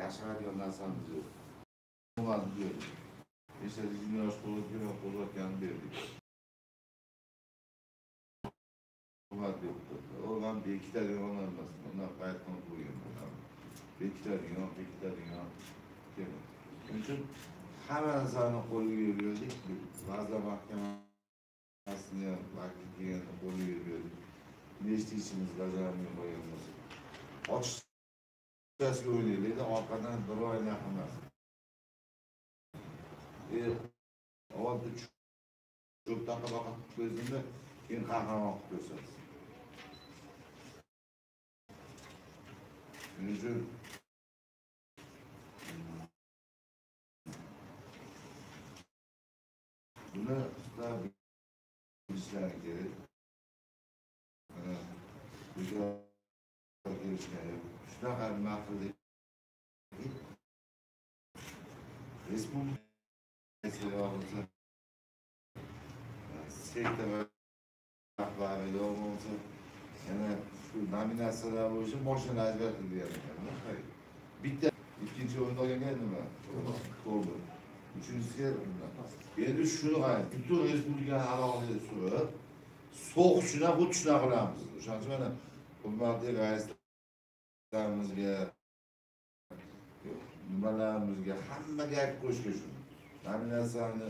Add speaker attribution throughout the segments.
Speaker 1: Yashiradigan narsamiz yo'q. Yo'q. Nechta yosh qo'zg'atganini berdik. O'g'lim bekitadigan odam emas. Undan qaytgan qo'ygan odam. Bekitadigan. Shuning uchun hamma narsani qo'lga berdik. Vazirlar mahkamasini ham vakil kelganda qo'lga berdik. Nechta ishimiz bajarmay qo'ygan bo'lsa. Ochiqchasiga o'ynaylik, orqadan bir oy emas. Avval cho'p taqib ko'zimda, keyin qahramon qilib ko'rsatsin. Shuning uchun buni sizlar bilishlari kerak. Mana shunaqa nima qildik? Respublika sektor rahbari yo bo'lmasa yana shu nominatsiyalar bo'yicha moshina ajratildi ekan. Bitta ikkinchi o'rinda olganga nima? To'g'ri. Uchinchisiga endi shuni qarang, butun respublikani alohida surib, so'q shuna bu tushuna qilamiz. O'shaning uchun mana hurmatli raislarimizga, nimalarimizga hammaga aytib qo'yish kerak shuni. Nominatsiyani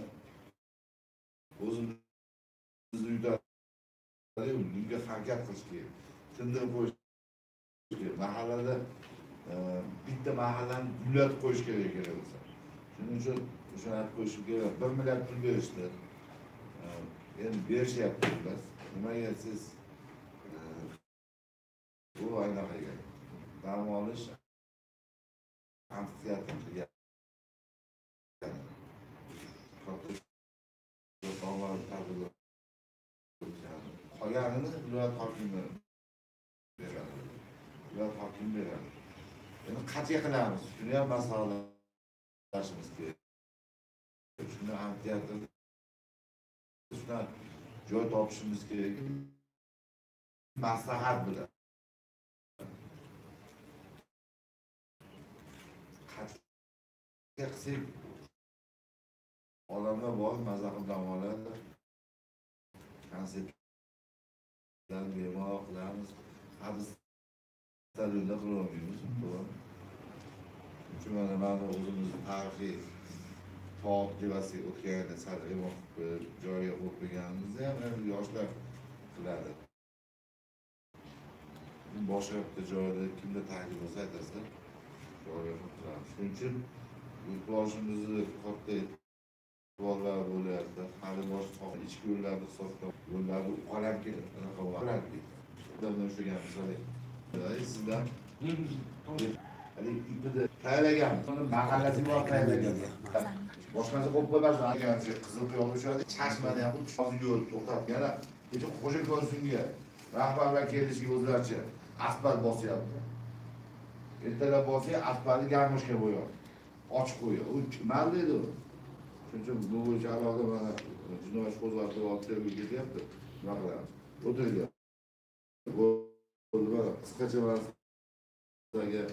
Speaker 1: o'zimizni yutadi, bunga harakat qilish kerak. Tindirib qo'yish kerak. Mahallada bitta mahallani gullatib qo'yish kerak bo'lsa. Shuning uchun o'shani aytib qo'yishim kerak. 1 milliard pul berishdi. Endi berishyapti xullas. Nimaga siz bu anaqa dam olish amfiteatr degan qolganini viloyat hokimi beradi. Viloyat hokimi beradi. Endi qancha qilamiz? Shuni ham maslahatlashimiz kerak. Shuni amfiteatrda shundan joy topishimiz kerak. Maslahat bilan. Qancha qilsak odamlar borib maza qilib dam oladi. Konsertlar bemalol qilamiz. Biz stadionda qilolmaymiz, to'g'rimi? Chunki mana o'zimizni tarixiy tog' tepasiga o'tganda sal remont qilib joyiga qo'yib qo'yganimizda ham endi yoshlar qiladi. Boshqa bitta joyda kimda taklif bo'lsa aytasizlar, joyiga qo'yib turamiz. Shuning uchun yurtboshimizni katta e'tiborlar bo'lyapti. Hali boshqa ichki yo'llarni hisobga yo'llarni uqalam anaqa bo'ladi. Odamlar ushlaganmiz hali. Sizdan hali ipida tayyorlaganmiz. Mahallasi bor tayyorlaganmiz. Boshqasi qo'yib qo'ymasin. Qizil qiyoq o'chadi, chashmani ham hozir yo'l to'xtatib yana kecha Xo'ja ko'rsinga rahbarlar kelishiga o'zlaricha asfalt bosyapti. Ertalab borsa asfaltni garmoshka bo'yapti. Ochib qo'yadi. U kim dedi u? Shuning uchun bu bo'yicha alohida mana jinoiy ish qo'zg'atilib tergov ketyapti. Nima qilamiz? O'tiringlar. Bo'ldi, mana qisqacha mana sizlarga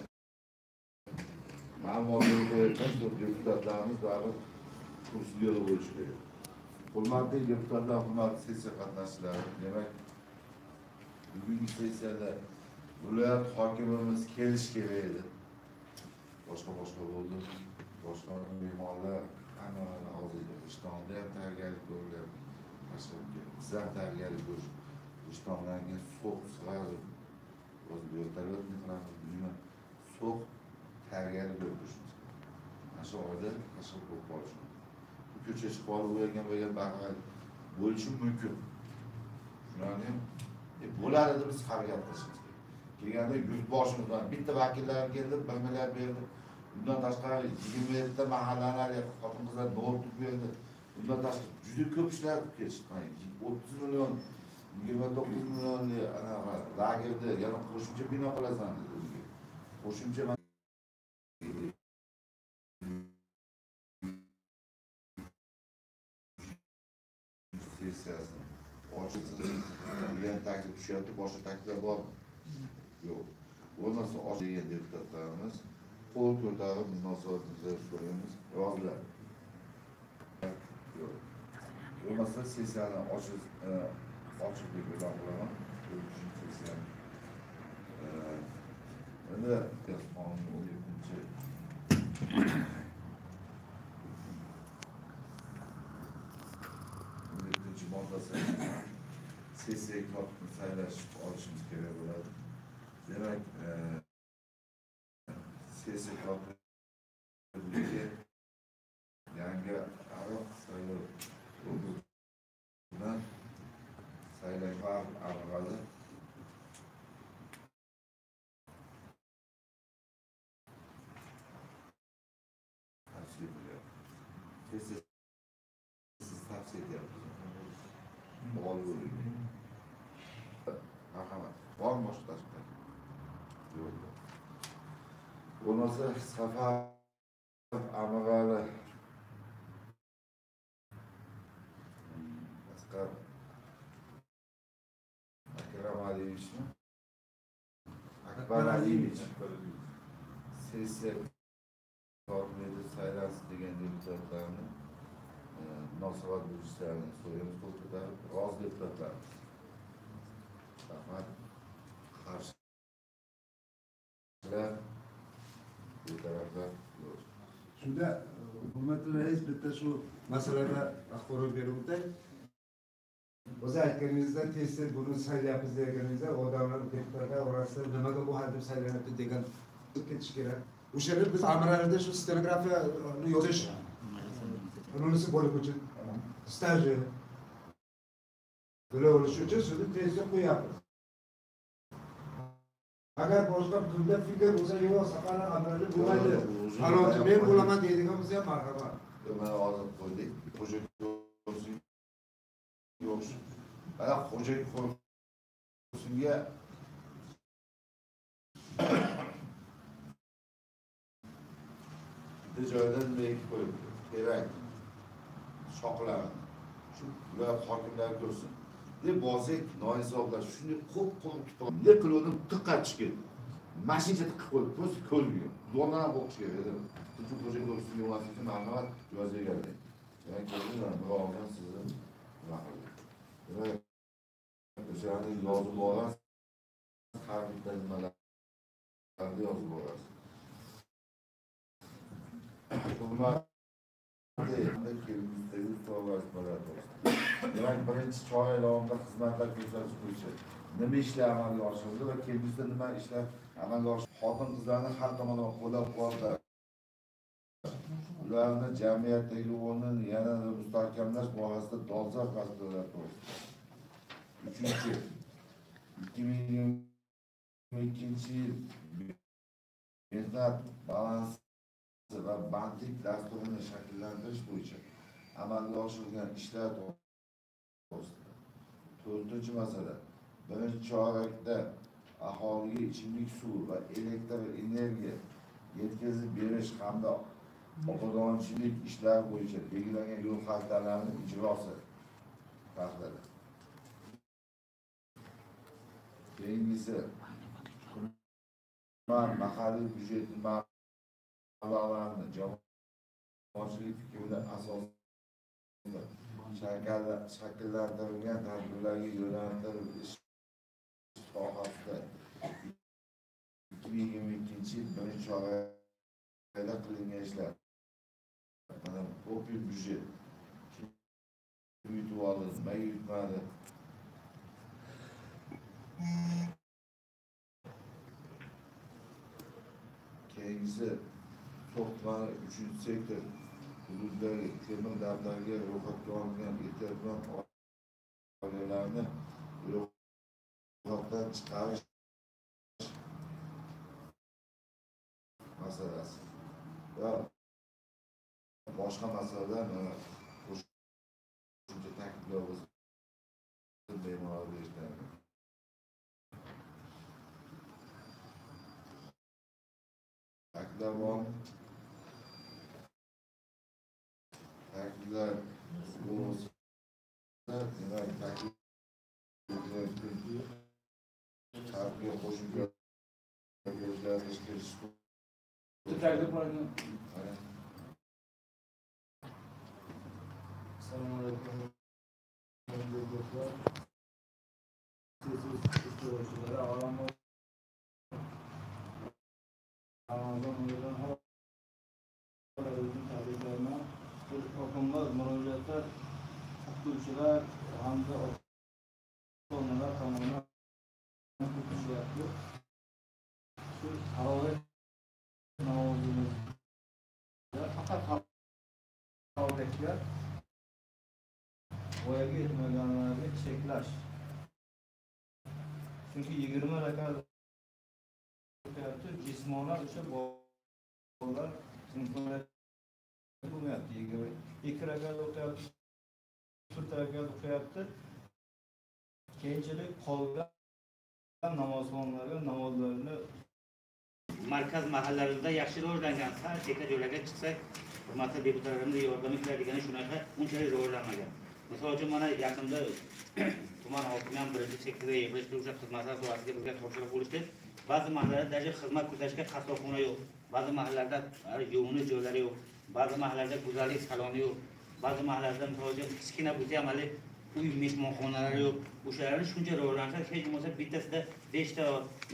Speaker 1: ma'lumot berib qo'yayotgan deputatlarimiz baribir kursida bo'lishi kerak. Hurmatli deputatlar, hurmatli sessiya qatnashchilari, demak, bugungi sessiyada viloyat hokimimiz kelishi kerak edi. Boshqa bo'ldi. Boshqa mehmonlar hamma hozir Rishtonda ham tayyorgarlik ko'rilyapti. Biz ham tayyorgarlik ko'rish. Rishtondan keyin so'q sразу hozir vertolyotni qilamiz, bilmayman. So'q tayyorgarlik ko'rib turishimiz kerak. Mana shu oyda qashqir bo'lib qolishi mumkin. Bu ko'cha chiqib olib o'ylagan bo'lgan bahar bo'lishi mumkin. Shularni ham bo'ladi deb biz harakat qilishimiz kerak. Kelganda yurtboshimizdan bitta vakillar keldi, 1 milliard berdi. Bundan tashqari 27 ta mahallani xotin-qizlar noutbuk berdi. Bundan tashqari juda ko'p ishlar kelishdi. 30 million, 29 millionlik anaqa lagerda yana qo'shimcha bino qilasan dedi unga. Qo'shimcha sessiyasini ochilsin degan taklif tushyapti. Boshqa takliflar bormi? Yo'q. Bo'lmasa och degan deputatlarimiz Qo'l ko'tarib munosabatimizni so'raymiz. Rozilar. Yo'q. Bo'lmasa sessiyani ochiq deb e'lon qilaman. 3-sessiyani. Endi qonun 17 moddasi sessiya kotibini saylash olishimiz kerak bo'ladi. Demak, sessiya kotibligiga yangi ariq saylov okrugidan saylangan Amirali tavsiya etilyapti. Sessiya siz tavsiya etyapsiz. Marhamat. Bormi boshqa tashkilot? Yo'q. Bo'lmasa Safarov Amirali Asqar Akramaliyevichmi? Akbar Aliyevich sessiya kotibi saylansin degan deputatlarni munosabat bildirishlarini so'raymiz, qo'l ko'tarib, rozi deputatlarimiz. Rahmat. Qarshilar, bu taraflar yo'q.
Speaker 2: Shunda hurmatli rais, bitta shu masalada axborot berib o'tay. O'zi aytganingizda tez-tez buni saylayapmiz deganingizda odamlar deputatlar orasida nimaga bu hadeb saylanibdi degan ketish kerak. O'shanda biz Amiralida shu stenografiyani yozish unisi bo'lib uchun staji bila olish uchun shuni tezda qo'yapmiz. Agar boshqa bunda fikr bo'lsa, yo'q, Safarov Amirali bo'lmaydi, falonchi men bo'laman deydigan bo'lsa ham marhamat.
Speaker 1: Mana hozir qo'ydik. Yo'q. Mana Xo'jako'rsinga bitta joydan belgi qo'yibdi. Kerak. Shoqlarni. Shu ular hokimlar ko'rsin. Deb borsak, noinsoflar shunday qo'p-qo'p kitob. Ne qilgandim, tiqqa tushib ketdi. Mashincha tiqib qo'yib, ko'z ko'rmagan. Duodan ham o'qish kerak edi. Shu Xo'jako'rsinga bo'lmasa uchun marhamat yozib keldik. Demak, ko'rdingizmi, birovdan sizni nima qildi. Demak, o'shani yozib olasiz, har bitta nimalarni yozib olasiz. Hurmatli demak, birinchi chorak davomida xizmatlar ko'rsatish bo'yicha nima ishlar amalga oshirildi va kelgusida nima ishlar amalga oshirildi? Xotin-qizlarni har tomonlama qo'llab-quvvatlash, ularni jamiyatdagi o'rnini yanada mustahkamlash borasida dolzarb masalalar to'g'risida. 3. 2022-yil mehnat balansi va bandlik dasturini shakllantirish bo'yicha amalga oshirilgan ishlar to'g'risida. 4-masala. Birinchi chorakda aholiga ichimlik suvi va elektr energiya yetkazib berish hamda obodonchilik ishlari bo'yicha belgilangan yo'l xaritalarining ijrosi haqida. Keyingisi, tuman mahalliy byudjet mablag'larini jamoatchilik fikri asosida shakllantirilgan tadbirlarga yo'naltirish sohasida 2022-yil birinchi chorakda qilingan ishlar. Mana opiy byudjet kim yutib oldi, nimaga yutmadi? Keyingisi, So'x tumani 3-sektor hududidagi temir daftarga ro'yxatga olingan ehtiyojmand oilalarni ro'yxatdan chiqarish masalasi va boshqa masalalar mana qo'shimcha takliflar bo'lsa bemalol berishlari mumkin. Takliflar bormi? Takliflar bo'lsa, demak, taklif tartibga qo'shimcha o'zgartirish kiritish
Speaker 3: Taklif bor ekan. Assalomu alaykum. Do'stlar. Siz ishtirokchilari avvalambor Ramazon oyidan hammalarimizni tabriklayman. Hokimlar, murojaatlar, o'qituvchilar hamda ota-onalar tomonidan tushyapti. Shu taroveh namozimizda faqat tarovehga voyaga yetmaganlarga cheklash. Chunki 20 rakat o'qiyapti, jismonan o'sha bolalar imkoniyat bo'lmayapti. 22 rakat o'qiyapti, 4 rakat o'qiyapti. Keyinchalik qolgan namozxonlarga namozlarini
Speaker 4: markaz mahallalarida yaxshi rivojlangan, sal chekka joylarga chiqsak, hurmatli deputatlarimiz yordam qiladigan shunaqa unchalik rivojlanmagan. Misol uchun mana yaqinda tuman hokimi ham birinchi sektorda yig'ilishda o'sha xizmatlar sohasiga bizga topshiriq bo'lishdi. Ba'zi mahallalarda даже xizmat ko'rsatishga qassobxona yo'q, ba'zi mahallalarda yuvinish joylari yo'q, ba'zi mahallalarda go'zallik saloni yo'q, ba'zi mahallalarda misol uchun kichkina bo'lsa ham hali uy mehmonxonalari yo'q. O'shalarni shuncha rivojlansa, hech bo'lmasa bittasida 5 ta,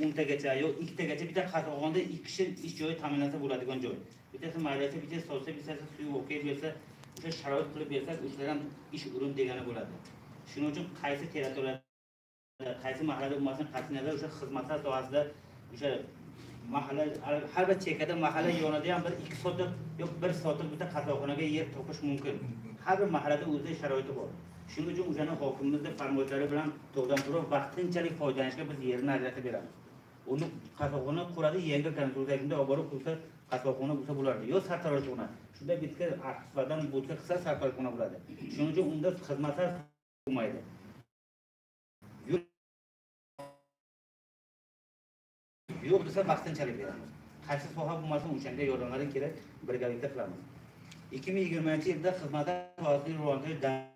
Speaker 4: 10 tagacha yo 2 tagacha bitta qassobxonada 2 kishi ish joyi ta'minlansa bo'ladigan joy. Bittasi maydasi, bittasi sotsa, bittasi suv olib bersa, o'sha sharoit qilib bersak, o'shalar ham ish o'rin degani bo'ladi. Shuning uchun qaysi territoriyada, qaysi mahallada bo'lmasin, qat'iy nazar o'sha xizmatlar sohasida o'sha mahalla har bir chekkada mahalla yonida ham bir 2 sotiq yo 1 sotiq bitta qassobxonaga yer topish mumkin. Har bir mahallada o'zining sharoiti bor. Shuning uchun o'shani hokimimizni farmoyishlari bilan to'g'ridan-to'g'ri vaqtinchalik foydalanishga biz yerni ajratib beramiz. Uni qassobxona quradi, yangi konstruksiyada olib borib qursa qassobxona bo'lsa bo'lardi. Yo sartaroshxona. Shunda bitta arqislardan bo'tqa qilsa sartaroshxona bo'ladi. Shuning uchun unda xizmatlar bo'lmaydi. Yo'q desa vaqtinchalik beramiz. Qaysi soha bo'lmasin o'shanga yordamlari kerak, birgalikda qilamiz. 2020-yilda xizmatlar sohasini rivojlantirish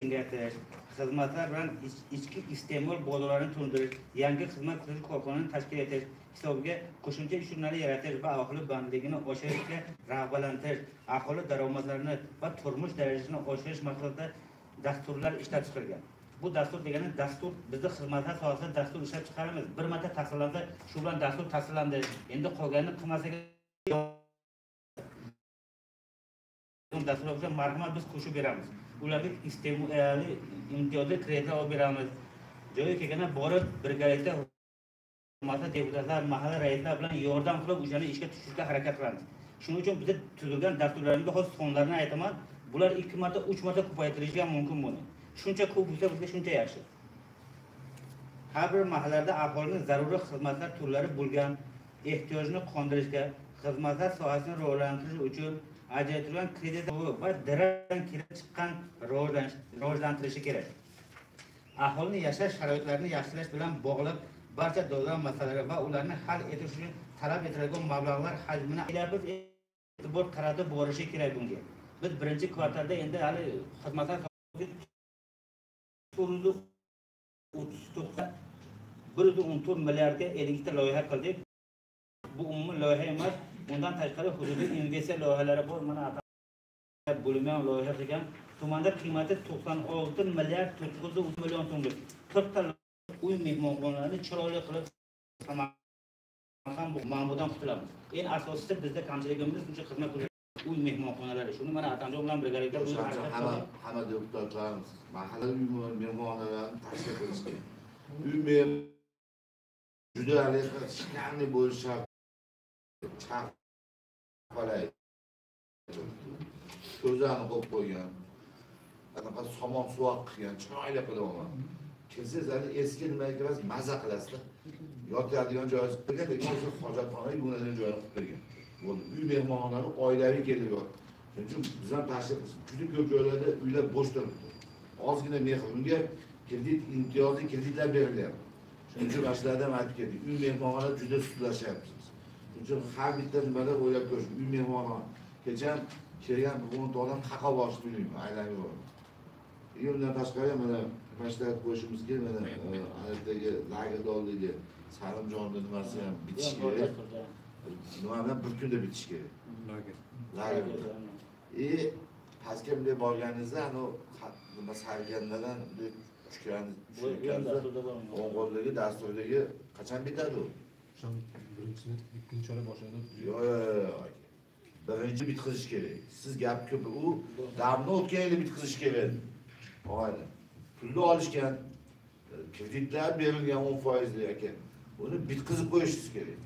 Speaker 4: kengaytirish, xizmatlar bilan ichki iste'mol bozorlarini to'ldirish, yangi xizmat ko'rsatish korxonalarini tashkil etish hisobiga qo'shimcha ish o'rinlari yaratish va aholi bandligini oshirishga rag'batlantirish, aholi daromadlarini va turmush darajasini oshirish maqsadida dasturlar ishlab chiqilgan. Bu dastur degani dastur bizni xizmatlar sohasida dastur ishlab chiqaramiz. Bir marta tasdiqlansa, shu bilan dastur tasdiqlandi. Endi qolganini qilmasak dastur bo'lsa, marhamat biz qo'shib beramiz. Ularga iste'mol imtiyozli kreditlar olib beramiz. Joyi kelganda borib birgalikda hurmatli deputatlar, mahalla raislari bilan yordam qilib o'shani ishga tushirishga harakat qilamiz. Shuning uchun bizda tuzilgan dasturlarimizga hozir sonlarini aytaman. Bular 2 marta, 3 marta ko'paytirilishi ham mumkin buni. Shuncha ko'p bo'lsa bizga shuncha yaxshi. Har bir mahallada aholining zaruriy xizmatlar turlari bo'lgan ehtiyojini qondirishga, xizmatlar sohasini rivojlantirish uchun ajratilgan kredit va daradan kelib chiqqan rivojlantirishi kerak. Aholining yashash sharoitlarini yaxshilash bilan bog'liq barcha dolzarb masalalar va ularni hal etish uchun talab etiladigan mablag'lar hajmini biz e'tibor qaratib borishi kerak bunga. Biz birinchi kvartalda endi hali xizmatlar 439 114 milliardga 52 ta loyiha qildik. Bu umumiy loyiha emas. Undan tashqari hududiy investitsiya loyihalari bor. Mana bo'limi ham loyiha qilgan. Tumanda qiymati 96 milliard 930 million so'mlik 40 ta uy mehmonxonalarini chiroyli qilib Samarqand bu ma'murdan qutulamiz. Eng asosiysi bizda kamchiligimiz shuncha xizmat ko'rsatish uy mehmonxonalari. Shuni mana Atamjon bilan birgalikda
Speaker 1: hamma deputatlarimiz mahalla uy mehmonxonalarini tashkil qilish kerak. Uy juda shikani bo'lishi shart. Chaqalay. Ko'zani qo'yib qo'ygan. Anaqa somon suvoq qilgan, chiroyli qilyapman. Kelsangiz hali eski nimaga emas, maza qilasizlar. Yotadigan joyi qilib bergan, lekin o'sha hojatxona yuvinadigan joyini qilib bergan. Bo'ldi. Uy mehmonxonalari oilaviy kelib yotdi. Shuning uchun biz ham tashkil qildik. Juda ko'p joylarda uylar bo'sh turibdi. Ozgina mehr unga kredit imtiyozli kreditlar berilyapti. Shuning uchun mana ham aytib ketdik. Uy mehmonxona juda sudlashyapmiz. Shuning uchun har bitta nimada o'ylab ko'rish. Uy mehmonxona. Kecha ham kelgan 10 ta odam qaqa boshni bilmayman, aylanib yuribdi. Undan tashqari mana maslahat qo'yishimiz kerak, mana alardagi lagerda oldagi Salimjonni nimasi ham bitishi kerak. Nima bilan bir kunda bitishi kerak. Lager. Pastga bunday borganingizda anavi nima sargandadan tushgan o'ng qo'ldagi dasturdagi qachon bitadi u?
Speaker 5: Birinchisini ikkinchi oyda boshlanadi.
Speaker 1: Yo'q, yo'q. Birinchi bitqizish kerak. Siz gap ko'p, u damni o'tgan yili bitqizish kerak. Og'ayni. Pulni olishgan, kreditlar berilgan 10%li aka. Uni bitqizib qo'yishingiz kerak.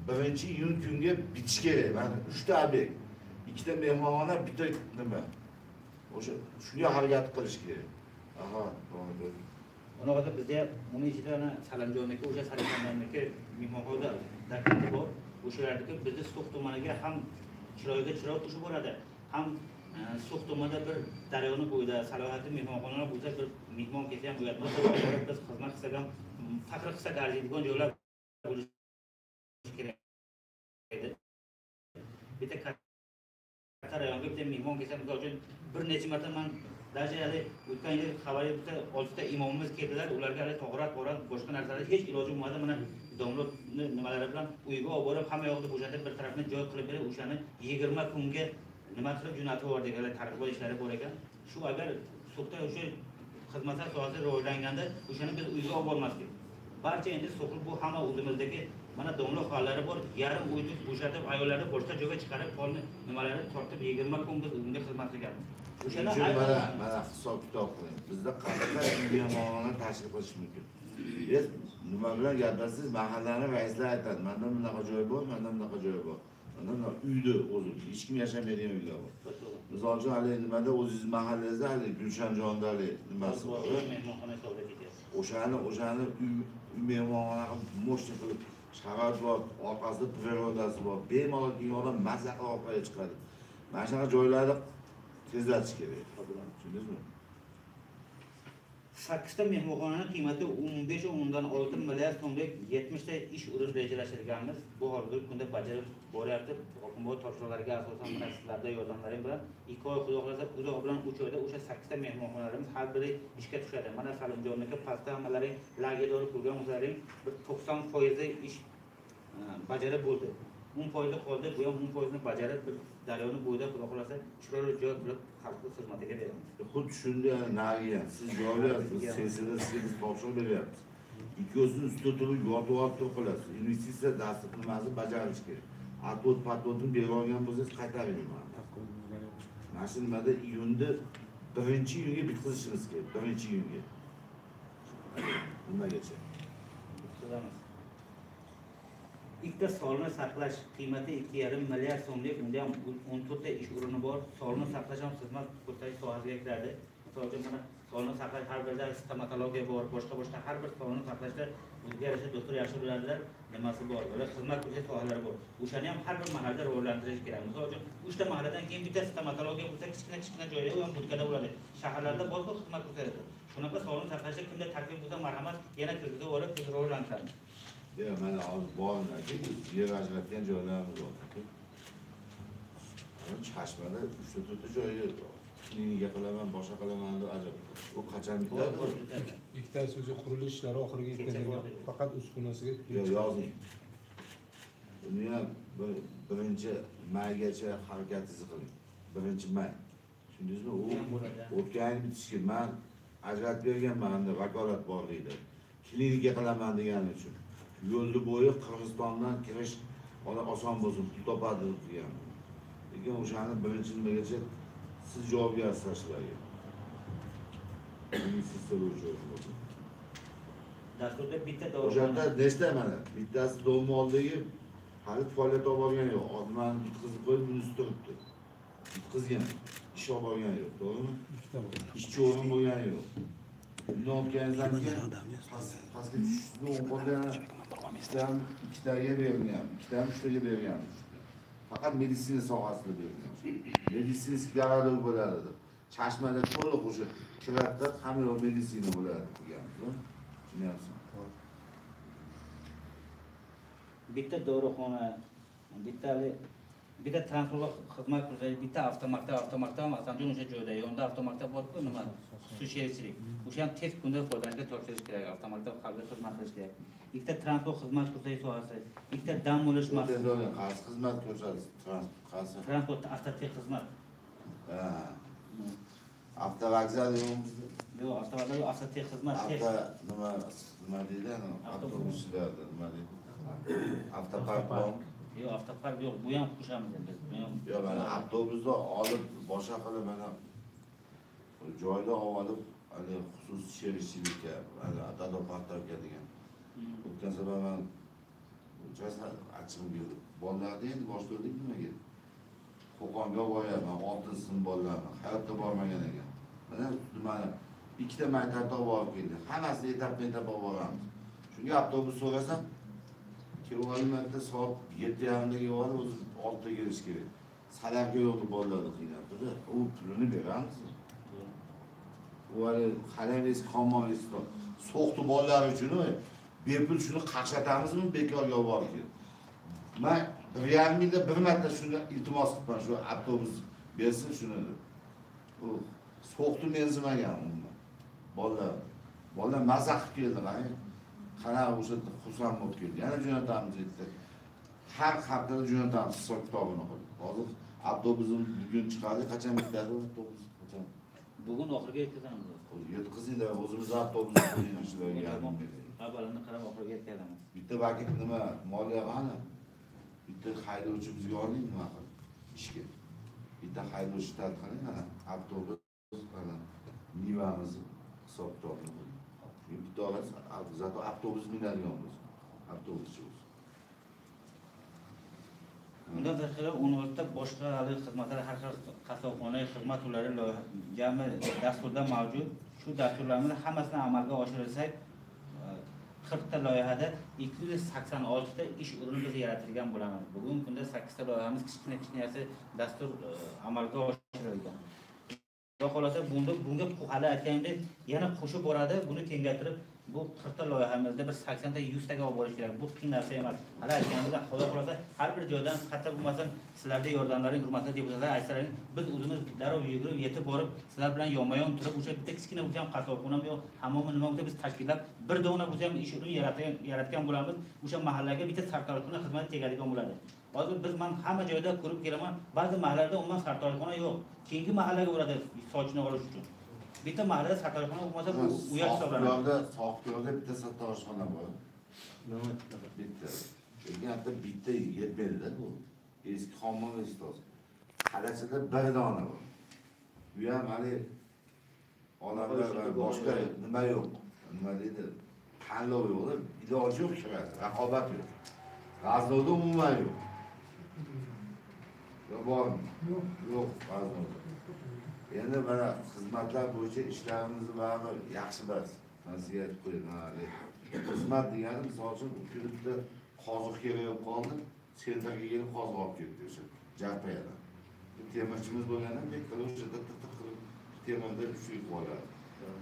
Speaker 1: 1-iyun kunga bitish kerak. Mana 3 ta obyekt, 2 ta mehmonxona, bitta nima. O'sha shunga harakat qilish kerak. Aha, to'g'ri.
Speaker 4: Unaqada bizda uni ichida ana Salimjonniki, o'sha Salimjonniki mehmonxona dakati bor. O'shalarniki bizni So'x tumaniga ham chiroyga chiroy qo'shib boradi. Ham So'x tumanida bir daryoni bo'yida salohiyatli mehmonxonalar bo'lsa, bir mehmon kelsa ham uyatmasa, borib biz xizmat qilsak ham faxr qilsak arziydigan joylar bo'lishi kerak edi. Bitta katta rayonga bitta mehmon kelsa, misol uchun bir necha marta man даже hali o'tgan yil xabarga bitta 6 ta imomimiz keldilar, ularga hali tog'rat borat boshqa narsalar hech iloji bo'lmadi. Mana domlotni nimalari bilan uyga olib borib hamma yoqni bo'shatib bir tarafini joy qilib berib, o'shani 20 kunga nima qilib jo'natib yubordik. Hali targ'ibot ishlari bor ekan. Shu agar So'xda o'sha xizmatlar sohasi rivojlanganda o'shani biz uyga olib bormasdik. Barcha endi So'xli bu hamma o'zimizdagi mana domla hollari bor, yarim uyni bo'shatib ayollarni boshqa joyga chiqarib, polni nimalari tortib 20 kun biz unga xizmat qilganmiz.
Speaker 1: O'shani mana hisob kitob qiling. Bizda qanaqa mehmonxona tashkil qilish mumkin? Biz nima bilan gaplashsangiz mahallani raislari aytadi, menda bunaqa joy bor, menda bunaqa joy bor. Menda bunaqa uyda o'zi hech kim yashamaydigan uylar bor. Misol uchun hali nimada o'zingiz mahallangizda hali Gulshanjonda hali nimasi bor?
Speaker 4: Mehmonxona hisobida ketyapti.
Speaker 1: O'shani uy mehmonxona qilib, moshina qilib, sharoit bor, orqasida prirodasi bor. Bemalol kelgan odam maza qilib orqaga chiqadi. Mana shunaqa joylarni tezlatish kerak. Tushundingizmi?
Speaker 4: 8 ta mehmonxonaning qiymati 15.6 milliard so'mlik 70 ta ish o'rin rejalashtirganmiz. Bu hozirgi kunda bajarib boryapti. Hokimobod topshiriqlariga asosan mana sizlarda yordamlaring bilan 2 oy xudo xohlasa uzoq bilan 3 oyda o'sha 8 ta mehmonxonalarimiz har biri ishga tushadi. Mana Salimjonniki pastda hammalaring lagerda ko'rgan bo'lsalaring bir 90% ish bajarib bo'ldi. 10% qoldi. Bu ham 10%ni bajarib bir daryoni bo'yida xudo xohlasa chiroyli joy qilib xalqni xizmatiga beramiz.
Speaker 1: Xuddi shunday narigi ham siz joylayapsiz, sessiyada sizga biz topshiriq beryapmiz. Ikkovsini ustida turib yotib qilasiz. Investitsiya dastur nimasi bajarilishi kerak. Atot patotni berib olgan bo'lsangiz qaytaring. Mana shu nimada iyunda 1-iyunga bitkazishimiz kerak. 1-iyunga. Nimagacha?
Speaker 4: Bitkazamiz. Ikkita sog'liqni saqlash qiymati 2,5 milliard so'mlik, unda ham 14 ta ish o'rni bor. Sog'liqni saqlash ham xizmat ko'rsatish sohasiga kiradi. Misol uchun mana sog'liqni saqlash har birida stomatologiya bor, boshqa har bir sog'liqni saqlashda o'ziga yarasha doktor yaxshi biladilar, nimasi bor, ular xizmat ko'rsatish sohalari bor. O'shani ham har bir mahallada rivojlantirish kerak. Misol uchun 3 ta mahalladan keyin bitta stomatologiya bo'lsa, kichkina joyda u ham budkada bo'ladi. Shaharlarda borku xizmat ko'rsatadi. Shunaqa sog'liqni saqlashda kimda taklif bo'lsa, marhamat, yana kirgizib olib biz rivojlantiramiz.
Speaker 1: Ya mana hozir bor yer ajratgan joylarimiz bor. Chashmada 3-4 ta joyga klinika qilaman, boshqa qilaman deb ajab. U qachon bitadi?
Speaker 5: Ikkitasi o'zi qurilish ishlari oxiriga yetgan, faqat uskunasiga
Speaker 1: yozing. Uni ham 1 maygacha harakatingizni qiling. 1 may. Tushundingizmi? U o'tgan yil bitishga man ajratib berganman, unda vakolat bor deydi. Klinika qilaman degani uchun. Yo'lni bo'yi Qirg'izistondan kirish oson bo'lsin, pul topadi degan. Lekin o'shani birinchi nimagacha siz javobgarsizlar shularga. Investitsiya bo'yicha bo'lsin.
Speaker 4: Dasturda bitta dorixona.
Speaker 1: O'shanda nechta mana? Bittasi Do'mmoldagi hali faoliyat olib borgani yo'q. Odamlarni bitqizib qo'yib, bunisi turibdi. Bitqizgan, ish olib borgani yo'q, to'g'rimi? Ishchi o'rin bo'lgani yo'q. Bundan o'tganingizdan keyin pastga tushishni o'ng qo'lda ikkitaga berilgan, ikkitami uchtaga berilgan. Faqat meditsina sohasida berilgan. Meditsinskiy городок bo'ladi deb. Chashmada to'liq o'sha kiradida hamma yoq meditsina bo'ladi deganmiz. Tushunyapsizmi?
Speaker 4: Bitta dorixona, bitta Bitta transport xizmat ko'rsatish, bitta avtomaktab, masalan, o'sha joyda yonida avtomaktab bor-ku, nima, xususiy sherikchilik. O'sha ham tez kunda foydalanishga topshirish kerak, avtomaktab xalqqa xizmat qilish kerak. Ikkita transport xizmat ko'rsatish sohasi, ikkita dam olish
Speaker 1: masalasi. Qaysi xizmat ko'rsatish transport qaysi?
Speaker 4: Transport avtotex xizmat.
Speaker 1: Ha. Avtovokzal yo'qmi bizda?
Speaker 4: Yo'q, avtovokzal yo'q, avtotex xizmat.
Speaker 1: Avto nima deydi, avtobuslarda nima deydi? Avtopark bormi?
Speaker 4: Yo'q, avtopark yo'q, bu ham qo'shamiz endi. Bu ham.
Speaker 1: Yo'q, mana avtobusni olib, boshqa qilib mana joyda olib, hali xususiy sherikchilikka, hali Dado Paxtakka degan. O'tgan safar man achchig'im keldi. Bolalarni endi boshladik nimaga? Qo'qonga boryapman, 6 sinf bolalarni, hayotda bormagan ekan. Mana nimani ikkita maktabda olib keldi. Hammasini etapma-etap olib boramiz. Shunga avtobus so'rasam, kelib soat 7:30da kelib olib, o'zi 6da kelish kerak. Salarga yo'qdi bolalarni qiynabdi-da. U pulini beramiz. U hali qalay eski hammom eski. So'qdi bolalar uchun bepul shuni qaqshatamizmi, bekorga olib borib keldi. Men 1,5 yilda bir marta shuni iltimos qilibman, shu avtobus bersin shuni deb. U so'qdi menzimagan umuman. Bolalar maza qilib keldi, qarang. Qanaqa o'sha xursand bo'lib keldi. Yana jo'natamiz dedi. Har haftada jo'natamiz hisob kitobini qilib. Hozir avtobusimiz bugun chiqadi, qachon bitadi avtobus? Qachon?
Speaker 4: Bugun oxiriga yetkazamiz.
Speaker 1: Yetkazinglar, o'zimiz avtobusni qo'ying shularga yarim bering.
Speaker 4: Avvalini qarab oxiriga yetkazamiz.
Speaker 1: Bitta vakil nima, moliya qani? Bitta haydovchi bizga oling nima qilib ishga. Bitta haydovchi shtat qiling, mana avtobus, mana mevamizni hisob kitobini qo'ying. Bitta olasiz, zato avtobus minadigan bo'lsa, avtobuschi bo'lsa.
Speaker 4: Bundan tashqari 16 ta boshqa hali xizmatlar, har xil qassobxona xizmat turlari jami dasturda mavjud. Shu dasturlarni hammasini amalga oshirsak, 40 ta loyihada 286 ta ish o'rni biz yaratilgan bo'lamiz. Bugungi kunda 8 ta loyihamiz kichkina-kichkinasi dastur amalga oshirilgan. Xudo xolasa bunga hali aytganimdek yana qo'shib boradi, buni kengaytirib bu 40 ta loyihamizda bir 80 ta 100 taga olib borish kerak. Bu qiyin narsa emas. Hali aytganimizda Xudo xolasa har bir joydan qayerda bo'lmasin sizlarning yordamlaring, hurmatli deputatlar aytsalaring, biz o'zimiz darrov yugurib yetib borib sizlar bilan yonma-yon turib o'sha bitta kichkina bo'lsa ham qassobxonami yo hammomi nima bo'lsa biz tashkillab bir dona bo'lsa ham ish o'rni yaratgan bo'lamiz. O'sha mahallaga bitta sartaroshxona xizmati tegadigan bo'ladi. Hozir biz men hamma joyda ko'rib kelaman, ba'zi mahallalarda umuman sartaroshxona yo'q. Keyingi mahallaga boradi sochini olish uchun. Bitta mahallada sartaroshxona bo'lmasa bu uyat hisoblanadi.
Speaker 1: Sohibkorda bitta sartaroshxona bor. Bitta. Lekin hatto bitta yetmaydi bu. Eski hammom eski. Qalachada bir dona bor. Bu ham hali odamlar boshqa nima yo'q. Nima deydi? Tanlov yo'q, iloji yo'q kiradi, raqobat yo'q. G'aznovda umuman yo'q. Yo'q bormi? Yo'q, G'aznovda. Endi mana xizmatlar bo'yicha ishlarimizni baribir yaxshi bilasiz. Men sizga aytib qo'yaman. Xizmat degani misol uchun bitta qoziq kerak bo'lib qoldi, sentrga kelib qoziq olib ketdi o'sha Jarpayadan. Temirchimiz bo'lgandan keyin o'sha yerda tiq qilib temirda uch uy qoladi.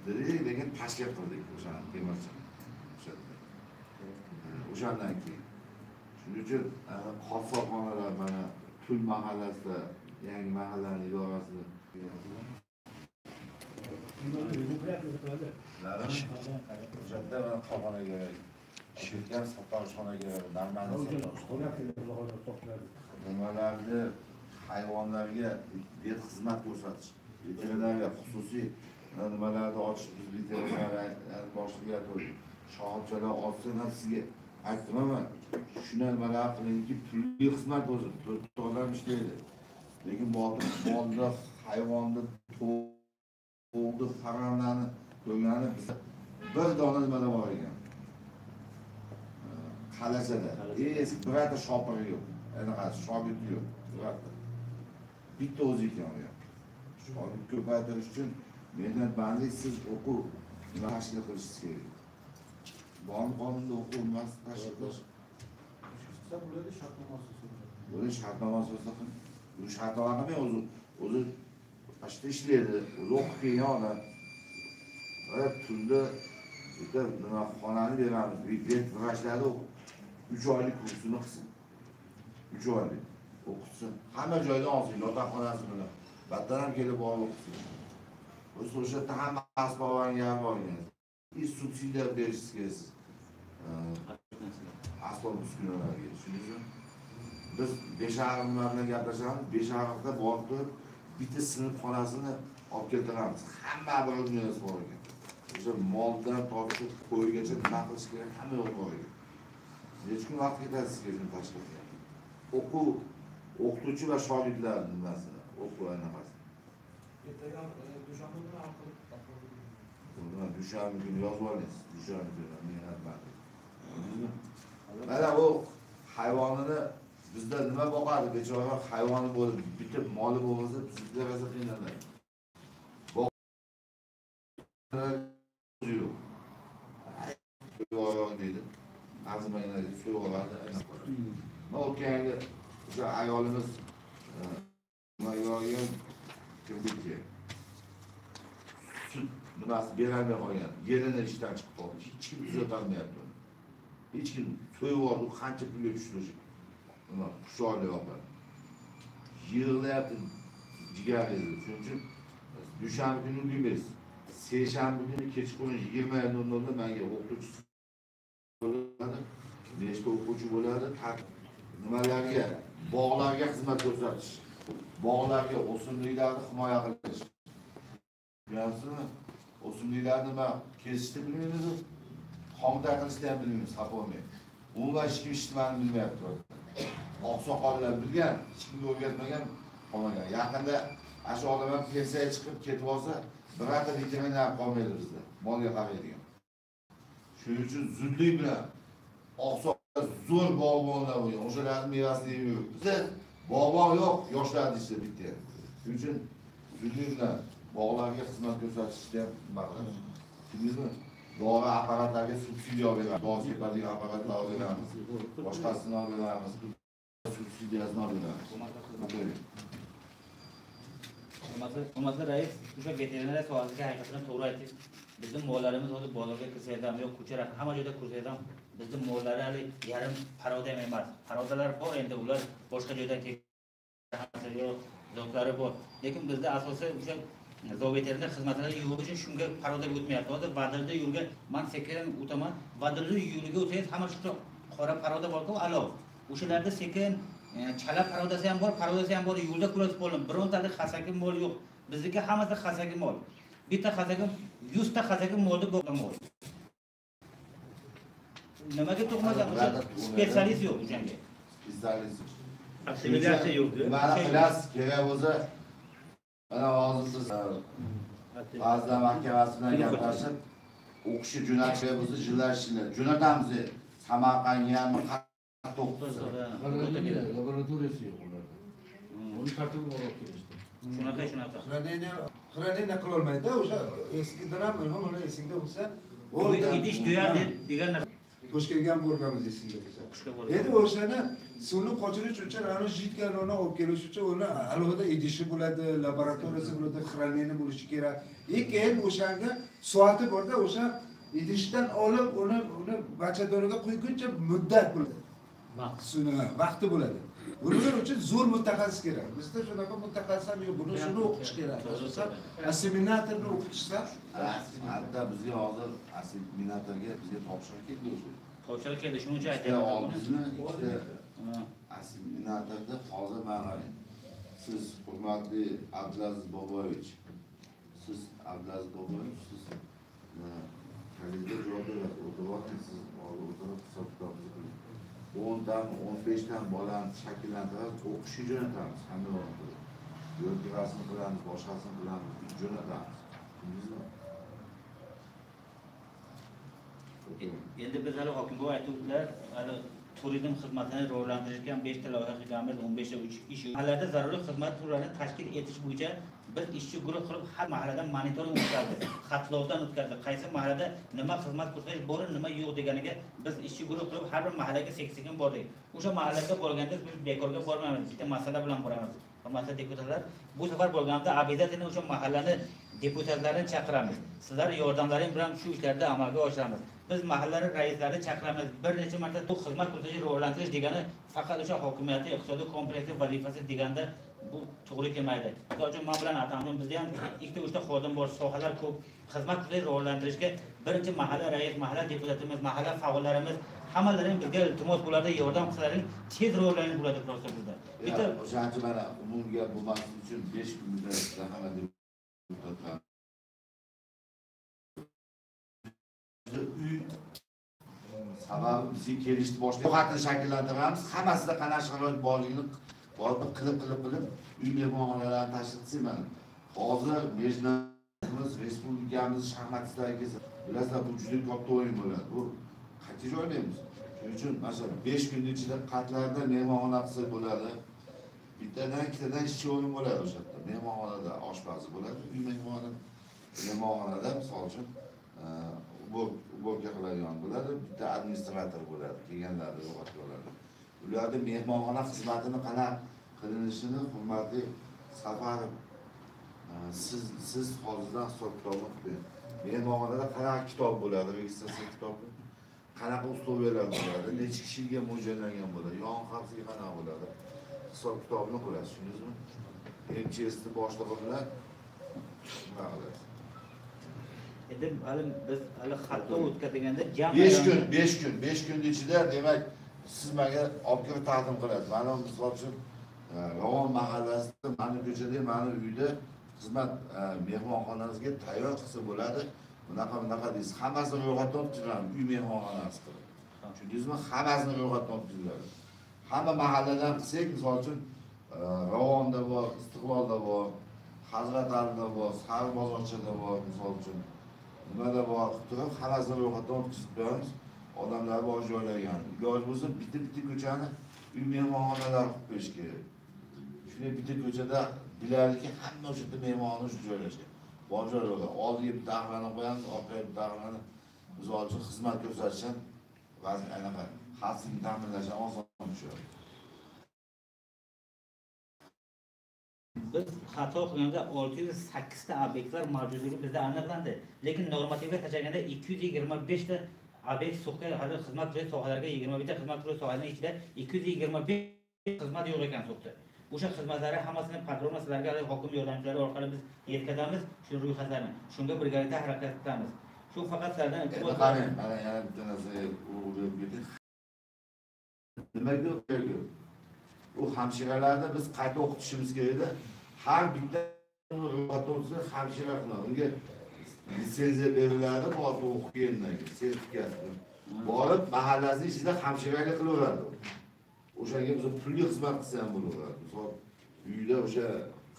Speaker 1: Dedik, lekin tashkil qildik o'shani temirchini. O'sha yerda. O'shandan keyin. Shuning uchun qassobxonalar mana Tul mahallasida, yangi mahallaning idorasida o'shanda mana qahvona kerak, shirkat sartaroshxona kerak, normal sartaroshxona. Nimalarni hayvonlarga vet xizmat ko'rsatish, veterinariya xususiy nimalarni ochish, biz veterinariya boshlig'iga aytdik. Shoxobchalar ochsa, man sizga aytdim man, shuni nimalar qilingki, pulli xizmat o'zi, 4 odam ishlaydi. Lekin molni, hayvonni, tovuqni, faranlarni ko'rgani bizda bir dona nimada bor ekan. Qalachada. Eski birorta shopiri yo'q. Anaqa shogirdi yo'q. Birorta. Bitta o'zi ekan u ham. Shogird ko'paytirish uchun mehnat bandlik siz o'quv nima tashkil qilishingiz kerak. Bormi qonunda o'quv nimasi tashkil qilish?
Speaker 3: Bo'ladi, shartnoma asosida.
Speaker 1: Bo'ladi, shartnoma asosida qiling. Bu shartnoma qilmay o'zi pashta ishlaydi, o'zi o'qib kelgan odam. Va tunda bitta nima xonani beramiz, vet vrachlarni 3 oylik kursini qilsin. 3 oylik. O'qitsin. Hamma joydan olsin, yotoqxonasi bilan. Batdan ham kelib borib o'qitsin. O'sha yerda hamma asboblarni yarab olgan. Subsidiya berishingiz kerak. Asbob uskunalarga, tushundingizmi? Biz Beshariq bilan gaplashamiz, Beshariqda borib turib bitta sinf xonasini olib keltiramiz. Hamma оборудованиесі bor ekan. O'sha moldan tortib qo'ygacha nima qilish kerak, hamma yo'q bor ekan. Necha kun vaqt ketadi sizga shuni tashkil qilishga? O'quv, o'qituvchi va shogirdlar nimasini, o'quv anaqasi.
Speaker 3: Ertaga dushanba kuni hal qilib
Speaker 1: Buni dushanba kuni yozib olingiz, dushanba kuni mehnat markazi. Mana bu hayvonini bizda nima boqadi bechora hayvoni bo'lib, bitib moli bo'lmasa bizlar rosa qiynaladi. Yo'q. Yo'q deydi. Arzimagan so'yib oladi. Men o'tgan yili o'sha ayolimiz nimaga kimniki sut nimasi berolmay qolgan, yerini ishdan chiqib qoldi. Hech kim tuzatolmayapti uni. Hech kim so'yib oldi, qancha pulga tushdi o'sha. Nima quchoqlab oldi. Yig'layapti jigaringizni. Shuning uchun dushanba kuni deymiz. Seshanba kuni kechqurun 20:00da menga o'qituvchi bo'ladi, nechta o'quvchi bo'ladi, nimalarga, bog'larga xizmat ko'rsatish, bog'larga o'simliklarni himoya qilish. Bilasizmi? O'simliklarni nima kesishni bilmaymiz, xomda qilishni ham bilmaymiz, xafa bo'lmang. Umuman hech kim ishlamani bilmayapti. Oqsoqollar bilgan, hech kimga o'rgatmagan, qolmagan. Yaqinda ana shu odam ham pensiyaga chiqib ketib olsa, birorta veterinar qolmaydi bizda, molga qaraydigan. Shuning uchun zudlik bilan oqsoqollar zo'r bog'bonlar bo'lgan, o'shalarning mevasini yeb yuribdi. Bizda bog'bon yo'q, yoshlarni ichida bitta. Shuning uchun zudlik bilan bog'larga xizmat ko'rsatishni ham nima qilamiz. Tushundingizmi? Dori apparatlarga subsidiya beramiz, dori sepadigan apparatlar olib beramiz, boshqasini olib beramiz, subsidiyasini olib beramiz.
Speaker 4: Hurmatli rais, o'sha veterinariya sohasiga haqiqatan to'g'ri aytdingiz. Bizning mollarimiz hozir bozorga kirsa ham, yo'q ko'cha hamma joyda ko'rsa ham, bizning mollar hali yarim paroda ham emas. Parodalar bor endi, ular boshqa joydan kelgan, yo'q, zotlari bor. Lekin bizda asosiy o'sha zooveterinar xizmatlari yo'q uchun shunga paroda o'tmayapti. Hozir Vadirda yo'lga men sekin o'taman. Vadirda yo'liga o'tsangiz hamma shu qora paroda bor-ku, alov. O'shalarda sekin chala parodasi ham bor, parodasi ham bor, yo'lda ko'rasiz bo'lin. Birontalik xasaki mol yo'q. Bizniki hammasi xasaki mol. Bitta xasaki 100 ta xasaki molni boqgan mol. Nimaga tug'magan? O'sha spetsialist yo'q o'shanga.
Speaker 1: Spetsialist.
Speaker 4: Assimilyatsiya yo'q.
Speaker 1: Mana qilasiz, kerak bo'lsa mana hozir siz Vazirlar Mahkamasi bilan gaplashib, o'qishga jo'natish kerak bo'lsa, jillashinglar. Jo'natamiz. Samarqandga ham
Speaker 6: Laboratoriyasi yo'q ularda. Uni tartibi bor olib kelishdi.
Speaker 4: Shunaqa, shunaqa.
Speaker 2: Xraneniya qila olmaydi, o'sha eskidan ham uni esingda bo'lsa,
Speaker 4: idish to'yar degan narsa.
Speaker 2: Toshkentga ham borganmiz esingda bo'lsa. Endi o'shani suvni qochirish uchun, ana jitkani uni olib kelish uchun uni alohida idishi bo'ladi, laboratoriyasi bo'ladi, xraneniya bo'lishi kerak. Keyin o'shanga soati borda, o'sha idishdan olib uni bachadoniga quyguncha muddat bo'ladi. Vaqti bo'ladi. Buning uchun zo'r mutaxassis kerak. Bizda shunaqa mutaxassis ham yo'q. Buni shuni o'qitish kerak. Asosan asseminatorni o'qitishsa,
Speaker 1: hatto bizga hozir asseminatorga bizga topshiriq keldi o'zi.
Speaker 4: Topshiriq keldi, shuning uchun aytyapman.
Speaker 1: Oldingizmi? Ikkita asseminatorda hozir mana siz hurmatli Abdulaziz Boboyevich, siz Abdulaziz Boboyevich, siz kalida javob berasiz, o'tirib siz o'tirib hisob kitobingizni qiling. 10dan 15dan bolani shakllantiramiz, o'qishga jo'natamiz, hamma yo'lni. Yo'l kirasini qilamiz, boshqasini qilamiz, jo'natamiz. Tushundingizmi?
Speaker 4: Endi biz hali hokim buva aytuvdilar, hali turizm xizmatini rivojlantirishga ham 5 ta loyiha qilganmiz, 15 ta ish. Mahallalarda zaruriy xizmat turlarini tashkil etish bo'yicha biz ishchi guruh qilib har mahalladan monitoring o'tkazdik, xatlovdan o'tkazdik. Qaysi mahallada nima xizmat ko'rsatish bor, nima yo'q deganiga biz ishchi guruh qilib har bir mahallaga sekin bordik. O'sha mahallaga borganda biz bekorga bormaymiz, bitta masala bilan boramiz. Hurmatli deputatlar, bu safar borganimizda обязательно o'sha mahallani deputatlarini chaqiramiz. Sizlar yordamlaring bilan shu ishlarni amalga oshiramiz. Biz mahallalar raislarini chaqiramiz. Bir necha marta bu xizmat ko'rsatish rivojlantirish degani faqat o'sha hokimiyatni iqtisodiy kompleksi vazifasi deganda bu to'g'ri kelmaydi. Misol uchun men bilan atamjon bizda ham ikkita uchta xodim bor, sohalar ko'p. Xizmat ko'rsatish rivojlantirishga birinchi mahalla rais, mahalla deputatimiz, mahalla faollarimiz hammalaring bizga iltimos bo'ladi, yordam qilsalaring tez rivojlanish bo'ladi prosta bizda.
Speaker 1: Bitta o'shancha mana umumiy gap bo'lmasligi uchun 5 kunda hamma deputatlar uy sababi bizga kelishni boshlab ro'yxatni shakllantiramiz. Hammasida qanaqa sharoit borligini borib qilib uy mehmonxonalarini tashkil qilsak mana. Hozir mejnamiz respublikamiz shaxmatchilariga bilasizlar, bu juda katta o'yin bo'ladi. Bu qancha o'ynaymiz? Shuning uchun masalan 5 kunning ichida qatlarda mehmonxona qilsak bo'ladi. Bittadan ikkitadan ishchi o'rin bo'ladi o'sha yerda. Mehmonxonada oshpazi bo'ladi, uy mehmonxonada misol uchun uborka qiladigan bo'ladi, bitta administrator bo'ladi, kelganlarni ro'yxatga oladi. Ularda mehmonxona xizmatini qanaqa qilinishini hurmatli Safarov siz hozirdan hisob kitobini qilib bering. Mehmonxonada qanaqa kitob bo'ladi, registratsiya kitobi, qanaqa uslubiyalar bo'ladi, necha kishiga mo'ljallangan bo'ladi, yong'in xavfsizligi qanaqa bo'ladi, hisob kitobini qilasiz, tushundingizmi? MCSni boshlig'i bilan nima qilasiz?
Speaker 4: Endi hali biz hali xato o'tkazganda jam
Speaker 1: 5 kun ichida demak siz menga olib kirib taqdim qilasiz. Mana misol uchun Ravon mahallasida, mani ko'chada, mani uyda xizmat mehmonxonamizga tayyor qilsa bo'ladi. Bunaqa deysiz. Hammasini ro'yxatdan o'tkaziladi, uy mehmonxonasi qilib. Tushundingizmi? Hammasini ro'yxatdan o'tkaziladi. Hamma mahalladan qilsak, misol uchun Ravonda bor, Istiqlolda bor, Hazrat Alida bor, Sari bozorchada bor, misol uchun nimada bor, turib hammasini ro'yxatdan o'tkazib qo'yamiz. Odamlar bor joylagan. Iloji bo'lsa bitta-bitta ko'chani uy mehmonxonalari qilib qo'yish kerak. Shunday bitta ko'chada bilardiki, hamma o'sha yerda mehmonxona shu joylashgan. Bor joylarda oldiga bitta axlarni qo'yamiz, orqaga bitta axlarni, misol uchun xizmat ko'rsatish ham anaqa xavfsizlikni ta'minlash ham oson tushadi.
Speaker 4: Biz xato qilganda 608 ta obyektlar mavjudligi bizda aniqlandi. Lekin normativga tashlaganda 225 ta obyekt so'qqa hali xizmat qilish sohalariga 21 ta xizmat qilish sohalarining ichida 225 xizmat yo'q ekan so'qda. O'sha xizmatlarni hammasini podrobno sizlarga hokim yordamchilari orqali biz yetkazamiz shu ro'yxatlarni. Shunga birgalikda harakat qilamiz. Shu faqat sizlardan iltimos.
Speaker 1: Qarang, mana yana bitta narsa urg'u berib. Nimaga kerak? U hamshiralarni biz qayta o'qitishimiz kerak-da. Har bitta ro'yxatdan o'tsa hamshira qiladi. Unga litsenziya beriladi, borib o'qib kelgandan keyin sertifikat. Borib mahallasini ichida hamshiralik qilaveradi. O'shanga biz pulga xizmat qilsa ham bo'laveradi. Misol uyda o'sha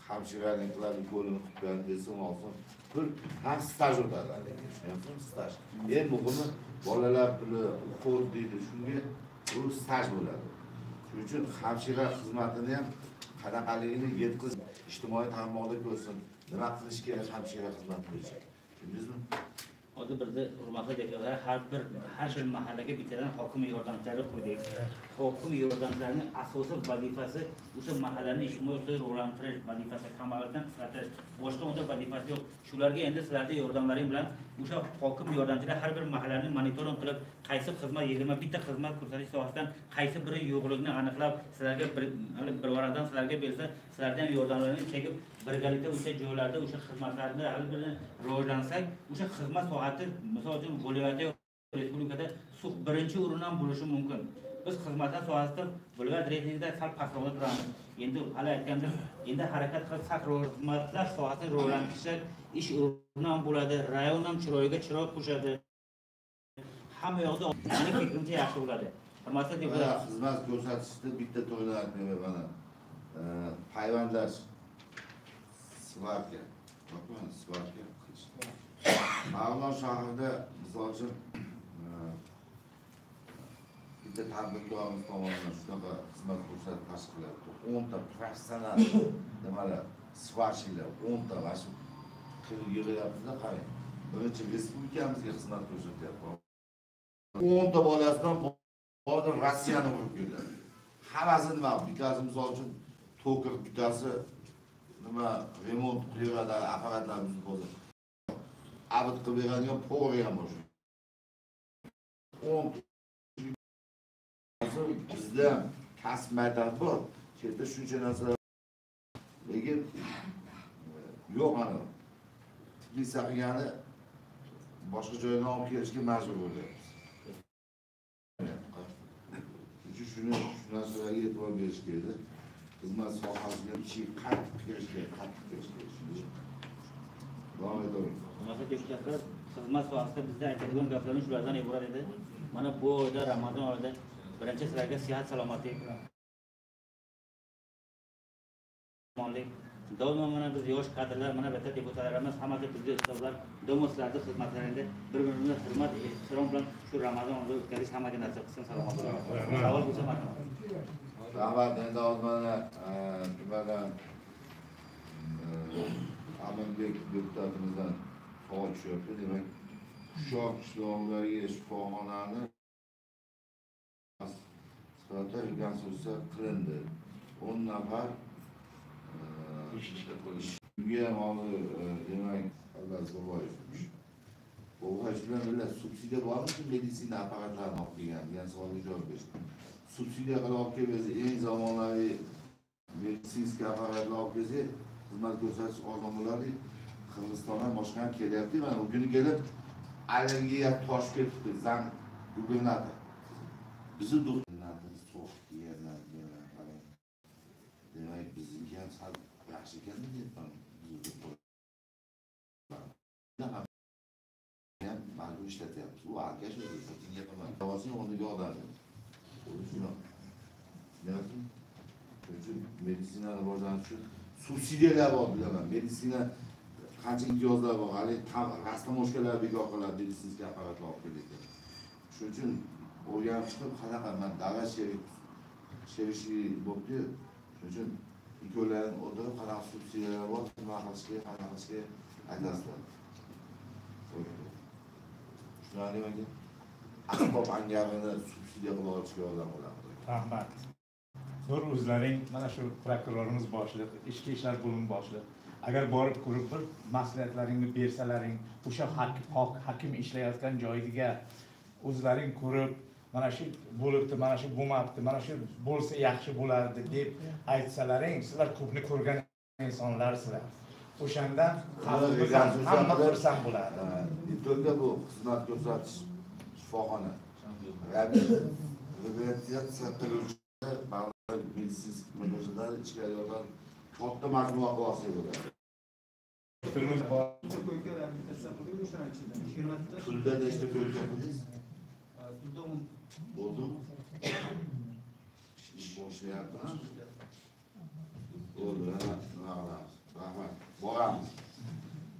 Speaker 1: hamshiralik qiladi, qo'lini qilib qo'yadi desin, olsin. Pul ham staj o'tadi, tushunyapsizmi? Staj. Eng muhimi bolalar puli, o'quv deydi, shunga bu staj bo'ladi. Shuning uchun hamshira xizmatini ham qanaqaligini yetkazib, ijtimoiy tarmoqda ko'rsin, nima qilish kerak hamshira xizmati bo'yicha. Tushundingizmi?
Speaker 4: Hozir bizda hurmatli deputatlar har bir mahallaga bittadan hokim yordamchilari qo'ydik. Hokim yordamchilarining asosiy vazifasi o'sha mahallani ijtimoiy rivojlantirish vazifasi, kambag'allikdan qisqartirish. Boshqa unda vazifasi yo'q. Shularga endi sizlarning yordamlaring bilan o'sha hokim yordamchilar har bir mahallani monitoring qilib, qaysi xizmat 21 ta xizmat ko'rsatish sohasidan qaysi biri yo'qligini aniqlab, sizlarga bir varaqdan sizlarga bersa, sizlardan ham yordamlarini chekib, birgalikda o'sha joylarda o'sha xizmatlarni har birini rivojlansak, o'sha xizmat sohasi misol uchun viloyatda, respublikada suv birinchi o'rin ham bo'lishi mumkin. Biz xizmatlar sohasida viloyat reytingida sal pastroqda turamiz. Endi hali aytgandim, endi harakat qilib xizmatlar sohasini rivojlantirsak, ish o'rni ham bo'ladi, rayon ham chiroyiga chiroy qo'shadi. Hamma yoqda meni fikrimcha yaxshi bo'ladi. Hurmatli deputat,
Speaker 1: xizmat ko'rsatishda bitta to'yni aytmayman mana. Payvandlash, svarka, svarka qilish. Marg'ilon shahrida misol uchun bitta tadbirkorimiz tomonidan shunaqa xizmat ko'rsatish tashkil etildi. 10 ta professional nimalar, svarchilar 10 ta mana shu qilib yig'yapmiz-da, qarang. Birinchi respublikamizga xizmat ko'rsatyapti. 10 ta bolasidan borib Rossiyani urib keldi. Hammasi nima? Bittasi misol uchun tokar, bittasi nima remont qilaveradi, apparatlarimizni bozor. Abid qilib beradigan poveri ham bor. 10 bizda ham kasb maydoni bor. Chetda shuncha narsalar, lekin yo'q ana. Teplitsa qilgani boshqa joydan olib kelishga majbur bo'lyapmiz. Shuning shuni shu narsalarga e'tibor berish kerak. Xizmat sohasiga ichiga qattiq kirish kerak, qattiq kirish kerak. Davom etavering.
Speaker 4: Hurmatli deputatlar, xizmat sohasida bizda aytadigan gaplarimiz shulardan iborat edi. Mana bu oyda, Ramazon oyida birinchi sizlarga sihat, salomatlik, omonlik. Doimo mana biz yosh kadrlar, mana bu yerda deputatlarimiz, hammasi bizga ustozlar, doimo sizlarning xizmatlaringda bir-birimizga hurmat, ehtirom bilan shu Ramazon oyida o'tkazish hammaga nasib qilsin, salomat bo'ling. Savol bo'lsa marhamat.
Speaker 1: Rahmat. Endi hozir mana nimadan Aminbek deputatimizdan savol tushyapti. Demak, Qushoq qishlog'idagi shifoxonani sifatida rekonstruksiya qilindi. 10 nafar bunga ham hozir demak Allas Boboyev. Boboyev bilan birga subsidiya bormi meditsina apparatlarini olib kelgan degan savolga javob berishdi. Subsidiya qilib olib kelsa, eng zamonaviy meditsinskiy apparatlar olib kelsak, xizmat ko'rsatish oson bo'ladi. Qirg'izistondan boshqa ham kelyapti. Mana bu kuni kelib allergiya toshib ketibdi, zang gubernator. Bizni gubernator so'q yerlar qarang. Demak, bizniki ham sal yaxshi ekan deyapman. Ham majbur ishlatyapmiz. U alkash o'zi, Putinga qilmaydi. Davosini o'rniga odam. Tushunasizmi? Shuning uchun meditsina rivojlanishi uchun subsidiyalar bor, bilaman. Meditsina qancha imtiyozlar bor, hali rastamoshkalar bekor qiladi, meditsinskiy apparatlar olib kelayotgan. Shuning uchun o'rganib chiqib, qanaqa man davlat sherikli bo'libdi. Shuning uchun ikkovlarini o'tirib, qanaqa subsidiyalar bor, nima qilish kerak, qanaqa qilish kerak aytasizlar. Tushunarlimi aka? Asbob angarini subsidiya qilib olishga yordam bo'ladi.
Speaker 7: Rahmat. Zo'r o'zlaring mana shu prokurorimiz boshliq, ichki ishlar bo'limi boshliq. Agar borib ko'rib bir maslahatlaringni bersalaring, o'sha hakim ishlayotgan joyiga o'zlaring ko'rib, mana shu bo'libdi, mana shu bo'lmabdi, mana shu bo'lsa yaxshi bo'lardi deb aytsalaring, sizlar ko'pni ko'rgan insonlarsizlar. O'shanda xalqimiz hamma xursand bo'ladi.
Speaker 1: To'g'ri, bu xizmat ko'rsatish shifoxona. Reabilitatsiya qiluvchi meditsinskiy murojaatlar ichkari yoqdan katta majmua qilib olsak bo'ladi. Tunda nechta ko'yka qildingiz?
Speaker 3: Tunda 10.
Speaker 1: Bo'ldimi? Ishni boshlayapti. Bo'ldi, nima qilamiz? Rahmat. Boramiz.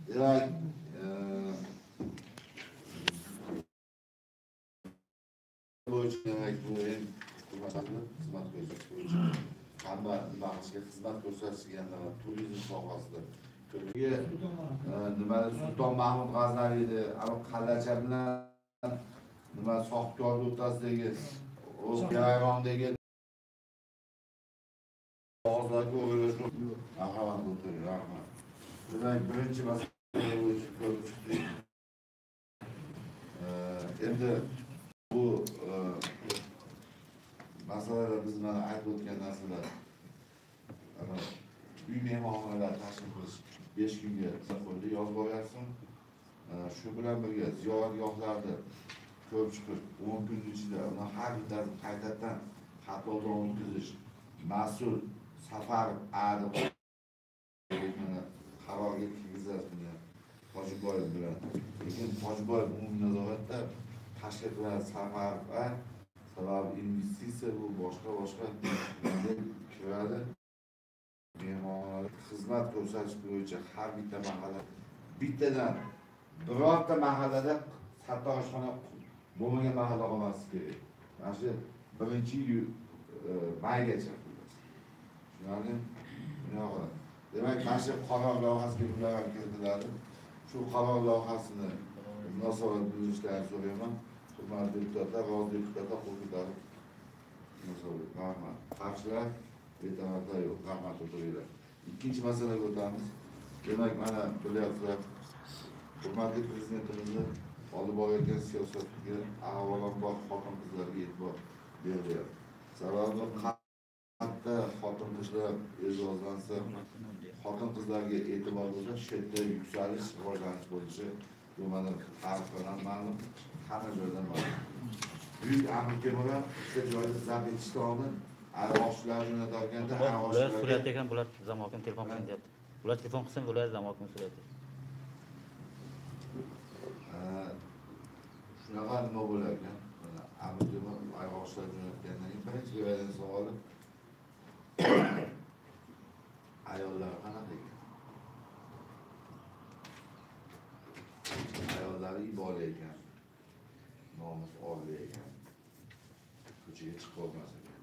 Speaker 1: Demak, bo'yicha demak bu eng xizmat ko'rsatish bo'yicha hamma nima qilishga xizmat ko'rsatishga nima turizm sohasida ko'pga nima Sulton Mahmud G'aznaviyni Qallacha bilan nima Sohibkorni o'rtasidagi O'zgarondagi og'izlarga o'ylash. Rahmat, o'tiring, rahmat. Demak, birinchi masala bo'yicha ko'rib chiqdik. Endi bu masalalar biz mana aytib o'tgan narsalar, uy mehmonxonalar tashkil qilish 5 kunga qo'ydi, yozib olyapsan. Shu bilan birga ziyoratgohlarni ko'rib chiqish 10 kun ichida uni har bittasini qaytadan xatlovdan o'tkazish, mas'ul Safarov ani qarorga kirgizasiz buni Hojiboyev bilan. Lekin Hojiboyev umumiy nazoratda tashkil qiladi Safarov, sababi investitsiya bu boshqa deb kiradi. Mehmonxonalar xizmat ko'rsatish bo'yicha har bitta mahalla bittadan birorta mahallada sartaroshxona bo'lmagan mahalla qolmasligi kerak. Mana shu 1 maygacha. Tushunarlimi? Bunaqa. Demak, mana shu qaror loyihasiga bular ham kiritiladi. Shu qaror loyihasini munosabat bildirishlarini so'rayman. Hurmatli deputatlar, rozi deputatlar qo'l ko'tarib munosabat. Rahmat. Qarshilar, betaraflar yo'q. Rahmat, o'tiringlar. Ikkinchi masalaga o'tamiz. Demak, mana bilyapsizlar, hurmatli prezidentimizni Olib borayotgan siyosatga avvalambor xotin-qizlarga e'tibor berilyapti. Sababi qayerda xotin-qizlar e'zozlansa, xotin-qizlarga e'tibor bo'lsa, shu yerda yuksalish, rivojlanish bo'lishi bu mana tarixdan ham ma'lum, hamma joydan ma'lum. Buyuk Amir Temur ham bitta joyda zabt etishdan oldin ayg'oqchilar jo'natarganda
Speaker 4: Ular surat ekan, bular zamokim telefon qiling deyapti. Ular telefon qilsin, bular zamokim surati.
Speaker 1: Shunaqa nima bo'lar ekan? Mana Amir Temur ayg'oqchilar jo'natgandan keyin birinchi kelgan savoli ayollar qanaqa ekan? Ayollari iboli ekan, nomus orli ekan, ko'chaga chiqib olmas ekan,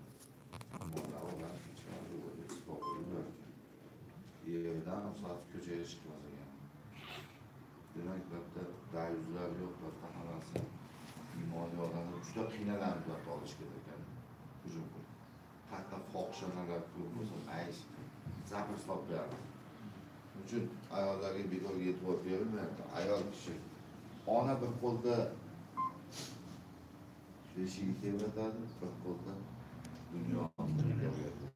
Speaker 1: yerdan ruxsat ko'chaga chiqmas ekan. Demak, bu yerda dayuzlar yo'q, bu yerda hammasi iymonli odamlar juda qiynalamiz bu yerda olish kerak ekan. Hujum qilib. Hatto fohishalar ko'p bo'lsa, mayish zabr solib beradi. Shuning uchun ayollarga bekorga e'tibor berilmayapti. Ayol kishi ona bir qo'lda beshigi tebratadi, bir qo'lda dunyoni tebratadi.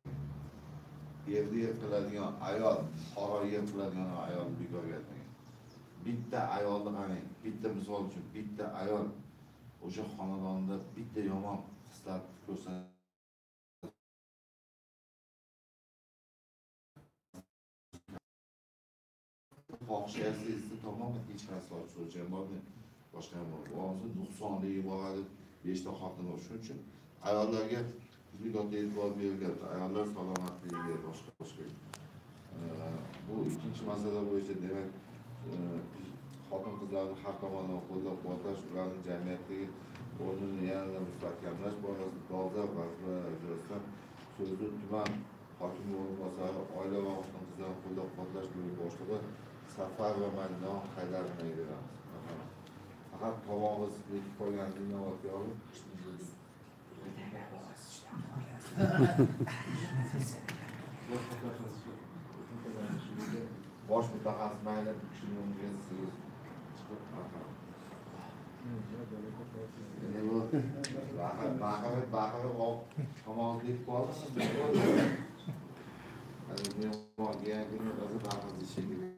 Speaker 1: Yerda yer qiladigan ayol, qora yer qiladigan ayol bekorga aytmagan. Bitta ayolni qarang, bitta misol uchun bitta ayol o'sha xonadonda bitta yomon xislat ko'rsatadi. Fohishasi esa tamoman hech qaysi so'rchi ham bormi, boshqa ham bormi. Bo'lmasa nuqsonligi boradi, 5 ta xotin bor. Shuning uchun ayollarga juda katta e'tibor berilyapti. Ayollar salomatligiga boshqa. Bu ikkinchi masala bo'yicha demak, xotin-qizlarni har tomonlama qo'llab-quvvatlash, ularning jamiyatdagi o'rnini yanada mustahkamlash borasida dolzarb vazifalar yuzasidan so'zni tuman hokimi o'rinbosari, oila va xotin-qizlarni qo'llab-quvvatlash bo'limi boshlig'i Safar va Majnun Haydarovga beramiz. Faqat tovog'ingiz bekib qolganini inobatga olib, bosh mutaxassis mayli bu kishini o'rniga siz chiqib marhamat. Endi bu baqirib tomog'ingiz bekib qoldimi? Mehmon kelgan kuni o'zi baqirdi shekilli.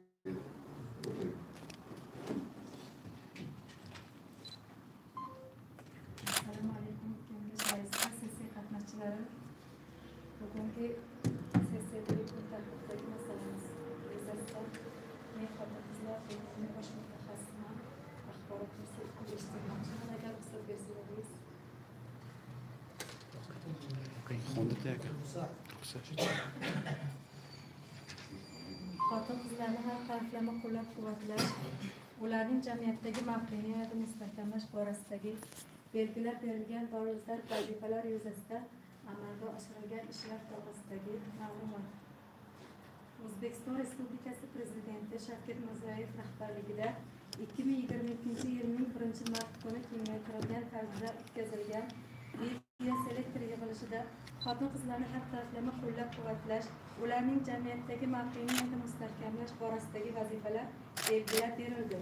Speaker 8: Assalomu alaykum, kengash raisi, sessiya qatnashchilari. Bugungi sessiyadagi kun tartibidagi masalamiz yuzasidan men xotin-qizlar bo'limi bosh mutaxassisiman, axborot eshittirmoqchiman, agar ruxsat bersangiz. Xotin-qizlarni har taraflama qo'llab-quvvatlash, ularning jamiyatdagi mavqeini yanada mustahkamlash borasidagi belgilab berilgan dolzarb vazifalar yuzasidan amalga oshirilgan ishlar to'g'risidagi ma'lumot. O'zbekiston Respublikasi Prezidenti Shavkat Mirziyoyev rahbarligida 2022-yilning 1-mart kuni kengaytirilgan tarzda o'tkazilgan videoselektor yig'ilishida xotin-qizlarni har taraflama qo'llab-quvvatlash, ularning jamiyatdagi mavqeini yanada mustahkamlash borasidagi vazifalar belgilab berildi.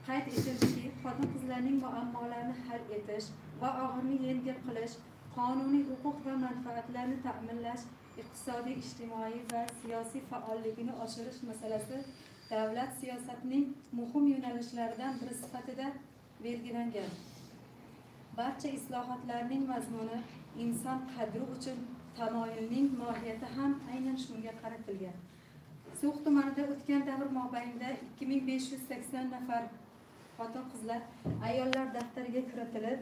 Speaker 8: Qayd etildiki, xotin-qizlarning muammolarini hal etish va og'irini yengil qilish, qonuniy huquq va manfaatlarni ta'minlash, iqtisodiy, ijtimoiy va siyosiy faolligini oshirish masalasi davlat siyosatining muhim yo'nalishlaridan biri sifatida belgilangan. Barcha islohotlarning mazmuni inson qadri uchun tamoyilning mohiyati ham aynan shunga qaratilgan. So'x tumanida o'tgan davr mobaynida 2580 nafar xotin-qizlar ayollar daftariga kiritilib,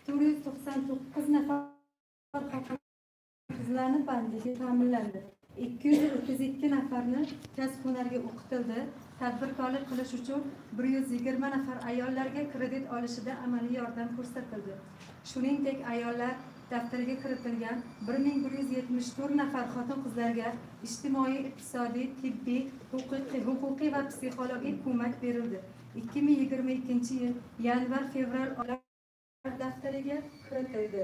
Speaker 8: 499 nafar xotin-qizlarning bandligi ta'minlandi. 232 nafarni kasb-hunarga o'qitildi. Tadbirkorlik qilish uchun 120 nafar ayollarga kredit olishida amaliy yordam ko'rsatildi. Shuningdek, ayollar daftariga kiritilgan 1174 nafar xotin-qizlarga ijtimoiy, iqtisodiy, tibbiy, huquqiy va psixologik ko'mak berildi. 2022-yil yanvar-fevral oylar daftariga kiritildi.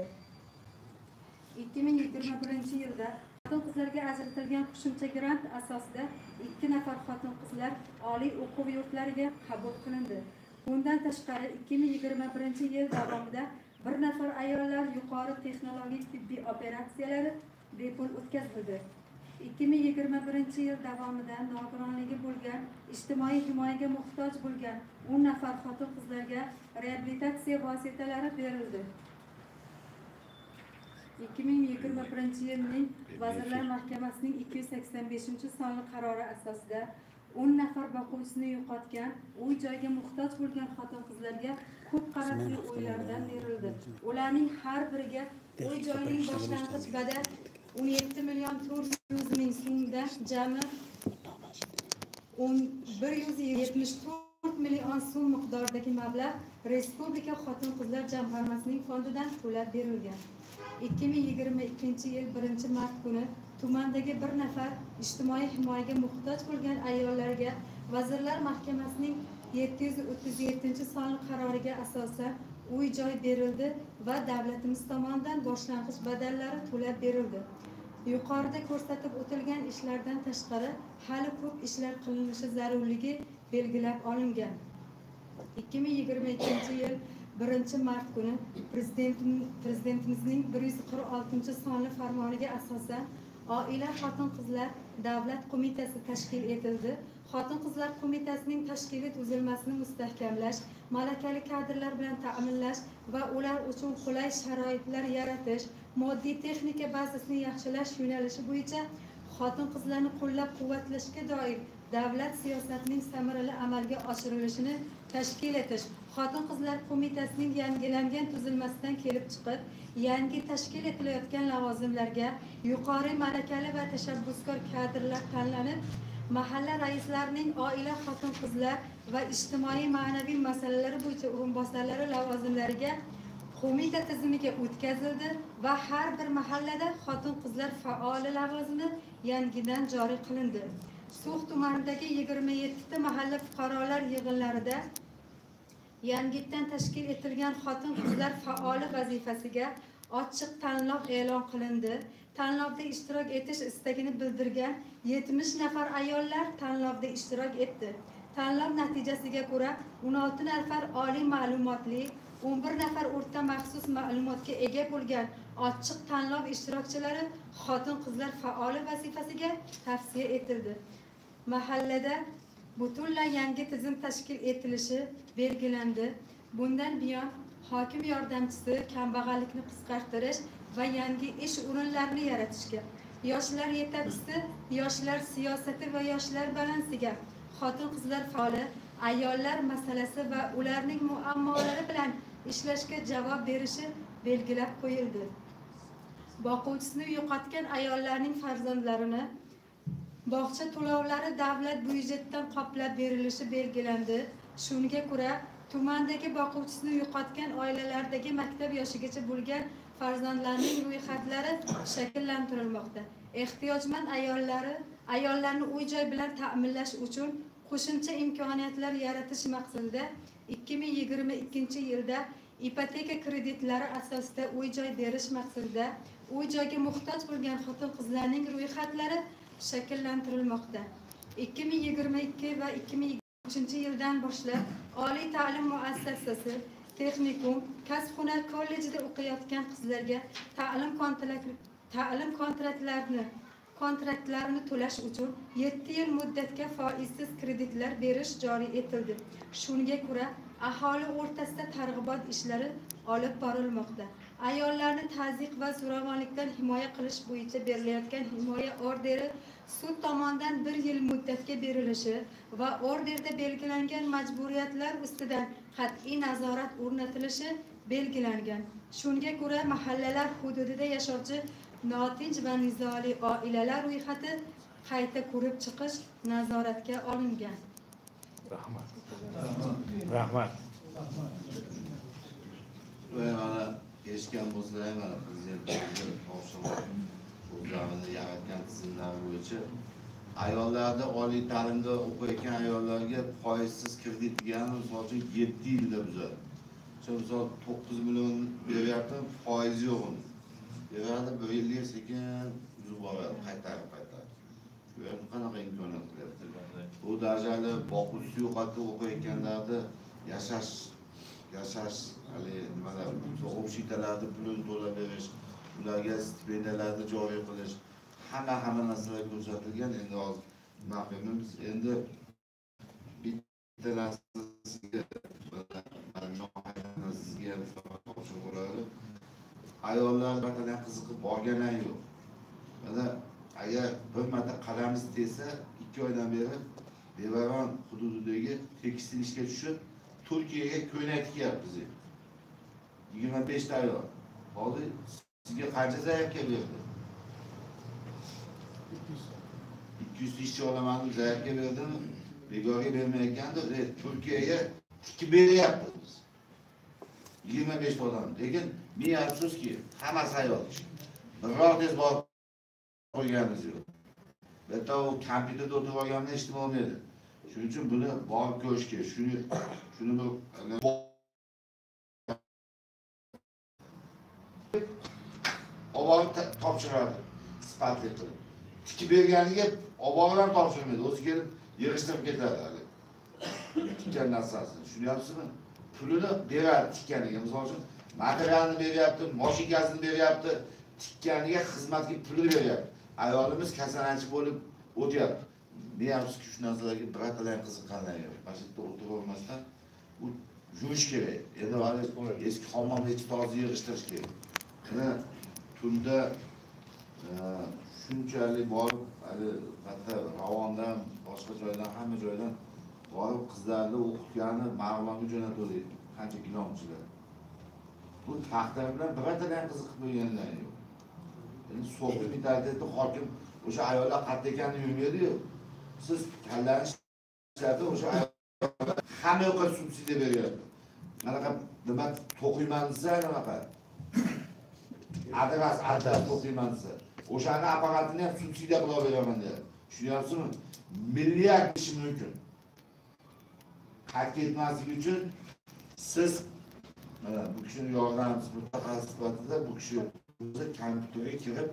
Speaker 8: 2021-yilda xotin-qizlarga ajratilgan qo'shimcha grant asosida 2 nafar xotin-qizlar oliy o'quv yurtlariga qabul qilindi. Bundan tashqari 2021-yil davomida bir nafar ayollar yuqori texnologik tibbiy operatsiyalari bepul o'tkazildi. 2021-yil davomida nogironligi bo'lgan, ijtimoiy himoyaga muhtoj bo'lgan 10 nafar xotin-qizlarga reabilitatsiya vositalari berildi. 2021-yilning Vazirlar Mahkamasining 285-sonli qarori asosida 10 nafar boquvchisini yo'qotgan, uy joyga muhtoj bo'lgan xotin-qizlarga ko'p qavatli uylardan berildi. Ularning har biriga uy joyining boshlang'ich badal 17 million 400 ming so'mdan jami 174 million so'm miqdoridagi mablag' Respublika xotin-qizlar jamg'armasining fondidan to'lab berilgan. 2022-yil 1-mart kuni tumandagi bir nafar ijtimoiy himoyaga muhtoj bo'lgan ayollarga Vazirlar Mahkamasining 737-sonli qaroriga asosan uy joy berildi va davlatimiz tomonidan boshlang'ich badallari to'lab berildi. Yuqorida ko'rsatib o'tilgan ishlardan tashqari hali ko'p ishlar qilinishi zarurligi belgilab olingan. 2022-yil 1-mart kuni Prezidentimizning 146-sonli farmoniga asosan Oila xotin-qizlar davlat qo'mitasi tashkil etildi. Xotin-qizlar qo'mitasining tashkiliy tuzilmasini mustahkamlash, malakali kadrlar bilan ta'minlash va ular uchun qulay sharoitlar yaratish, moddiy texnika bazasini yaxshilash yo'nalishi bo'yicha xotin-qizlarni qo'llab-quvvatlashga doir davlat siyosatining samarali amalga oshirilishini tashkil etish, Xotin-qizlar qo'mitasining yangilangan tuzilmasidan kelib chiqib, yangi tashkil etilayotgan lavozimlarga yuqori malakali va tashabbuskor kadrlar tanlanib, mahalla raislarining oila, xotin-qizlar va ijtimoiy ma'naviy masalalari bo'yicha o'rinbosarlari lavozimlariga qo'mita tizimiga o'tkazildi va har bir mahallada xotin-qizlar faoli lavozimi yangidan joriy qilindi. So'x tumanidagi 27 ta mahalla fuqarolar yig'inlarida yangidan tashkil etilgan xotin-qizlar faoli vazifasiga ochiq tanlov e'lon qilindi. Tanlovda ishtirok etish istagini bildirgan 70 nafar ayollar tanlovda ishtirok etdi. Tanlov natijasiga ko'ra 16 nafar oliy ma'lumotli, 11 nafar o'rta maxsus ma'lumotga ega bo'lgan ochiq tanlov ishtirokchilari xotin-qizlar faoli vazifasiga tavsiya etildi. Mahallada butunlay yangi tizim tashkil etilishi belgilandi. Bundan buyon hokim yordamchisi kambag'allikni qisqartirish va yangi ish o'rinlarini yaratishga, yoshlar yetakchisi yoshlar siyosati va yoshlar balansiga, xotin-qizlar faoli ayollar masalasi va ularning muammolari bilan ishlashga javob berishi belgilab qo'yildi. Boquvchisini yo'qotgan ayollarning farzandlarini bog'cha to'lovlari davlat byudjetidan qoplab berilishi belgilandi. Shunga ko'ra tumandagi boquvchisini yo'qotgan oilalardagi maktab yoshigacha bo'lgan farzandlarning ro'yxatlari shakllantirilmoqda. Ehtiyojmand ayollarni uy-joy bilan ta'minlash uchun qo'shimcha imkoniyatlar yaratish maqsadida 2022-yilda ipoteka kreditlari asosida uy-joy berish maqsadida uy-joyga muhtoj bo'lgan xotin-qizlarning ro'yxatlari shakllantirilmoqda. 2022 va 2023-yildan boshlab oliy ta'lim muassasasi, texnikum, kasb-hunar kollejida o'qiyotgan qizlarga ta'lim kontraktlarini to'lash uchun 7 yil muddatga foizsiz kreditlar berish joriy etildi. Shunga ko'ra aholi o'rtasida targ'ibot ishlari olib borilmoqda. Ayollarni tazyiq va zo'ravonlikdan himoya qilish bo'yicha berilayotgan himoya orderi sud tomonidan 1 yil muddatga berilishi va orderda belgilangan majburiyatlar ustidan qat'iy nazorat o'rnatilishi belgilangan. Shunga ko'ra mahallalar hududida yashovchi notinch va nizoli oilalar ro'yxati qayta ko'rib chiqish nazoratga olingan.
Speaker 7: Rahmat. Rahmat.
Speaker 1: Mana eshitgan bo'lsalar, mana prezidentimiz topshiriq o'zlarini yaratgan tizimlar bo'yicha ayollarda oliy ta'limda o'qiyotgan ayollarga foizsiz kredit degani misol uchun 7 yilda buzadi. Shu misol 9 million beryapti, foizi yo'q uni. Beradi, bir yillik sekin uzib boradi, qaytarib qaytarib. Shu yerda qanaqa imkoniyat qilyapti? Bu darajali boquvchisi yo'qotib o'qiyotganlarda Yashash hali nimalar, общежитияларni pulini to'lab berish, ularga stipendiyalarni joriy qilish, hamma narsalar ko'rsatilgan. Endi hozir nima qilamiz? Endi bitta narsasiga sizga topshiriq bo'ladi. Ayollar vatadan qiziqib borganlar yo'q. Mana agar bir marta qadamiz desa, 2 oydan beri Bevaron hududidagi tekstil ishga tushib, Turkiyaga ko'ynak tikyapmiz. 25 ta ayol. Hozir sizga qancha zaявка berdi? 200 ishchi olaman deb zaявка berdimi? Bekorga bermayotgandir. Turkiyaga tikib beryapmiz biz. 25 ta odam. Lekin ming afsuski, hammasi ayol kishi. Biror tez borib qo'yganimiz yo'q. Bitta u kompyuterda o'tirib olganimda hech nima bo'lmaydi. Shuning uchun buni borib ko'rish kerak. Shuni bir olib topshiradi, sifatli qilib. Tikib berganiga olib ham topshirmaydi, o'zi kelib yig'ishtirib ketadi hali. Tikkan narsasini. Tushunyapsizmi? Pulini beradi tikkaniga. Misol uchun materialni beryapti, mashinkasini beryapti, tikkaniga xizmatga pulini beryapti. Ayolimiz kasallanchi bo'lib o'tyapti. Men afsuski shu narsalarga birato'la ham qiziqqanlar yo'q. Mana shu yerda o'tirib olmasdan u yuvish kerak. Endi hali eski hammomni ichi toza yig'ishtirish kerak. Mana tunda shunchalik borib, hali hatto Ravondan, boshqa joydan, hamma joydan borib qizlarni o'qitgani Marg'ilonga jo'natdik. Qancha gilamchilar. Bu taqdir bilan birato'la ham qiziqib qo'yganlar yo'q. Endi so'qib mentalitetni hokim o'sha ayollar qayerda ekanini bilmaydi-yu. Siz kallani ishlatib o'sha ayollar hamma yoqqa subsidiya beryapti. Manaqa nima to'qiyman desa, anaqa adras to'qiyman desa, o'shani apparatini ham subsidiya qilib beraman deyapti. Tushunyapsizmi? Milliard ishi mumkin. Qaytib ketmasligi uchun siz mana bu kishini yordamchisi mutaxassis sifatida bu kishi o'zi kompyuterga kirib,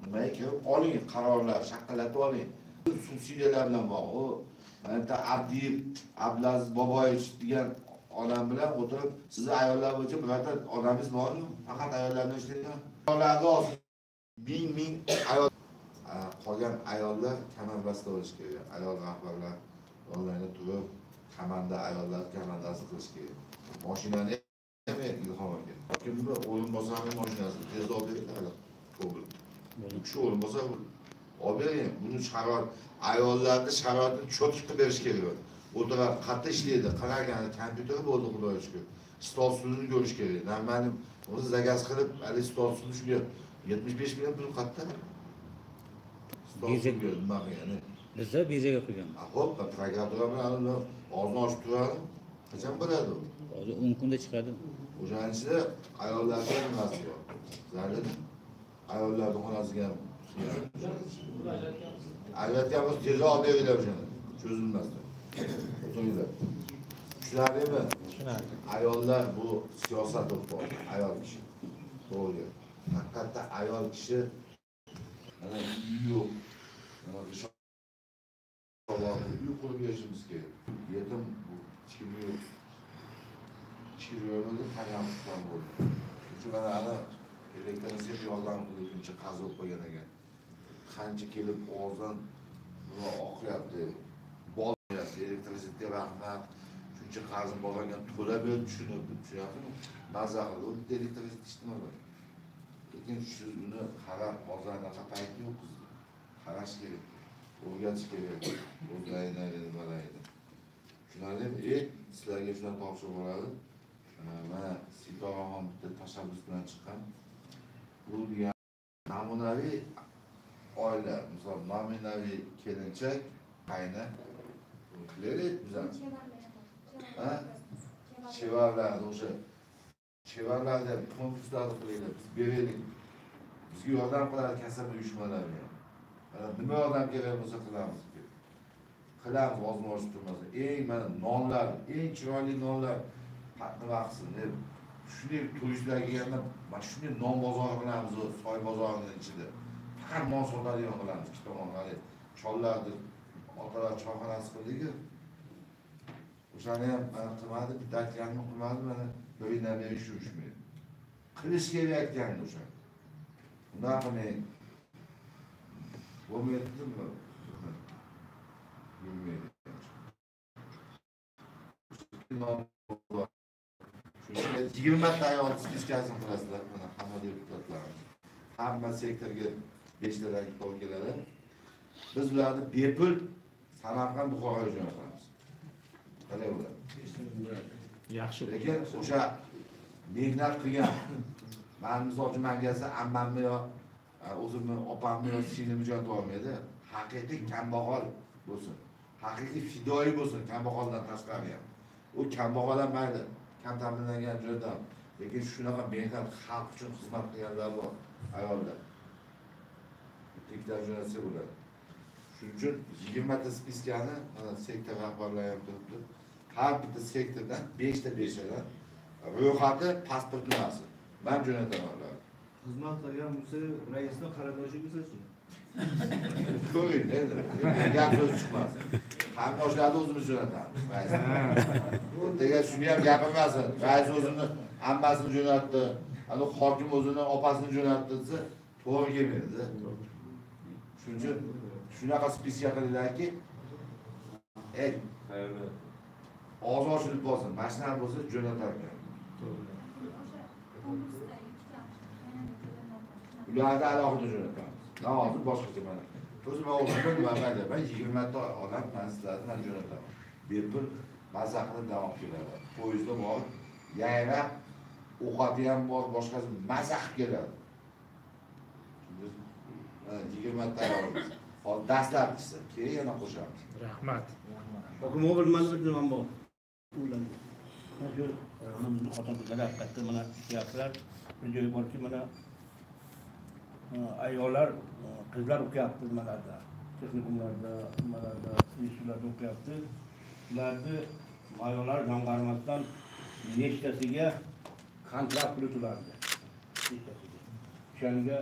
Speaker 1: nimaga kirib oling, qarorlar shaqillatib oling. Subsidiyalar bilan bog'liq. U mana bitta Abdiyev, Abdulaziz Boboyevich degan odam bilan o'tirib, sizni ayollar bo'yicha birorta odamingiz bormi? Faqat ayollar bilan ishlaydigan. Ayollarni olsin. Ming ayol qolgan ayollar kamarbasta bo'lishi kerak. Ayol rahbarlar onlaynda turib, komanda ayollar komandasi qilish kerak. Mashinani ham Ilhom aka. Hokimni o'rinbosarining mashinasi tez olib beringlar. To'g'ri. Bu kishi o'rinbosar olib bering. Buni sharoit, ayollarni sharoitini cho'tki qilib berish kerak. O'tirib qayerda ishlaydi, qaragani kompyuteri bo'ldi, Xudoga shukr. Stol stulini ko'rish kerak. Normali o'zi zakaz qilib, hali stol stulni shunga 75 million pul qayerda? Stol stulga nima qilgani?
Speaker 4: Bizda bezaga qo'yganmiz.
Speaker 1: Xo'p, prokuratura bilan og'zini ochib turadi. Qachon bo'ladi u?
Speaker 4: Hozir 10 kunda chiqadi.
Speaker 1: O'shaning ichida ayollarning nimasi bor? Zalida ayollarning xonasiga ham ajratganmiz, tezroq olib beringlar o'shani. Cho'zilmasdan. O'tiringlar. Tushunarlimi?
Speaker 7: Tushunarli.
Speaker 1: Ayollar bu siyosat bo'lib qoldi. Ayol kishi. To'g'ri. Haqiqatda ayol kishi mana yo'q. Mana uy qurib berishimiz kerak. Yetim hech kim yo'q. Hech kim yo'q, tayyorlanib bo'ldi. Chunki mana ana elektr yordam qilguncha qazib qo'ygan ekan. Qancha kelib og'izdan nima oqyapti. Bolyapti, elektrisitetga rahmat. Shuncha qarzim bor ekan, to'lab berib tushunib, tushunyapsizmi? Maza qilib, bitta elektrisitet nima bor. Lekin shu uni qarab, hozir anaqa payt yo'q bizda. Qarash kerak. O'rgatish kerak. O'zlaringni nimalarni. Tushunarlimi? Sizlarga shundan topshiriq bo'ladi. Mana Sitoraxon bitta tashabbus bilan chiqqan. Bu degan namunaviy oila, misol namunaviy kelinchak, qayna qilaylik bizlar. Ha? Chevarlarni o'sha chevarlarni konkurslarni qilaylik, biz beraylik. Bizga yordam qiladi kasaba uyushmalari ham. Mana nima yordam kerak bo'lsa qilamiz. Qilamiz, og'zini ochib turmasin. Eng mana nonlar, eng chiroyli nonlar nima qilsin deb shunday turistlar kelganda mana shunday non bozori qilamiz, soy bozorining ichida. Faqat non sotadigan qilamiz, ikki tomon hali chollarni otalar choyxonasi qildik-ku. O'shani ham mana qilmadi, bitta aytganini qilmadi, mana bir yildan beri ish yurishmaydi. Qilish kerak aytganini o'sha. Unday qilmang. Bo'lmaydimi? Bo'lmaydi. 20 ta ayol spiskasini qilasizlar, mana hamma deputatlarimiz. Hamma sektorga 5 tadan to'g'ri keladi. Biz ularni bepul Samarqand, Buxoroga jo'natamiz. Qalay bo'ladi?
Speaker 7: Yaxshi.
Speaker 1: Lekin o'sha mehnat qilgan, man misol uchun manga kelsa ammamni yo o'zimni opamni yo singlimni jo'natib olmaydi. Haqiqiy kambag'al bo'lsin. Haqiqiy fidoyi bo'lsin, kambag'aldan tashqari ham. U kambag'al ham mayli, kam ta'minlangan joydan. Lekin shunaqa mehnat xalq uchun xizmat qilganlar bor ayollar. Tekrar jo'natsa bo'ladi. Shuning uchun 20 ta spiskani mana sektor rahbarlari ham turibdi. Har bitta sektordan 5 ta 5tadan ro'yxati, pasport nimasi. Men jo'nataman ularni.
Speaker 9: Xizmat qilgan bo'lsa, raisni qarindoshi bo'lsa-chi?
Speaker 1: Ko'ring, endi gap so'z chiqmas. Qarindoshlarni o'zimiz jo'natamiz. Degan shuni ham gapirmasin. Rais o'zini ammasini jo'natdi, ana hokim o'zini opasini jo'natdi desa, to'g'ri kelmaydi. Shuning uchun shunaqa spiska qilinglarki, og'zi ochilib qolsin, mana shunaqa bo'lsa jo'natar ekan. Ularni alohida jo'natamiz. Men hozir boshqacha mana. O'zim o'zim nima 20 ta odam men sizlarni man jo'nataman. Bepul maza qilib davom keladi. Poyezdda borib, yayrab, ovqati ham bor, boshqasi maza qilib keladi. Mana 20 ta olamiz. Hozir dastlabkisi, keyin yana qo'shamiz.
Speaker 7: Rahmat.
Speaker 10: Hokim o'g'il mana bir nimam bor. Uylandi. Mana shu xotin-qizlar haqiqatda mana ishlayaptilar. Bir joyi borki, mana ayollar, qizlar o'qiyapti nimalarda, texnikumlarda, nimalarda, institutlarda o'qiyapti. Ularni ayollar jamg'armasidan nechtasiga kontrakt puli to'lardi. Nechtasiga. O'shanga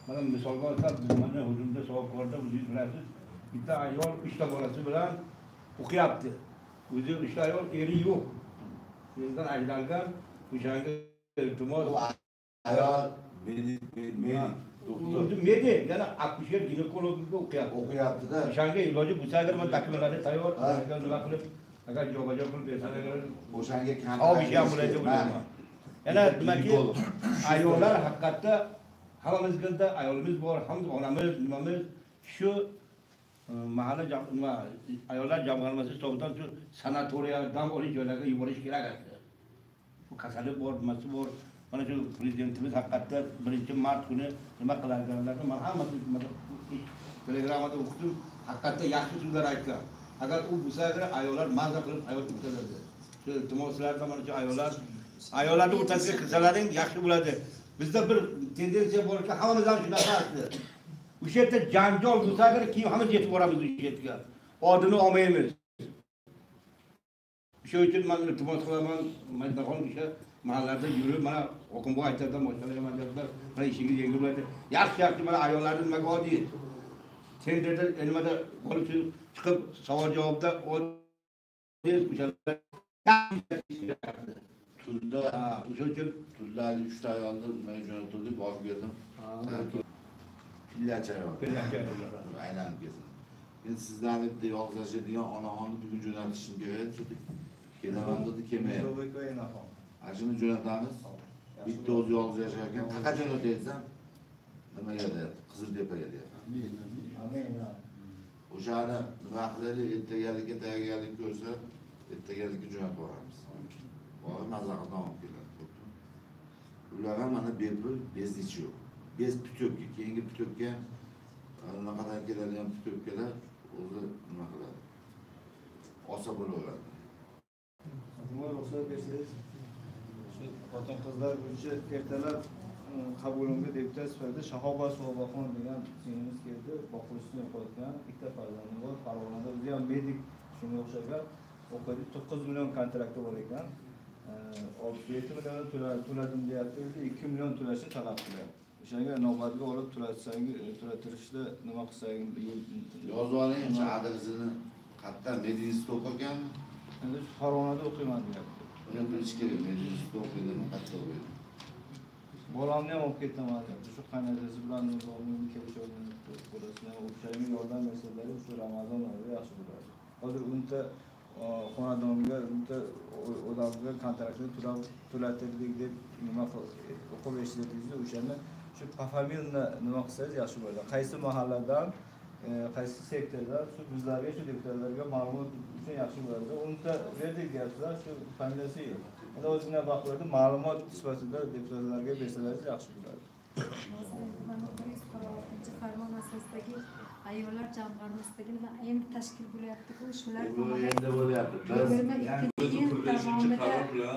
Speaker 10: mana misolga olsak, biz mana hujumda Savobkorda o'zingiz bilasiz, bitta ayol 3 ta bolasi bilan o'qiyapti. O'zi 3 ta ayol, eri yo'q. Eridan ajralgan, o'shanga iltimos.
Speaker 1: Ayol medik,
Speaker 10: o'zi medik, yana akusher ginekologga o'qiyapti.
Speaker 1: O'qiyapti-da.
Speaker 10: O'shanga iloji bo'lsa agar mana dokumentlari tayyor, agar nima qilib, agar jo'ga-jo qilib bersalar,
Speaker 1: o'shanga
Speaker 10: kontrakt bo'ladi. Yana nimaki, ayollar haqiqatda hammamizda ayolimiz bor, hammamiz onamiz, nimamiz shu mahalla nima ayollar jamg'armasi hisobidan shu sanatoriya, dam olish joylariga yuborish kerak edi. Bu kasali bor, nimasi bor. Mana shu prezidentimiz haqiqatda 1-mart kuni nima qilarkanlarni men hammasini telegramada o'qidim, haqiqatda yaxshi so'zlar aytgan. Agar u bo'lsa agar ayollar maza qilib hayot o'tkazadi. Shu iltimoslarda mana shu ayollarni o'rtasiga kirsalaring yaxshi bo'ladi. Bizda bir tendensiya borki, hammamiz ham shunaqa asli. O'sha yerda janjal bo'lsa agar keyin hammamiz yetib boramiz o'sha yerga. Odini olmaymiz. O'sha uchun men iltimos qilaman, Majdaxon o'sha mahallalarda yurib, mana hokim bu aytadi, boshqalar ham aytadilar, mana ishingiz yengil bo'ladi. Yaxshi-yaxshi mana ayollarni nimaga oddiy tenderda nimada qolib chiqib savol javobda oddiy o'shalar
Speaker 1: tunda
Speaker 10: o'sha uchun
Speaker 1: tunda 3 ta ayolni men jo'natildik, borib keldim. Pillachi ayol.
Speaker 10: Pillachi ayollar.
Speaker 1: Aylanib kelsin. Endi sizlarni bitta yolg'iz yashaydigan onaxonni bugun jo'natishim kerak dedi. Kelaman dedi, kelmayapti. Ana shuni jo'natamiz. Bitta o'zi yolg'iz yashar ekan, qayerga jo'natyapsan? Nimaga deyapti? Qiziltepaga deyapti. O'shani nima qilaylik, ertagarlikka tayyorgarlik ko'rsa, ertagarlikka jo'natib yuboramiz. Borib maza qilib olib keladi. Ular ham mana bepul, bez ichi yo'q. Bez putyovka, keyingi putyovka anaqadan keladigan putyovkalar o'zi nima qiladi? Olsa bo'laveradi.
Speaker 9: Nima ruxsat bersangiz, shu xotin-qizlar bo'yicha ertalab qabulimga deputat sifatida Shahoba So'baxon degan singlimiz keldi, boquvchisini yo'qotgan, ikkita farzandi bor, Farg'onada o'zi ham medik, shunga o'xshagan, o'qiydi, 9 million kontrakti bor ekan. 67 million to'ladim deyapti, 2 million to'lashni talab qilyapti. O'shanga navbatga olib to'latsangiz, to'latirishda nima qilsangiz
Speaker 1: yozib oling, o'sha adresini qayerdan medinstitutda o'qiganmi?
Speaker 9: Endi Farg'onada o'qiyman deyapti.
Speaker 1: Uni bilish kerak, medinstitutda o'qiydimi, qayerda o'qiydi?
Speaker 9: Bolamni ham olib ketaman deyapti. Shu qaynotasi bilan nizomning kelishovini bolasini ham o'shalarga yordam bersalar, shu Ramazon oyida yaxshi bo'ladi. Hozir o'nta xonadonga, o'nta odamga kontraktni to'latirdik deb nima o'qib eshitdingiz, o'shani shu pofamilni nima qilsangiz yaxshi bo'ladi. Qaysi mahalladan, qaysi sektordan shu bizlarga, shu deputatlarga ma'lumot uchun yaxshi bo'ladi. O'nta berdik deyapsizlar, shu familiyasi yo'q. Endi o'zinglar vaqtlarda ma'lumot sifatida deputatlarga bersalaringiz yaxshi bo'ladi.
Speaker 8: Mana 146-farmon asosidagi ayollar jamg'armasidagi nima endi tashkil bo'lyapti-ku, shular
Speaker 1: Bu endi bo'lyapti. Biz
Speaker 8: 22 yil davomida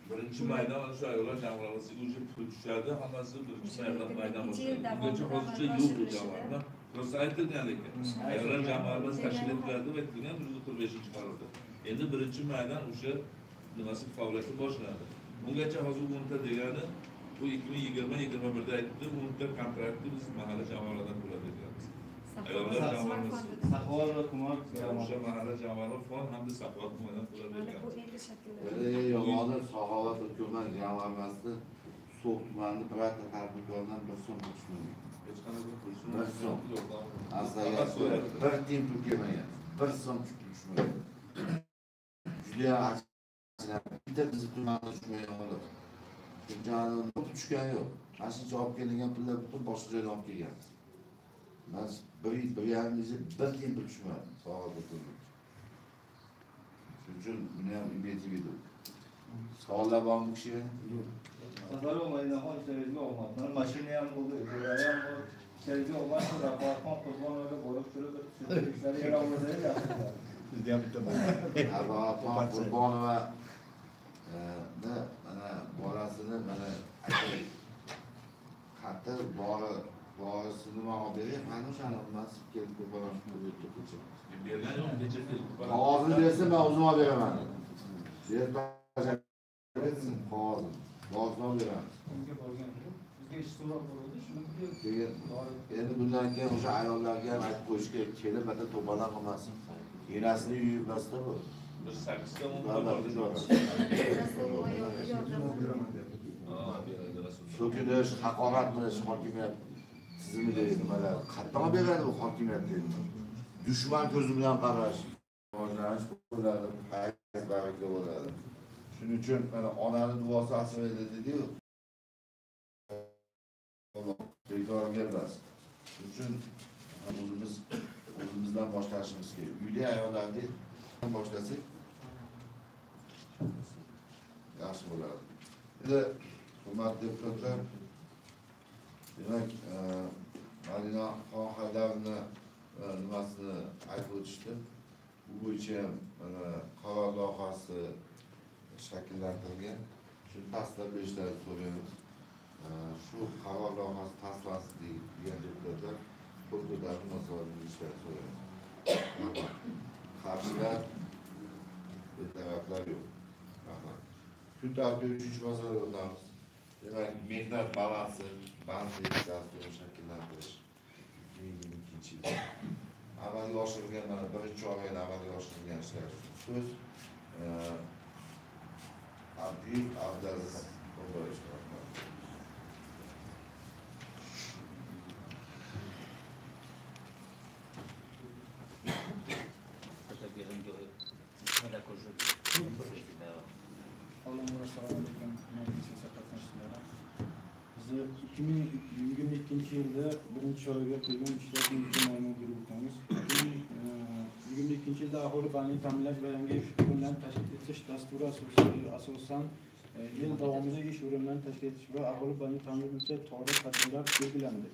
Speaker 11: 1 maydan shu ayollar jamg'armasiga уже pul tushadi, hammasi 1 maydan boshlanadi. Bungacha hozircha yo'q bu jamg'arma. Rost aytilgan lekin. Ayollar jamg'armasi tashkil etiladi deb aytilgan 145-qarorda. Endi 1 maydan o'sha nimasi faoliyati boshlanadi. Bungacha hozir 10ta degani bu 2020-21da aytdi, 10ta kontraktni biz mahalla jamg'armalaridan to'lab berganmiz. Ayollar jamg'armasi
Speaker 9: Saxovat va Kumar
Speaker 11: o'sha mahalla jamg'arma fond hamda Saxovat Kumardan to'lab
Speaker 8: mana bu
Speaker 11: berganmiz.
Speaker 8: endi shakllanadi.
Speaker 1: Yomoni Saxovat va Ko'mak jamg'armasida So'x tumanida birorta tadbirkordan 1 so'm pul tushmagan.
Speaker 11: Hech qanaqa pul
Speaker 1: 1 so'm.
Speaker 11: Faqat so'radi.
Speaker 1: 1 tiyin pul kelmagan. 1 so'm pul tushmagan. Judayam achinarli. Bitta bizni tumanda tushmagan holat. Shunchani pul tushgani yo'q. Mana shuncha olib kelingan pullar butun boshqa joydan olib kelgan. Man 1,5 yilda 1 tiyin pul tushmadi Saxovat va Ko'mak. Shuning uchun buni ham имейте в виду. Savollar bormi bu kishiga?
Speaker 9: Safarov Madinaxon ishlaringizga omad. Mana mashina ham bo'ldi, jo'ralari ham bor. Ishlaringizga omad. Shu Rafatxon Qurbonova borib turib bir ishlari yaroq bo'lsa yaxshi bo'ladi.
Speaker 7: Bizda ham bitta bor.
Speaker 1: Rafatxon Qurbonova ni mana bolasini mana aytaylik. Qayerda borisi nima olib beray, mana o'shani nimasi kelib ko'paroq kecha.
Speaker 11: Bergan yo'q, kecha kelib.
Speaker 1: Qog'ozni bersin, men o'zim olib beraman. Berib bersin qog'ozni. Qog'ozni olib beramiz.
Speaker 3: Unga borgan bizga ish so'roq bo'ldi, shuni
Speaker 1: Keyin endi bundan keyin o'sha ayollarga ham aytib qo'yish kerak, kelib bitta to'polon qilmasin. Enasini uyi emasda bu.
Speaker 11: Bir 8ta 10ta
Speaker 1: Davlat
Speaker 11: bor.
Speaker 1: idorasi.
Speaker 2: Beraman deyapti.
Speaker 11: Ha, beradi rasul.
Speaker 1: So'kinish, haqorat qilish hokimiyat tizimidagi nimalar qayerdan olib beradi bu hokimiyat deydi. Dushman ko'zi bilan qarash, rivojlanish bo'ladi, fayz baraka bo'ladi. Shuning uchun mana onani duosi asraydi dedi-yu. Alloh bekorga emas. Shuning uchun o'zimizdan boshlashimiz kerak. Uyda ayollarni boshlasak yaxshi bo'ladi. Endi hurmatli deputatlar, demak, Madinaxon Haydarovna nimasini aytib o'tishdi. Bu bo'yicha ham mana qaror loyihasi shakllantirilgan. Shuni tasdiqlab berishlarini so'raymiz. Shu qaror loyihasi tasdiqlansin degan deputatlar qo'l ko'tarib munosabat bildirishlarini so'raymiz. Rahmat. Qarshilar, betaraflar yo'q. Rahmat. Kun tartibi 3-masalaga o'tamiz. Demak, mehnat balansi, bandlik dasturini shakllantirish 2022-yilda amalga oshirilgan mana birinchi oyda amalga oshirilgan ishlar so'z Abdiyev Abdulaziz Boboyevich, rahmat.
Speaker 3: Avvalambor assalomu alaykum sessiya qatnashchilari. Bizni 2022-yilda birinchi oyga qilgan ishlar bo'yicha ma'lumot berib o'tamiz. 2022-yilda aholi bandligini ta'minlash va yangi ish o'rinlarini tashkil etish dasturi asosan yil davomida ish o'rinlarini tashkil etish va aholi bandligini ta'minlash bo'yicha chora tadbirlar belgilandi.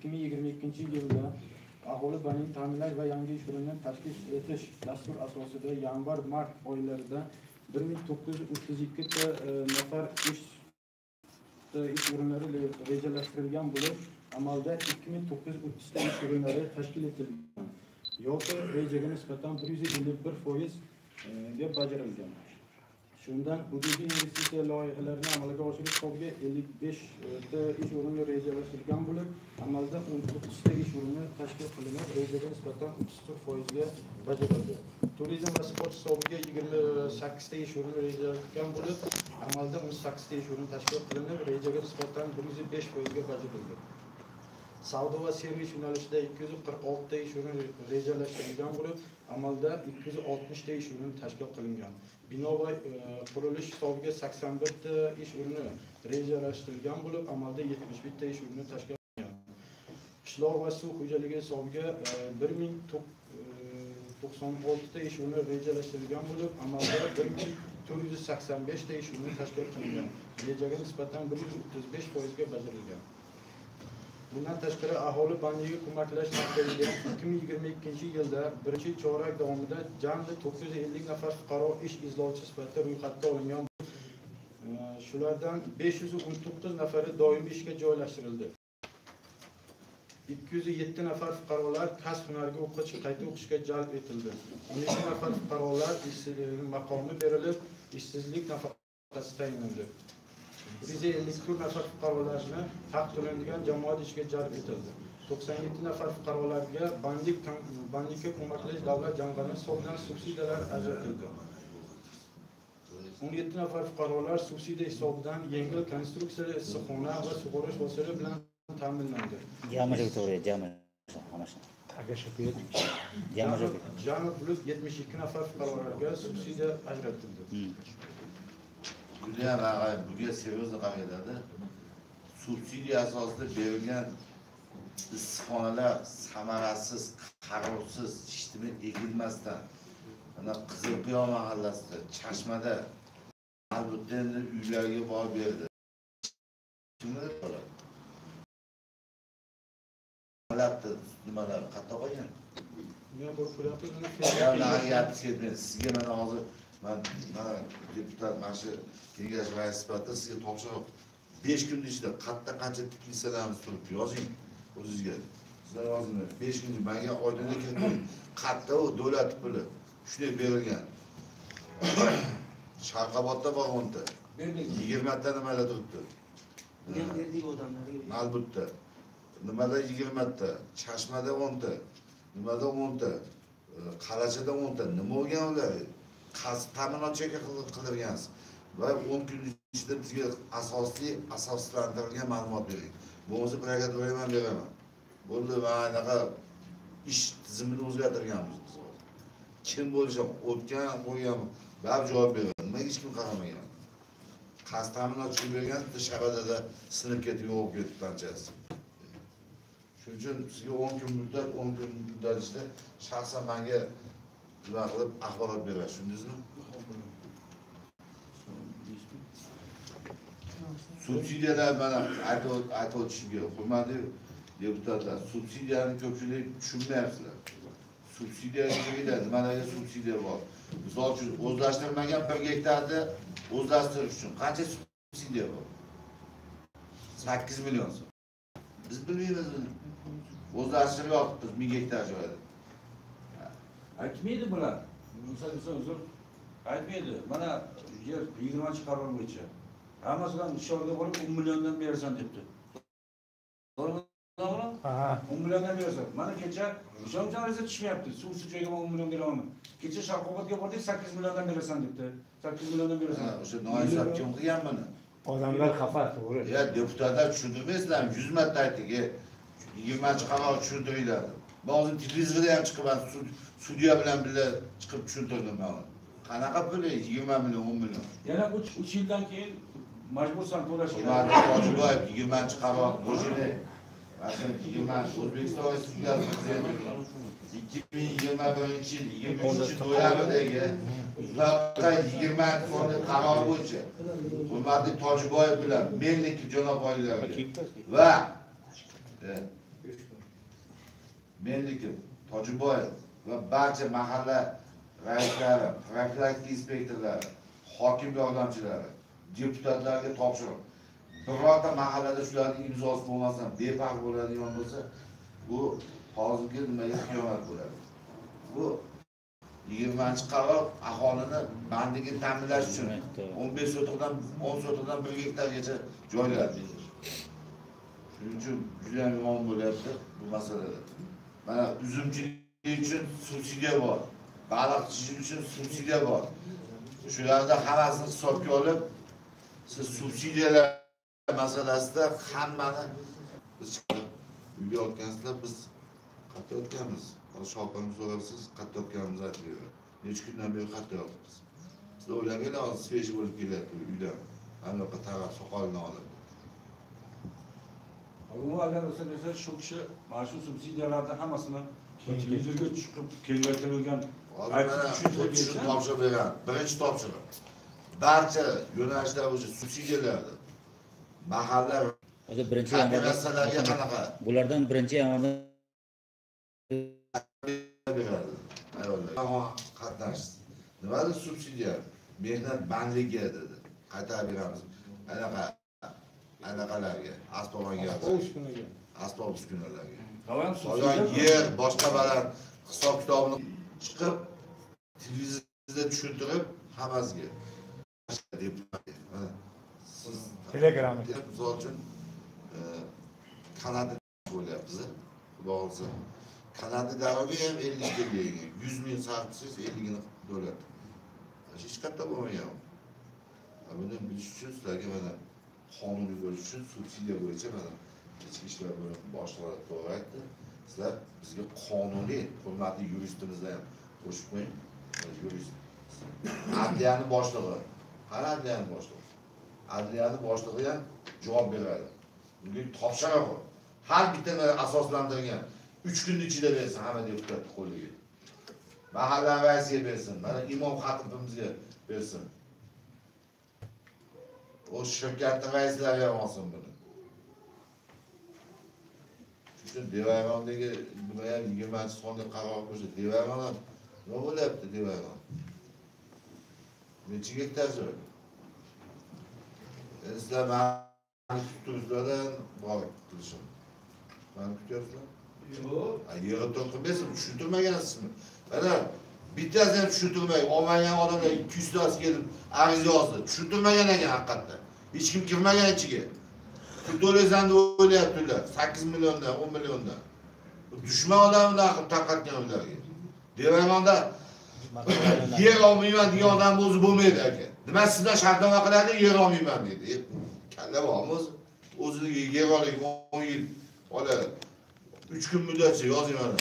Speaker 3: 2022-yilda aholi bandligini ta'minlash va yangi ish o'rinlarini tashkil etish dasturi asosida yanvar-mart oylarida 1932 ta nafar ish o'rinlari rejalashtirilgan bo'lib, amalda 2930 ta ish o'rinlari tashkil etilgan yoki rejaga nisbatan 151% ga bajarilgan. Shundan hududiy investitsiya loyihalarini amalga oshirish hisobiga 55 ta ish o'rni rejalashtirilgan bo'lib, amalda 19 ta ish o'rni tashkil qilinib, rejaga nisbatan 34% ga bajarildi. Turizm va sport hisobiga 28 ta ish o'rni rejalashtirilgan bo'lib, amalda 18 ta ish o'rni tashkil qilinib, rejaga nisbatan 105% ga bajarildi. Savdo va servis yo'nalishida 246 ta ish o'rni rejalashtirilgan bo'lib, amalda 260 ta ish o'rni tashkil qilingan. Bino va qurilish hisobiga 81 ta ish o'rni rejalashtirilgan bo'lib, amalda 71 ta ish o'rni tashkil qilingan. Qishloq va suv xo'jaligi hisobiga 1096 ta ish o'rni rejalashtirilgan bo'lib, amalda 1485 ta ish o'rni tashkil qilingan. Rejaga nisbatan 135% ga bajarilgan. Bundan tashqari aholi bandligiga ko'maklash markaziga 2022-yilda birinchi chorak davomida jami 950 nafar fuqaro ish izlovchi sifatida ro'yxatga olingan. Shulardan 519 nafari doimiy ishga joylashtirildi. 207 nafar fuqarolar kasb hunarga o'qish, qayta o'qishga jalb etildi. 12 nafar fuqarolar ishsizlik maqomi berilib, ishsizlik nafaqasi tayinlandi. 154 nafar fuqarolarni haq to'lanadigan jamoat ishiga jalb etildi. 97 nafar fuqarolarga bandlikka ko'maklash davlat jamg'armasi hisobidan subsidiyalar ajratildi. 17 nafar fuqarolar subsidiya hisobidan yengil konstruksiyali issiqxona va sug'orish vositalari bilan ta'minlandi. Jami plyus 72 nafar fuqarolarga subsidiya ajratildi.
Speaker 1: Judayam ag'ay, bunga seryozni qaranglarda. Subsidiya asosida berilgan issiqxonalar samarasiz, qarovsiz, ijtimoiy egilmasdan mana Qizilqiyo mahallasida, Chashmada albatta endi uylarga borib berdi. Kimlar boradi? Davlatni nimalar qayerda qolgan?
Speaker 3: Men bir ko'ryapmiz.
Speaker 1: Sizga mana hozir man mana deputat mana shu kengash raisi sifatida sizga topshiriq 5 kun ichida qayerda qancha teplitsalarimiz turibdi yozing o'zingizga. Sizlar yozinglar. 5 kun menga oydinlik kiritib qayerda u davlat puli shunday berilgan. Sharqobodda bor 10 ta. 20 ta nimalar turibdi.
Speaker 12: Berdik odamlarga.
Speaker 1: Albatta. Nimada 20 ta, Chashmada 10 ta, nimada 10 ta, Qalachada 10 ta. Nima bo'lgan ular? Ta'minotchiga qildirgansiz va 10 kun ichida bizga asosli, asoslantirilgan ma'lumot bering. Bo'lmasa prokuraturaga men beraman. Bo'ldi, mana anaqa ish tizimini o'zgartirganmiz biz. Kim bo'lishi, o'tgan, qo'ygan, baribir javob beradi. Nimaga hech kim qaramagan? Qarz ta'minotchiga bergan, bitta shabadada sinib ketib, yo'q bo'lib ketdi qanchasi. Shuning uchun sizga 10 kun muddat, 10 kun muddat ichida shaxsan menga nima qilib axborot berasiz, tushundingizmi? Subsidiyalar mana aytib o'tishim kerak. Hurmatli deputatlar, subsidiyani ko'pchilik tushunmayapsizlar. Subsidiya deyiladi, nimalarga subsidiya bor? Misol uchun, o'zlashtirilmagan 1 gektarni o'zlashtirish uchun qancha subsidiya bor? 8 million so'm. Biz bilmaymiz buni. O'zlashtirib yotibmiz 1000 gektar joyda.
Speaker 6: Aytmaydi bular. Misol uzr aytmaydi. Mana yer 20-qaror bo'yicha hammasidan ishorga borib 10 milliondan berasan debdi. To'g'rimi? Ha, 10 milliondan berasan. Mana kecha ishonchim ariza tushmayapti. Suvsiz joyga 10 million beraman. Kecha Sharqobodga bordik, 8 milliondan berasan debdi. 8 milliondan berasan.
Speaker 1: O'sha noinsaf kim qilgan buni?
Speaker 7: Odamlar xafa, to'g'ri.
Speaker 1: Ya deputatlar tushundirmaysizlarmi? 100 marta aytdik, 20-qaror tushuntiringlar. Men o'zim televizorda ham chiqib, sudya bilan birga chiqib tushuntirdim men uni. Qanaqa pul? 20 million, 10 million.
Speaker 6: Yana 3 yildan keyin majbursan to'lashga.
Speaker 1: Hojiboyev 20-qaror bo'shini. Masalan, 20 O'zbekiston Respublikasi Prezidenti 2021-yil 23-noyabrdagi uzatda 20 sonli qaror bo'yicha hurmatli Tojiboyev bilan Melnikov janob oliylarga va Melnikov, Tojiboyev va barcha mahalla raislari, profilaktika inspektorlari, hokim yordamchilari, deputatlarga topshiriq. Birorta mahallada shularning imzosi bo'lmasa, befarq bo'ladigan bo'lsa, bu hozirgi nimaga xiyonat bo'ladi. Bu 20-qaror aholini bandligini ta'minlash uchun 15 sotixdan 10 sotixdan 1 gektargacha joylar. Shuning uchun juda ham yomon bo'lyapti bu masalada. Mana uzumchilik uchun subsidiya bor, baliqchilik uchun subsidiya bor. Shularni hammasini hisobga olib, siz subsidiyalar masalasida hammani biz uyga otgansizlar, biz qayerda yotganmiz? Hozir shopirni so'rabsiz, qayerda yotganimizni aytib beradi. Necha kundan beri qayerda yotibmiz? Siz o'ylamanglar, hozir sveji bo'lib kelyapti uydan. Mana buyoqqa taraf soqolini olib.
Speaker 6: Umuman agar ruxsat bersa, shu kishi mana shu subsidiyalarni hammasini televizorga chiqib kengaytirilgan
Speaker 1: shu topshiriq bergan. Birinchi topshiriq. Barcha yo'nalishlar bo'yicha subsidiyalarni mahalla
Speaker 4: hozir 1-yanvarda
Speaker 1: qanaqa?
Speaker 4: Bulardan 1-yanvarda
Speaker 1: beradi. Ayollar qatnashsin. Nima dedi subsidiya? Mehnat bandligi dedi. Qaytarib beramiz. Anaqalarga, asbob uskunalarga. Yer, boshqa baland hisob kitobini chiqib televizorda tushuntirib hammasiga. Siz
Speaker 7: Telegram
Speaker 1: misol uchun Kanada bo'lyapmiz, xudo xohlasa. Kanada davrga ham 50 ga bergan. 100 ming sarf qilsangiz 50 gini davlat. Hech qayerda bo'lmagan. Buni bilish uchun sizlarga mana qonuniy bo'lish uchun subsidiya bo'yicha mana ichki ishlar bo'limi boshlig'i to'g'ri aytdi. Sizlar bizga qonuniy, hurmatli yuristimizdan ham qo'shib qo'ying. Yurist. Adliyaning boshlig'i. Qani adliyaning boshlig'i? Adliyaning boshlig'i ham javob beradi. Bunga topshiriq bor. Har bitta asoslantirilgan 3 kun ichida bersin hamma deputat qo'liga. Mahalla raisiga bersin, mana imom xatibimizga bersin. O shirkatning raislari ham olsin buni. Shuning uchun Devayrondagi nima ham 20-sonli qaror bo'yicha Devayron ham nima bo'lyapti Devayron? Necha gektar joy? Sizlar mani kutib borib qilishim. Mani kutyapsizlar? Yo'q. Yig'ib turib tushuntirmagansizmi? Mana bittasi ham tushuntirmagan, olmagan odamlar 200 tasi kelib ariza yozdi. Tushuntirmagan ekan haqiqatda. Hech kim kirmagan ichiga. Pul to'laysan deb o'ylayapti ular. 8 milliondan, 10 milliondan. Dushman odam ular qilib tarqatgan ularga. Devayronda yer olmayman degan odam o'zi bo'lmaydi aka. Nima sizdan shartnoma qiladi, yer olmayman deydi. Kalla bormi o'zi? O'zini yer olib 10 yil oladi. 3 kun muddatcha yozing mana.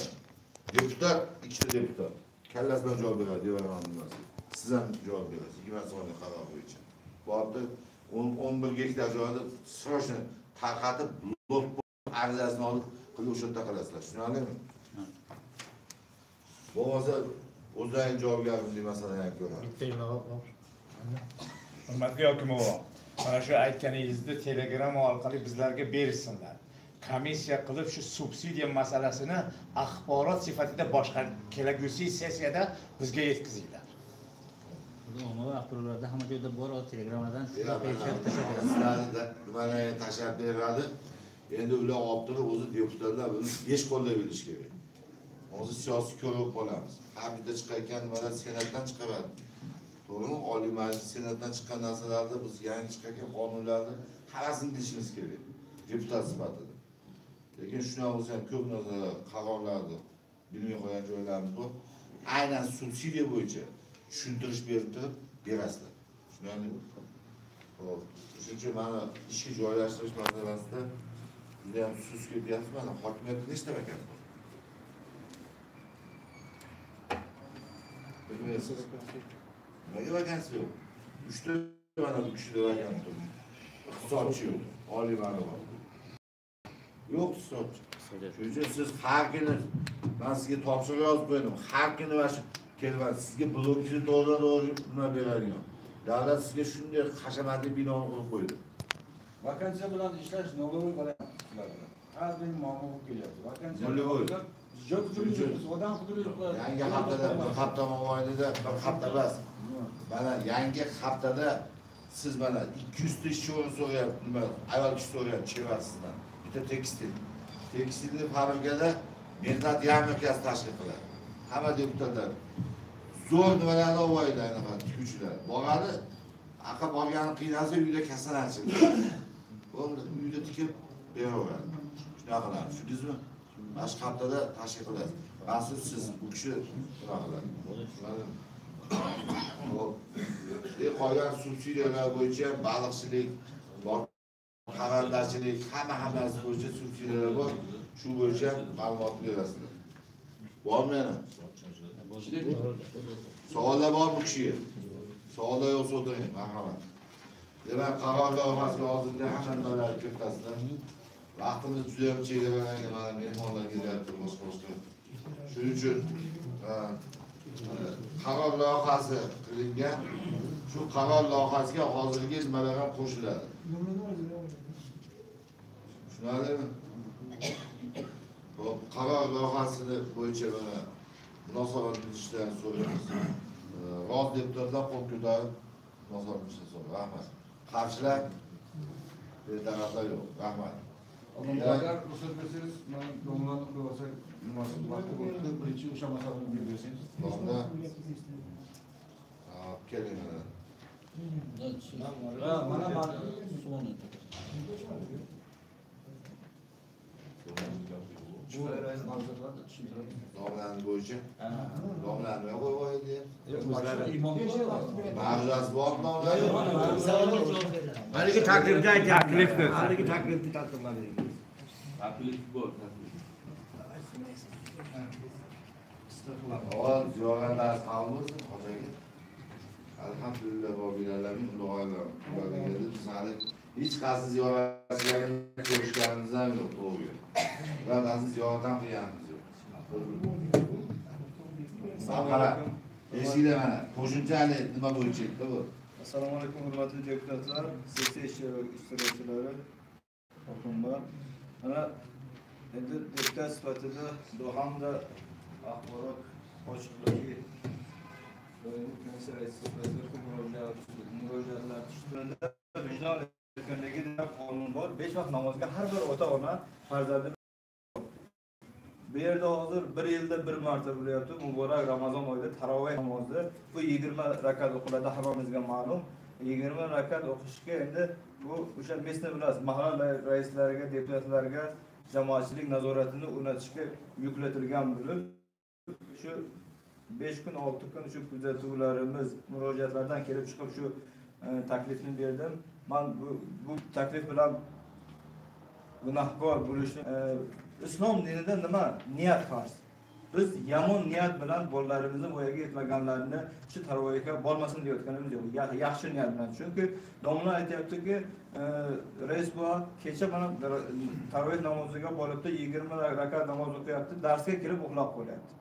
Speaker 1: Deputat, ikkita deputat. Kallasidan javob beradi Devayron nimasi. Siz ham javob berasiz. 20 sonli qaror bo'yicha. Bu hafta 11 gektar joyni срочно tarqatib, lot arizasini olib qilib o'sha yerda qilasizlar. Tushunarlimi? Bo'lmasa o'zlaring javobgarlik masalani ham ko'ramiz.
Speaker 7: Bitta ilova. Hurmatli hokimova, mana shu aytganingizni Telegram orqali bizlarga bersinlar. Komissiya qilib shu subsidiya masalasini axborot sifatida boshqa kelgusi sessiyada bizga yetkazinglar.
Speaker 4: Ommaviy axborotlarda hamma joyda bor, Telegramlardan
Speaker 1: nimalarni tashlab beradi. Endi ular olib turib o'zi deputatlar buni besh qo'llab bilish kerak. Hozir siyosiy ko'rib qolamiz. Har bitta chiqayotgan nimalar senatdan chiqaradi. To'g'rimi? Oliy Majlis senatdan chiqqan narsalarni biz yangi chiqayotgan qonunlarni hammasini bilishimiz kerak deputat sifatida. Lekin shunday bo'lsa ham ko'p narsalar, qarorlarni bilmay qo'ygan joylarimiz bor. Aynan subsidiya bo'yicha tushuntirish berib turib berasizlar. Tushunarlimi? Xo'p, shuning uchun mana ishga joylashtirish masalasida juda ham sust ketyapsiz. Mana hokimiyatda nechta vakant bor? Bilmaysiz. Nimaga vakansiya yo'q? 3 ta mana bu kishida vakant turibdi. Iqtisodchi yo'q, oliy ma'lumot. Yo'q iqtisodchi. Shuning uchun siz har kuni men sizga topshiriq yozib qo'ydim. Har kuni mana shu kelib sizga blokni to'g'ridan-to'g'ri nima beradigan. Davlat sizga shunday hashamatli binoni qurib qo'ydi.
Speaker 6: Vakansiya bilan ishlash noloy bo'lyapti sizlar bilan. Har bir muammo bo'lib kelyapti. Vakansiya joy qidirib, odam qidirib.
Speaker 1: Yangi haftada bir hafta mobaynida bir hafta emas. Mana yangi haftada siz mana 200 ta ishchi o'rin so'rayapti, nima ayol kishi so'rayapti chevarsizdan. Bitta tekstil. Tekstilni fabrikada mehnat yarmarkasi tashkil qiladi. Hamma deputatlar Zo'r nimalarni olib anaqa tikuvchilar. Boradi, aqa borgani qiynalsa uyda kasallanadi. Bo'ldi, uyda tikib beraveradi. Shunaqa qiladi. Tushundingizmi? Mana shu haftada tashkil qilasiz. Mas'ul siz, bu kishi shunaqa qiladi. Xo'p. Qolgan subsidiyalar bo'yicha baliqchilik, xabardarchilik, hammasi bo'yicha subsidiyalar bor. Shu bo'yicha ma'lumot berasizlar. Bormi yana? Savollar bormi kishiga? Savollar yo'qsa o'tiring, marhamat. Demak, qaror loyihasiga hozirda hamma nimalarni kiritasizlar. Vaqtimiz juda ham chegaralangan, mana mehmonlar kelyapti, boshqa. Shuning uchun qaror loyihasi qilingan. Shu qaror loyihasiga hozirgi nimalar ham qo'shiladi. Tushunarlimi? Xo'p, qaror loyihasini bo'yicha mana munosabat bildirishlarni so'raymiz. Rozi deputatlar qo'l ko'tarib munosabat bildirishni so'raymiz. Rahmat. Qarshilar, betaraflar yo'q. Rahmat.
Speaker 6: Agar ruxsat bersangiz, men domlani qo'yib olsak, nimasi vaqti bo'ldi, birinchi o'sha masalani bersangiz.
Speaker 1: Domla. Hop, keling mana.
Speaker 6: Mana mana suvni.
Speaker 1: Domlani bo'yicha. Domlani qo'yib qo'ydi. Ma'ruzasi bor domla.
Speaker 10: Haligi taklifni aytyapti. Haligi taklifni tasdiqladingiz.
Speaker 11: Taklif bor, taklif.
Speaker 1: Avval ziyoratlar qabul bo'lsin, hoji aka. Alhamdulillah robbil alamin, ulug'aylar. Biz hali hech qaysi ziyoratchilarni ko'rishganimiz ham yo'q, to'g'ri. Ularni ziyorat ham qilganimiz yo'q. Qara, eshikda mana qo'shimcha hali nima bo'yicha edi bu?
Speaker 9: Assalomu alaykum hurmatli deputatlar, sessiya ishtirokchilari, hokimlar. Mana endi deputat sifatida bu hamda axborot ochiqligi doimiy komissiya raisi sifatida ko'p murojaatlar tushdi. Vijdon erkinligi degan qonun bor. 5 vaqt namozga har bir ota-ona farzandi bu yerda hozir bir yilda bir marta bo'lyapti. Muborak Ramazon oyida taroveh namozi bu 20 rakat o'qiladi, hammamizga ma'lum. 20 rakat o'qishga endi bu o'sha mesni bilasiz, mahalla raislariga, deputatlarga jamoatchilik nazoratini o'rnatishga yuklatilgan bo'lib, shu 5 kun, 6 kun shu kuzatuvlarimiz, murojaatlardan kelib chiqib shu taklifni berdim. Men bu taklif bilan gunohkor bo'lishni islom dinida nima niyat farz. Biz yomon niyat bilan bolalarimizni voyaga yetmaganlarini shu tarovehga bormasin deyotganimiz yo'q. Yaxshi niyat bilan. Chunki domla aytayaptiki, rais buva kecha mana taroveh namoziga boribdi, 20 rakat namoz o'qiyapti, darsga kelib uxlab qolyapti.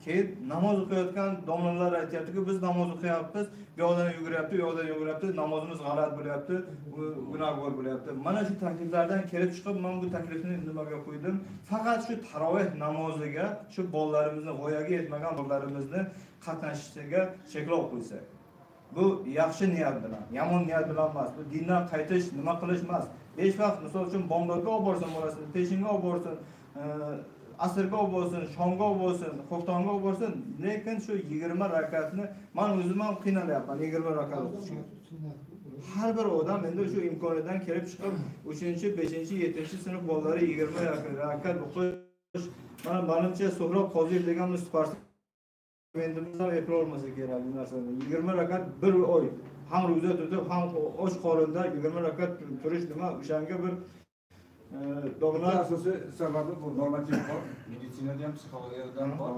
Speaker 9: Keyin namoz o'qiyotgan domlalar aytayaptiki, biz namoz o'qiyapmiz, bu yoqdan yuguryapti, bu yoqdan yuguryapti, namozimiz g'alat bo'lyapti, gunohkor bo'lyapti. Mana shu takliflardan kelib chiqib, men bu taklifni nimaga qo'ydim? Faqat shu taroveh namoziga shu bolalarimizni, voyaga yetmagan bolalarimizni qatnashishiga cheklov qo'ysak. Bu yaxshi niyat bilan, yomon niyat bilan emas. Bu dindan qaytish, nima qilish emas. 5 vaqt misol uchun bomdodga olib borsin bolasini, peshinga olib borsin, asrga olib borsin, shomga olib borsin, xuftonga olib borsin, lekin shu 20 rakatni men o'zim ham qiynalyapman 20 rakat o'qishga. Har bir odam endi shu imkoniyatdan kelib chiqib 3-chi, 5-chi, 7-chi sinf bolalari 20 rakat o'qish, mana menimcha So'hrob Qoziyev degan sportsmenimiz ham eplay olmasa kerak bu narsani. 20 rakat bir oy ham ro'za tutib, ham och qorinda 20 rakat turish nima, o'shanga bir
Speaker 6: Dog'lar asosiy sababi bu normativ bor, meditsinada ham, psixologiyada ham bor.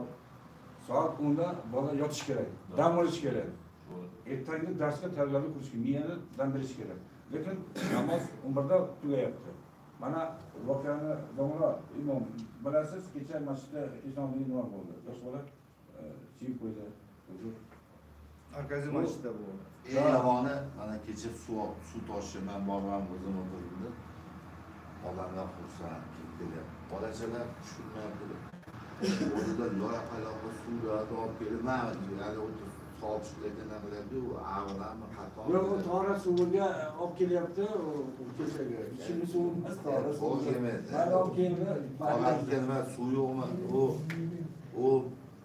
Speaker 6: Soat 10da bola yotish kerak, dam olish kerak. Ertangi darsga tayyorgarlik ko'rish kerak, miyani dam berish kerak. Lekin namoz 11da tugayapti. Mana voqeani domla imom bilasiz, kecha masjidda eshonning nima bo'ldi? Yosh bola chiyib qo'ydi.
Speaker 9: Markaziy masjidda bo'ldi.
Speaker 1: Eng yomoni mana kecha suv toshdi, men borman o'zim o'tirdim. Odamlar xursand ketdilar. Bolachalar tushunmayapti. O'rnida loya-paloqa suvlarni olib kelib, mana hali o'tirib sovish lekin biladi, u ag'rami, xato.
Speaker 2: Yo'q, u tora suviga olib kelyapti, u kechaga. Ichimli suv emas, tora suvi.
Speaker 1: To'g'ri emas.
Speaker 2: Mana olib keldi.
Speaker 1: Olib kelma, suv yo'qmi? U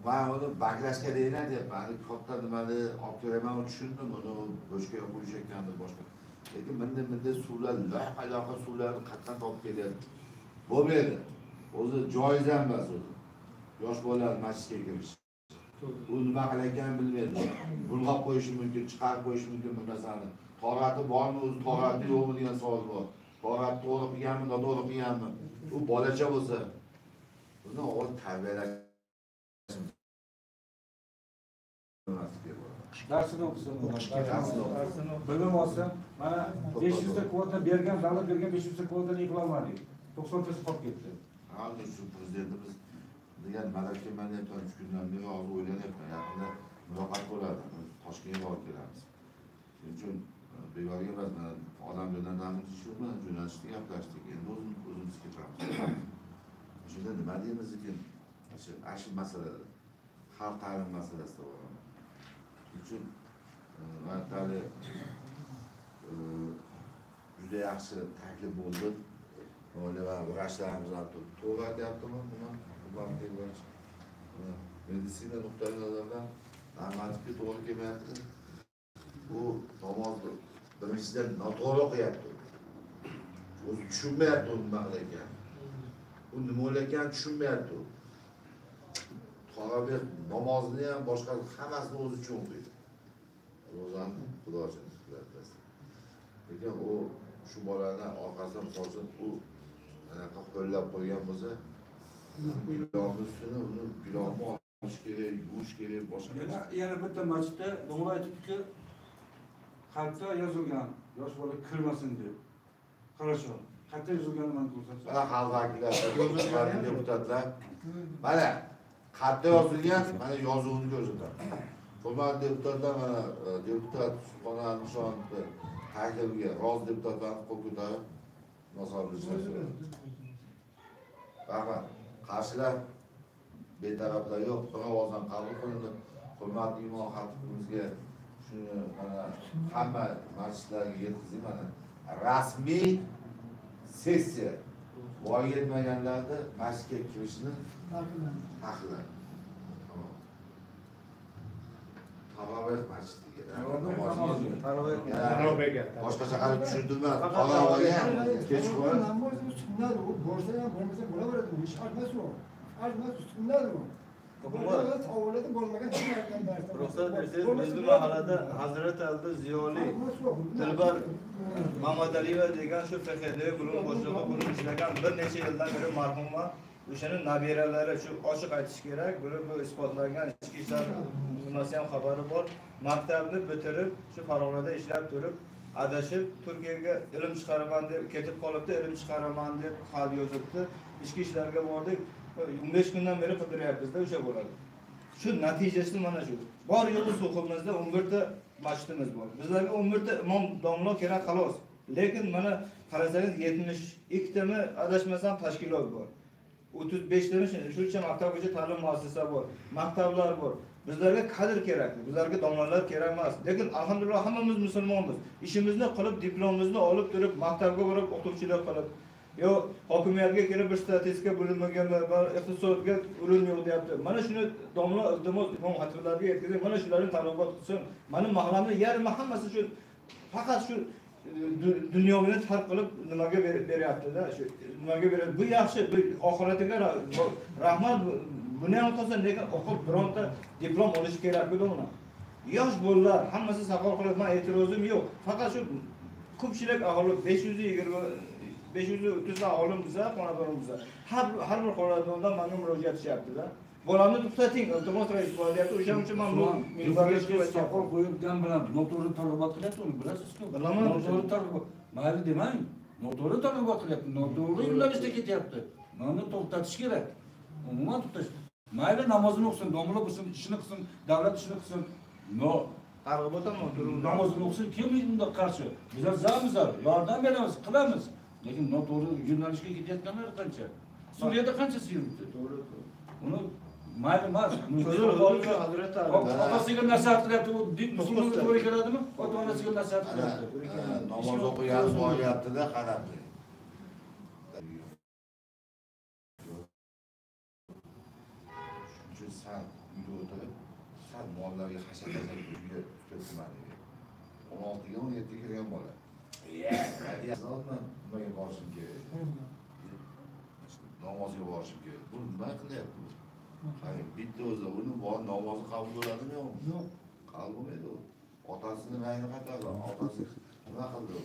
Speaker 1: Man uni baklashga deyiladi deyapman. Katta nimani olib kelaman, tushundim, uni boshqa qo'yishayotgandir boshqa. Lekin bunday suvlar, loyqa suvlarni qayerdan topib kelyapti? Bo'lmaydi. O'zi joiz ham emas o'zi. Yosh bolalar masjidga kirish. U nima qilayotganini bilmaydi. Bulg'ab qo'yishi mumkin, chiqarib qo'yishi mumkin bir narsani. Tog'ati bormi, o'zi tog'ati yo'qmi degan savol bor. Tog'at to'g'ri qilganmi, noto'g'ri qilganmi? U bolacha bo'lsa, uni o'z tarbiyalash
Speaker 6: darsini o'qisin, darsini bilim olsin. Mana 500 ta kvota bergan, davlat bergan 500 ta kvotani yig'ib olmadik. 90 tasi qolib ketdi.
Speaker 1: Hozir shu prezidentimiz degan malaka deyapman, 3 kundan beri hozir o'ylanyapman. Yaqinda muloqot bo'ladi. Toshkentga olib kelamiz. Shuning uchun bekorga emas, mana odam bilan shu bilan jo'natishdik, gaplashdik. Endi o'zimiz ketamiz. Shunda nima deymiz ekan? Shu masalada, xalq ta'limi masalasida bor. Uchun aytali juda yaxshi taklif bo'ldi. Oila va vrachlarimiz ham to'g'ri aytyaptimi buni? Hurmatli vrach. Meditsina nuqtai nazaridan normativga to'g'ri kelmayapti. Bu namozni birinchidan noto'g'ri o'qiyapti. O'zi tushunmayapti u nima qilayotganini. U nima o'layotganini tushunmayapti. Taroveh namozini ham boshqa hammasini o'zi uchun o'qiydi. Ro'zani Xudo uchun tutadi. Lekin u shu bolani orqasidan misol uchun u anaqa qo'llab qo'ygan bo'lsa, gunohni ustini uni gunohni olish kerak, yuvish kerak, boshqa.
Speaker 6: Yana bitta masjidda domla aytibdiki, xatda yozilgan yosh bola kirmasin deb. Qarasho, xatda yozilganini man ko'rsatdim.
Speaker 1: Mana xalq vakillari, deputatlar. Mana xatda yozilgan, mana yozuvini ko'rsataman. Hurmatli deputatlar, mana deputat Sulton Nishonov taklifiga rozi deputatlarni qo'l ko'tarib munosabat bildirishlar. Rahmat. Qarshilar, betaraflar yo'q, bir ovozdan qabul qilindi. Hurmatli imom xatibimizga shuni mana hamma masjidlarga yetkazing, mana rasmiy sessiya voyaga yetmaganlarni masjidga kirishini taqiqlandi. Taroveh masjidiga.
Speaker 7: Tarovehga.
Speaker 1: Boshqacha qilib tushuntirma. Tarovehga kechqurun.
Speaker 13: Namoz sunnat, u borsa ham bo'lmasa bo'laveradi. U shart emas u. Shart emas, sunnat u.
Speaker 9: Ruxsat bersangiz, bizni mahallada Hazrat Ali Ziyoli Dilbar Mamadaliyeva degan shu FHD guruh boshlig'i bo'lib ishlagan bir necha yildan beri marhumma o'shani nabiralari, shu ochiq aytish kerak, buni bu isbotlangan, ichki ishlar nimasi ham xabari bor. Maktabni bitirib, shu Farg'onada ishlab turib, adashib Turkiyaga ilm chiqaraman deb ketib qolibdi, ilm chiqaraman deb xat yozibdi. Ichki ishlarga bordik. 15 kundan beri qidiryapmizda o'sha bo'ladi. Shu natijasi mana shu. Bor yo'g'i so'ximizda 11 ta masjidimiz bor. Bizlarga 11 ta imom domla kerak xolos. Lekin mana qarasangiz 72 tami adashmasam tashkilot bor. 35 tami shuncha maktabgacha ta'lim muassasa bor, maktablar bor. Bizlarga kadr kerak, bizlarga domlalar kerak emas. Lekin alhamdulillah hammamiz musulmonmiz. Ishimizni qilib, diplomimizni olib turib, maktabga borib o'qituvchilik qilib, yo hokimiyatga kelib bir statistika bo'limiga, iqtisodga o'rin yo'q deyapti. Mana shuni domla iltimos imom xatiblarga yetkazing, mana shularni targ'ibot qilsin. Mana mahallamni yarmi hammasi shu faqat shu dunyovini tark qilib nimaga beryapti-da, shu nimaga beradi. Bu yaxshi, bu oxiratiga rahmat, buni ham qilsin, lekin o'qib bironta diplom olish kerak-ku domla. Yosh bolalar hammasi saqol qilib, men e'tirozim yo'q. Faqat shu ko'pchilik aholi 520 530 aholim biza, xonadonimizda. Har bir xonadondan menga murojaat etishyapti-da. Bolamni to'xtating, iltimos rais bo'lyapti. O'shaning uchun men bu minbarga chiqib
Speaker 6: soqol qo'yibgan bilan noto'g'ri targ'ibot qilyapti, uni bilasizku.
Speaker 9: Bilaman.
Speaker 6: Noto'g'ri targ'ibot. Mayli demang, noto'g'ri targ'ibot qilyapti, noto'g'ri yo'nalishda ketyapti. Mana to'xtatish kerak. Umuman to'xtatish. Mayli namozini o'qisin, domla bo'lsin, ishini qilsin, davlat ishini qilsin. No,
Speaker 9: targ'ibot ham noto'g'ri.
Speaker 6: Namozini o'qisin, kim bunga qarshi? Bizlar zamizlar, yordam beramiz, qilamiz. Lekin noto'g'ri yo'nalishga ketayotganlar qancha? Suriyada qanchasi yuribdi?
Speaker 9: To'g'ri.
Speaker 6: Uni mayli emas. Otasiga nasihat qilyapti, u musulmonga to'g'ri keladimi? Ota-onasiga nasihat qilyapti.
Speaker 1: Namoz o'qigan bo'lyapti-da, qarab turing. Shuning uchun San uyda o'tirib, san mollarga hashakat uyga tutyapman. 16ga 17ga kirgan bola. Nimaga borishim kerak? Namozga borishim kerak. Bu nima qilyapti bu? Qarang, bitta o'zi uni bor namozi qabul bo'ladimi yo'qmi? Yo'q. Qabul bo'lmaydi u. Otasini rangini qaytardi. Otasi nima qildi u?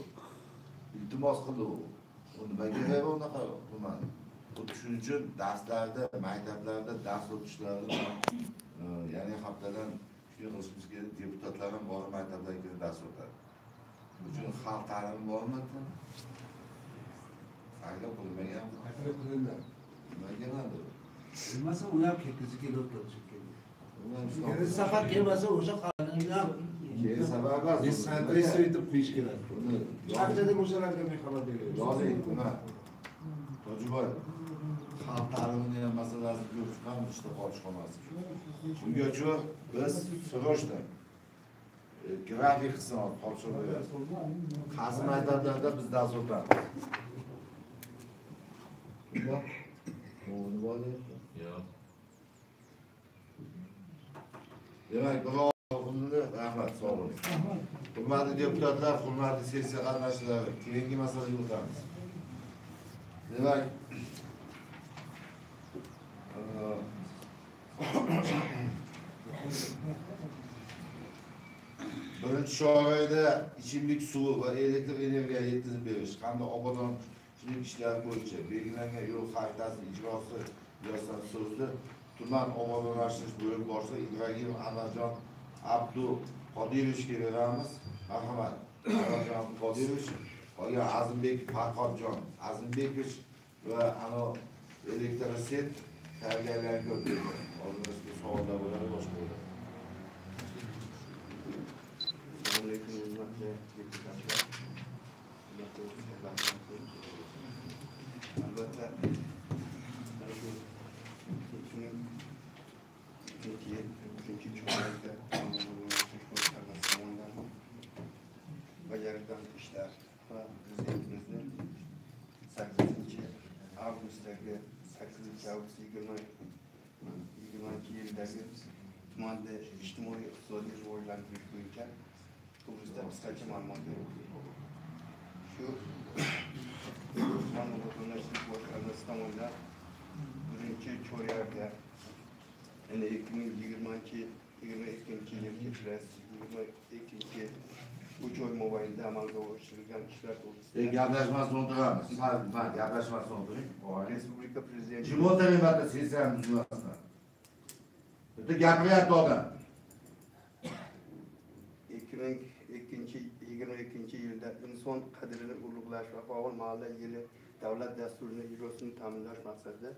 Speaker 1: Iltimos qildi u. U nima kerak unaqa nimani? Shuning uchun darslarda, maktablarda dars o'tishlarni ya'ni haftadan shunday qilishimiz kerak, deputatlar ham borib maktablarga kirib dars o'tadi. Shuning uchun xalq ta'limi bormi? Saylab qo'ymagan.
Speaker 2: Saylab qo'yildi.
Speaker 1: Nima keladi?
Speaker 2: Bilmasa ular ketgisi kelib shekilli. Kelasi safar kelmasa o'sha qalini ham
Speaker 1: keyin safar emas.
Speaker 2: Соответствие etib qo'yish kerak. Qanchadan o'shalarga men xabar beraman.
Speaker 1: Yozing, nima? Tojiboy, xalq ta'limini ham masalasini ko'rib chiqamiz, ishda qolish qolmasin. Shunga uchun biz срочно grafik qilsin topshirib. Qaysi maktablarda biz dars o'tamiz. Yo'q. Demak, rahmat, sog' bo'ling. Hurmatli deputatlar, hurmatli sessiya qatnashchilari, keyingi masalaga o'tamiz. Demak, birinchi chorakda ichimlik suvi va elektr energiya yetkazib berish hamda obodonchilik ishlari bo'yicha belgilangan yo'l xaritasi ijrosi yuzasidan so'zni tuman obodonlashtirish bo'limi boshlig'i Ibragimov Anvarjon Abduqodirovichga beramiz. Marhamat, Anvarjon Abduqodirovich, qolgan Azimbek Farhodjon Azimbekovich va ano elektroset tayyorgarlikni ko'rdi. Oldimizda savollar bo'ladi, boshqa bo'ladi.
Speaker 14: Assalomu alaykum, hurmatli deputatlar. Albatta, mana shu 2002 yil 3-chorakda tomonidan bajarilgan ishlar va Prezidentimizning 8 avgustdagi 8 avgust 2022 yildagi tumanda ijtimoiy iqtisodiy rivojlantirish bo'yicha to'g'risida qisqacha ma'lumot berildi. Shu tuman obodonlashtirish boshqarmasi tomonidan birinchi chorakda, ya'ni 2020-22 yil kechirasiz, 22 3 oy mobaynida amalga oshirilgan ishlar to'g'risida
Speaker 1: gaplashmasdan o'tiramiz. Sal gaplashmasdan o'tiring.
Speaker 14: Respublika prezidenti
Speaker 1: jim o'tiring, bitta sessiyani buzmasdan. Bitta gapiryapti odam.
Speaker 14: 2022 yilda inson qadrini ulug'lash va faol mahalla yili davlat dasturini ijrosini ta'minlash maqsadida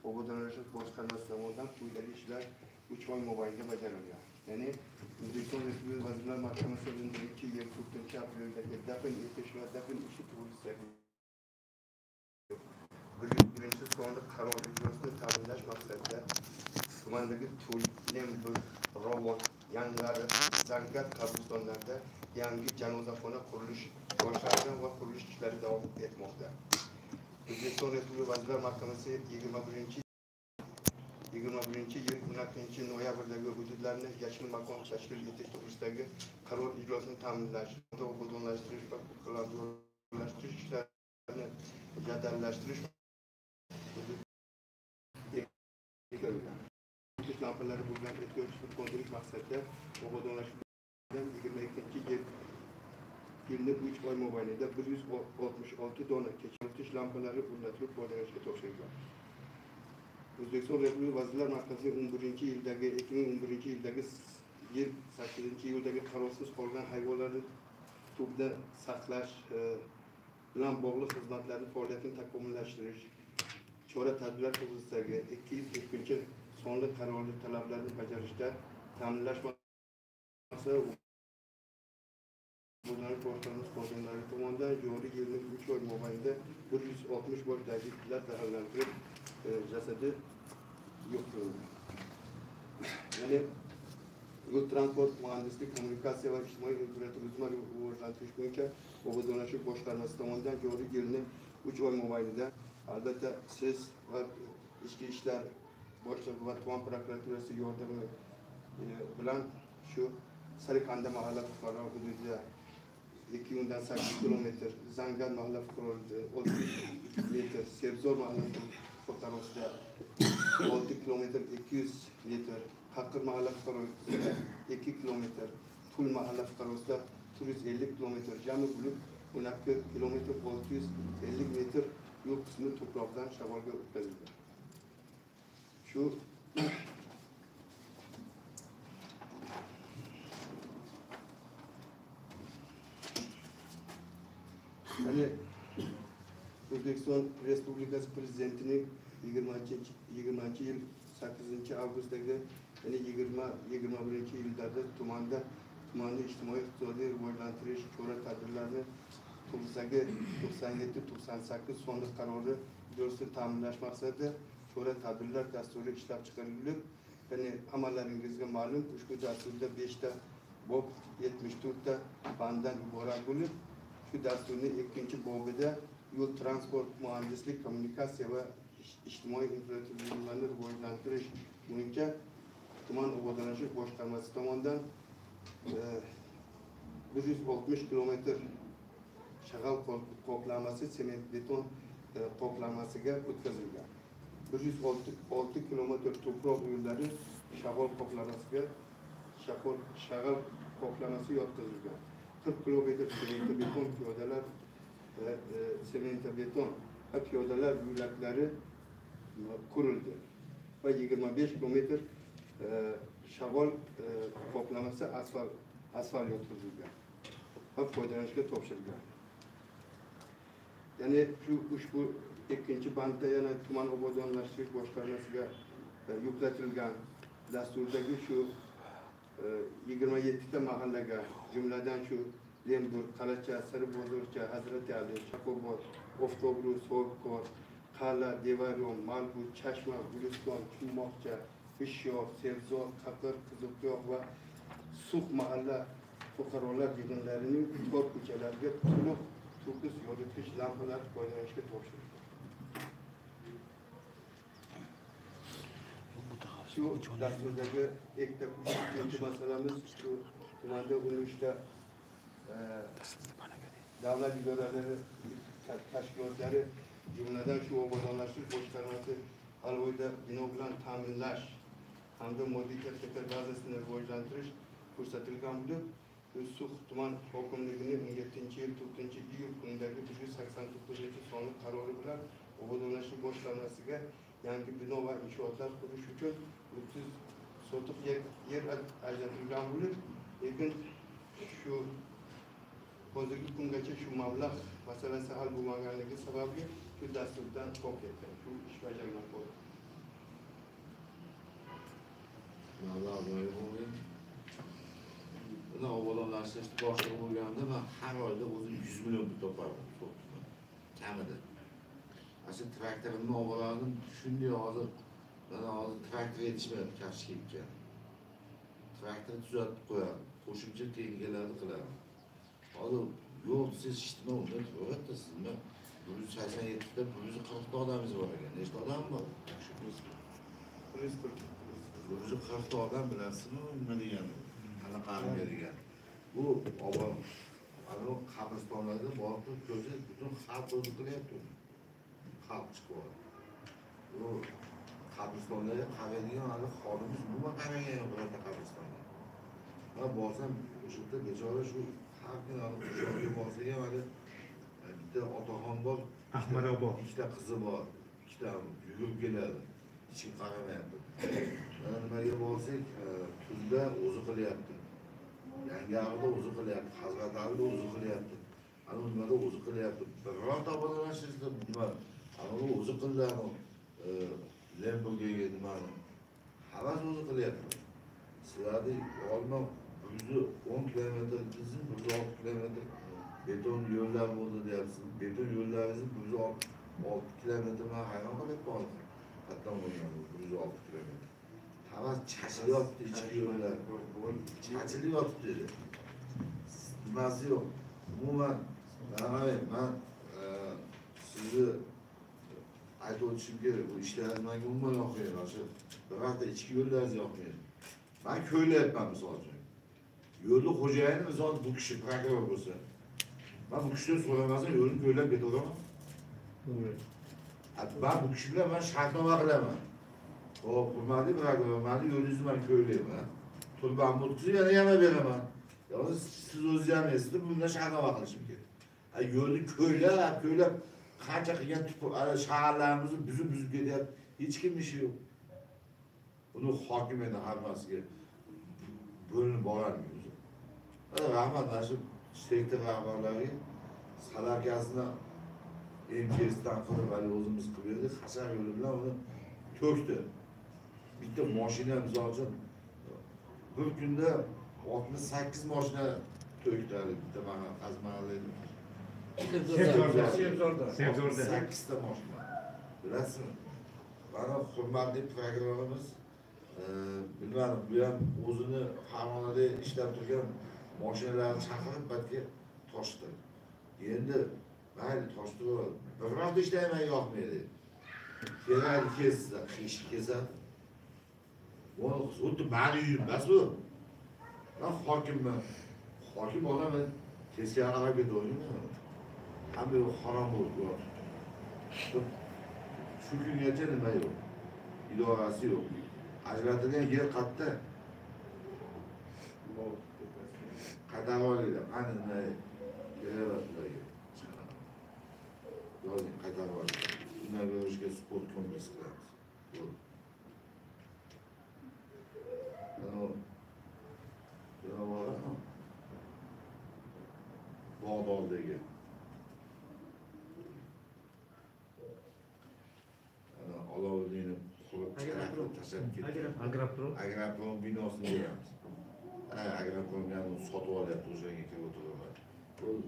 Speaker 14: obodonlashtirish boshqarmasi tomonidan quyidagi ishlar 3 oy mobaynida bajarilgan. Ya'ni O'zbekiston Respublikasi Vazirlar Mahkamasi 12 yil 4-apreldagi dafn etish va dafn ishi to'g'risidagi 101-sonli qaror ijrosini ta'minlash maqsadida tumandagi To'ynembil, Rovon, Yangari, Zangar qabristonlarida yangi janozaxona qurilish boshlangan va qurilish ishlari davom etmoqda. O'zbekiston Respublikasi Vazirlar Mahkamasi 21 yil 12 noyabrdagi hududlarni yashil makon tashkil etish to'g'risidagi qaror ijrosini ta'minlash, obodonlashtirish va ko'kkalantirish ishlarini jadallashtirish lampalari bo'lgan ehtiyojni qondirish maqsadida obodonlashtirilgan 22 yilni 3 oy mobaynida 166 dona kechirtish lampalari o'rnatilib foydalanishga topshirilgan. O'zbekiston Respublikasi Vazirlar Mahkamasi 2011 yildagi yil 8-iyuldagi qarovsiz qolgan hayvonlarni tubda saqlash bilan bog'liq xizmatlarning faoliyatini takomillashtirish chora-tadbirlar to'g'risidagi 202 sonli qarorli talablarni bajarishda ta'minlash maqsadida obodonlashtirish boshqarmasi xodimlari tomonidan joriy yilning 3 oy mobaynida 160 bosh dagi itlar zaharlantirib jasadi yo'q qilindi. Ya'ni yo'l transport, muhandislik, kommunikatsiya va ijtimoiy infratuzilma rivojlantirish bo'yicha obodonlashtirish boshqarmasi tomonidan joriy yilning 3 oy mobaynida albatta siz va ichki ishlar boshlig'i va tuman prokuraturasi yordami bilan shu Sarikanda mahalla fuqarolar hududida 2,8 kilometr, Zangan mahalla fuqarolarida 30 metr, Sebzor mahalla fuqarosida 6 kilometr 200 metr, Qaqir mahalla fuqarosida 2 kilometr, Tul mahalla fuqarosida 450 kilometr, jami bo'lib 12 kilometr 650 metr yo'l qismi tuproqdan shamolga o'tkazilgan. Shu ya'ni O'zbekiston Respublikasi Prezidentining 20-yil 8 avgustdagi, ya'ni 20-21 yillarda tumanni ijtimoiy iqtisodiy rivojlantirish chora tadbirlarini to'g'risidagi 97-98 sonli qarori ijrosini ta'minlash maqsadida chora tadbirlar dasturi ishlab chiqarilib, ya'ni hammalaringizga ma'lum, ushbu dasturda 5 ta bob 74 ta banddan iborat bo'lib, shu dasturning 2-bobida yo'l transport, muhandislik, kommunikatsiya va ijtimoiy infratuzilmalarni rivojlantirish bo'yicha tuman obodonlashtirish boshqarmasi tomonidan 160 kilometr shag'al qoplamasi sement beton qoplamasiga o'tkazilgan. 106 kilometr tuproq yo'llari shag'al qoplamasi yotqizilgan. 40 kilometr sement beton piyodalar sement beton va piyodalar yo'laklari qurildi va 25 kilometr shag'al qoplamasi asfalt yotqizilgan va foydalanishga topshirilgan. Ya'ni shu ushbu 2-bandda yana tuman obodonlashtirish boshqarmasiga yuklatilgan dasturdagi shu 27 ta mahallaga, jumladan shu Lembur, Qalacha, Siribozorcha, Hazrati Ali, Chaqobod, Oftobru, So'rkor, Qala, Devarom, Malbu, Chashma, Guliston, Chummoqcha, Bishyoq, Sebzor, Qaqir, Qizilqiyoq va Suq mahalla fuqarolar yig'inlarining tor ko'chalariga to'liq to'kis yoritgich lampalar foydalanishga topshirildi. Shu dasturdagi ikkinchi masalamiz shu tumanda 13 ta davlat idoralari tashkilotlari, jumladan shu obodonlashtirish boshqarmasi alohida bino bilan ta'minlash hamda moddiy texnika bazasini rivojlantirish ko'rsatilgan bo'lib, Sux tuman hokimligining 17-yil 4-iyul kunidagi 189-sonli qarori bilan obodonlashtirish boshqarmasiga yangi bino va inshootlar qurish uchun 30 sotix yer ajratilgan bo'lib, lekin shu hozirgi kungacha shu mablag' masalasi hal bo'lmaganligi sababli shu dasturdan qolib ketgan, shu ish bajarilmay qoldi.
Speaker 1: Mablag' zoyi bo'lgan. Buni obodonlashtirish boshlig'i bo'lganimda man har oyda o'zim 100 million pul topardim, kamida. Ana shu traktorimni olib borardim, shunday hozir mana hozir traktor yetishmayapti, kafsh ketgan. Traktorni tuzatib qo'yardim, qo'shimcha texnikalarni qilardim. Hozir yo'q desangiz ijtimoiy undan turaveradi, siz nima 187 ta 140 ta odamingiz bor ekan. Nechta odam bor?
Speaker 14: 140.
Speaker 1: 140 ta odam bilasizmi nima degani? Qanaqa armiya degani. Bu obod qabristonlarda borib turib ko'rsangiz, butun xalq o'zi qilyapti uni. Xalq chiqyapti. Bu qabristonlarga qaraydigan hali holimiz umuman qaragan yo'q birorta qabristonga. Man borsam o'sha yerda bechora shu har kuni o'sha borsak ham hali bitta otaxon bor,
Speaker 7: Ahmadobod,
Speaker 1: ikkita qizi bor, ikkita yugurib keladi, hech kim qaramayapti. Mana nimaga borsak, Tuzda o'zi qilyapti, Yangiarda o'zi qilyapti, Hazrat Alida o'zi qilyapti, ana nimada o'zi qilyapti. Birorta obodonlashtirishda nima, ana u o'zi qildi, ana Lemburgga nimani, hammasi o'zi qilyapti. Sizlarni olma 110 kilometr desiz, 106 kilometr beton yo'llar bo'ldi deyapsiz. Beton yo'llaringizni 106 kilometr man hayron qolyapman hozir. Qatdan bo'lgan 106 kilometr. Hammasi chachilyapti ichki yo'llar. Chachilyapti dedi. Nimasi yo'q. Umuman man sizni aytib o'tishim kerak. Bu ishlar menga umuman yoqmaydi. Shu Bir vaqtda ichki yo'llaringiz yoqmaydi. Men ko'ylayapman misol uchun. Yo'lni xo'jayini misol bu kishi prokuror bo'lsa, men bu kishidan so'ramasam yo'lni ko'ylab ketaveraman.
Speaker 5: To'g'ri.
Speaker 1: Ben bu kishi bilan men shartnoma qilaman. Xo'p, hurmatli prokuror, meni yo'lingizni men ko'ylayman. Turbamni o'tkazib yana yana beraman. Ya'ni siz o'zingiz ham eslatib, bundan shartnoma qilishim kerak. Yo'lni ko'ylab, ko'ylab qancha qilgan shaharlarimizni buzib ketyapti. Hech kim ishi yo'q. Uni hokim endi hammasiga bo'linib borarmi o'zi. Rahmat mana shu sektor rahbarlariga salarkasini MKSdan qilib hali o'zimiz qilib berdik, hashar yo'li bilan uni to'kdi. Bitta mashina misol uchun bir kunda 68 mashina to'kdi hali bitta mahalla edi.
Speaker 10: Sebzorda.
Speaker 1: 8 ta mashina. Bilasizmi? Mana hurmatli prokurorimiz bilmadim, bu ham o'zini Farg'onada ishlab turgan mashinalarni chaqirib balki toshdi. Endi mayli toshdi bo'ladi. Bir marta ishlayman yoqmaydi. Kerakli kessa, qish kesadi. Uni xuddi mani uyim emas bu. Men hokimman. Hokim odam teskari qarab ketavermayman. Hamma yo'q harom bo'lib yotibdi. Shu kungacha nima yo'q. Idorasi yo'q. Ajratilgan yer qayerda? Qaytarib olinglar. Qani nima kelaveradi. Yozing, qaytarib olinglar. Undan berishga sport kompleksi qilamiz. Bo'ldi. Mana bormi? Bog'dordagi. Ana Oloviddinni qurib chiqarib tashlab ketdi.
Speaker 5: Agroprom.
Speaker 1: Agroprom binosini beramiz. Agroprom yani sotib olyapti, o'shanga kirib o'tiraman. Bo'ldi.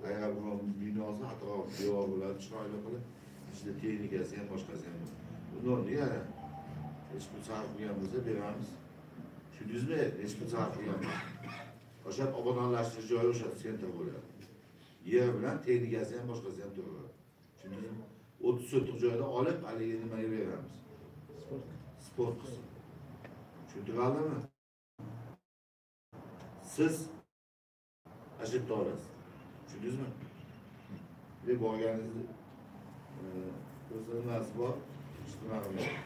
Speaker 1: Agroprom binosi atrof devor bo'ladi, chiroyli qilib, ichida texnikasi ham, boshqasi ham. Bundan yana hech pul sarf qilgan bo'lsa beramiz. Tushundingizmi? Hech pul sarf qilgan. O'sha obodonlashtirish joyi o'sha sentr bo'ladi. Yer bilan texnikasi ham, boshqasi ham turaveradi. Tushundingizmi? 30 sotix joyda olib, haligi nimaga beramiz? Sport qilsin. Tushuntiradimi? Siz ajib olasiz. Tushundingizmi? Deb borganingizni ko'rsangiz bor, hech nima qilmaydi.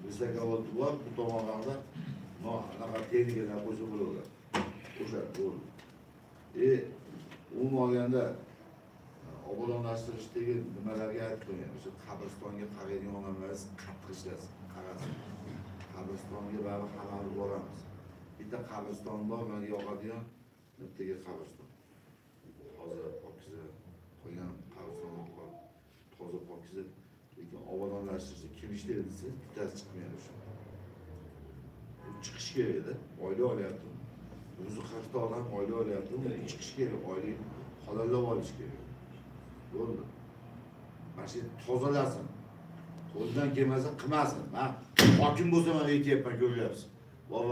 Speaker 1: Vysokovolt bor, bu tomonlarda anaqa texnikalar qo'ysa bo'laveradi. O'sha bo'ldi. Umuman olganda obodonlashtirishdagi nimalarga aytib qo'ygan, o'sha qabristonga qaraydigan odamlaringiz qattiq ishlasin, qarasin. Qabristonga baribir hammamiz boramiz. Bitta qabriston bor, menga yoqadigan bittaga qabriston. Toza, pokiza, qolgan qabristonlar toza, pokiza. Lekin obodonlashtirishda kim ishlaydi desa, bittasi chiqmaydi o'sha. U chiqish kerak edi, oylik olyapti. 140 ta odam oylik olyapti, u chiqish kerak, oylik halollab olish kerak. Bo'ldi. Mana shu tozalasin. Qo'ldan kelmasa qilmasin. Men hokim bo'lsam ham aytyapman, ko'ryapsiz. Bor,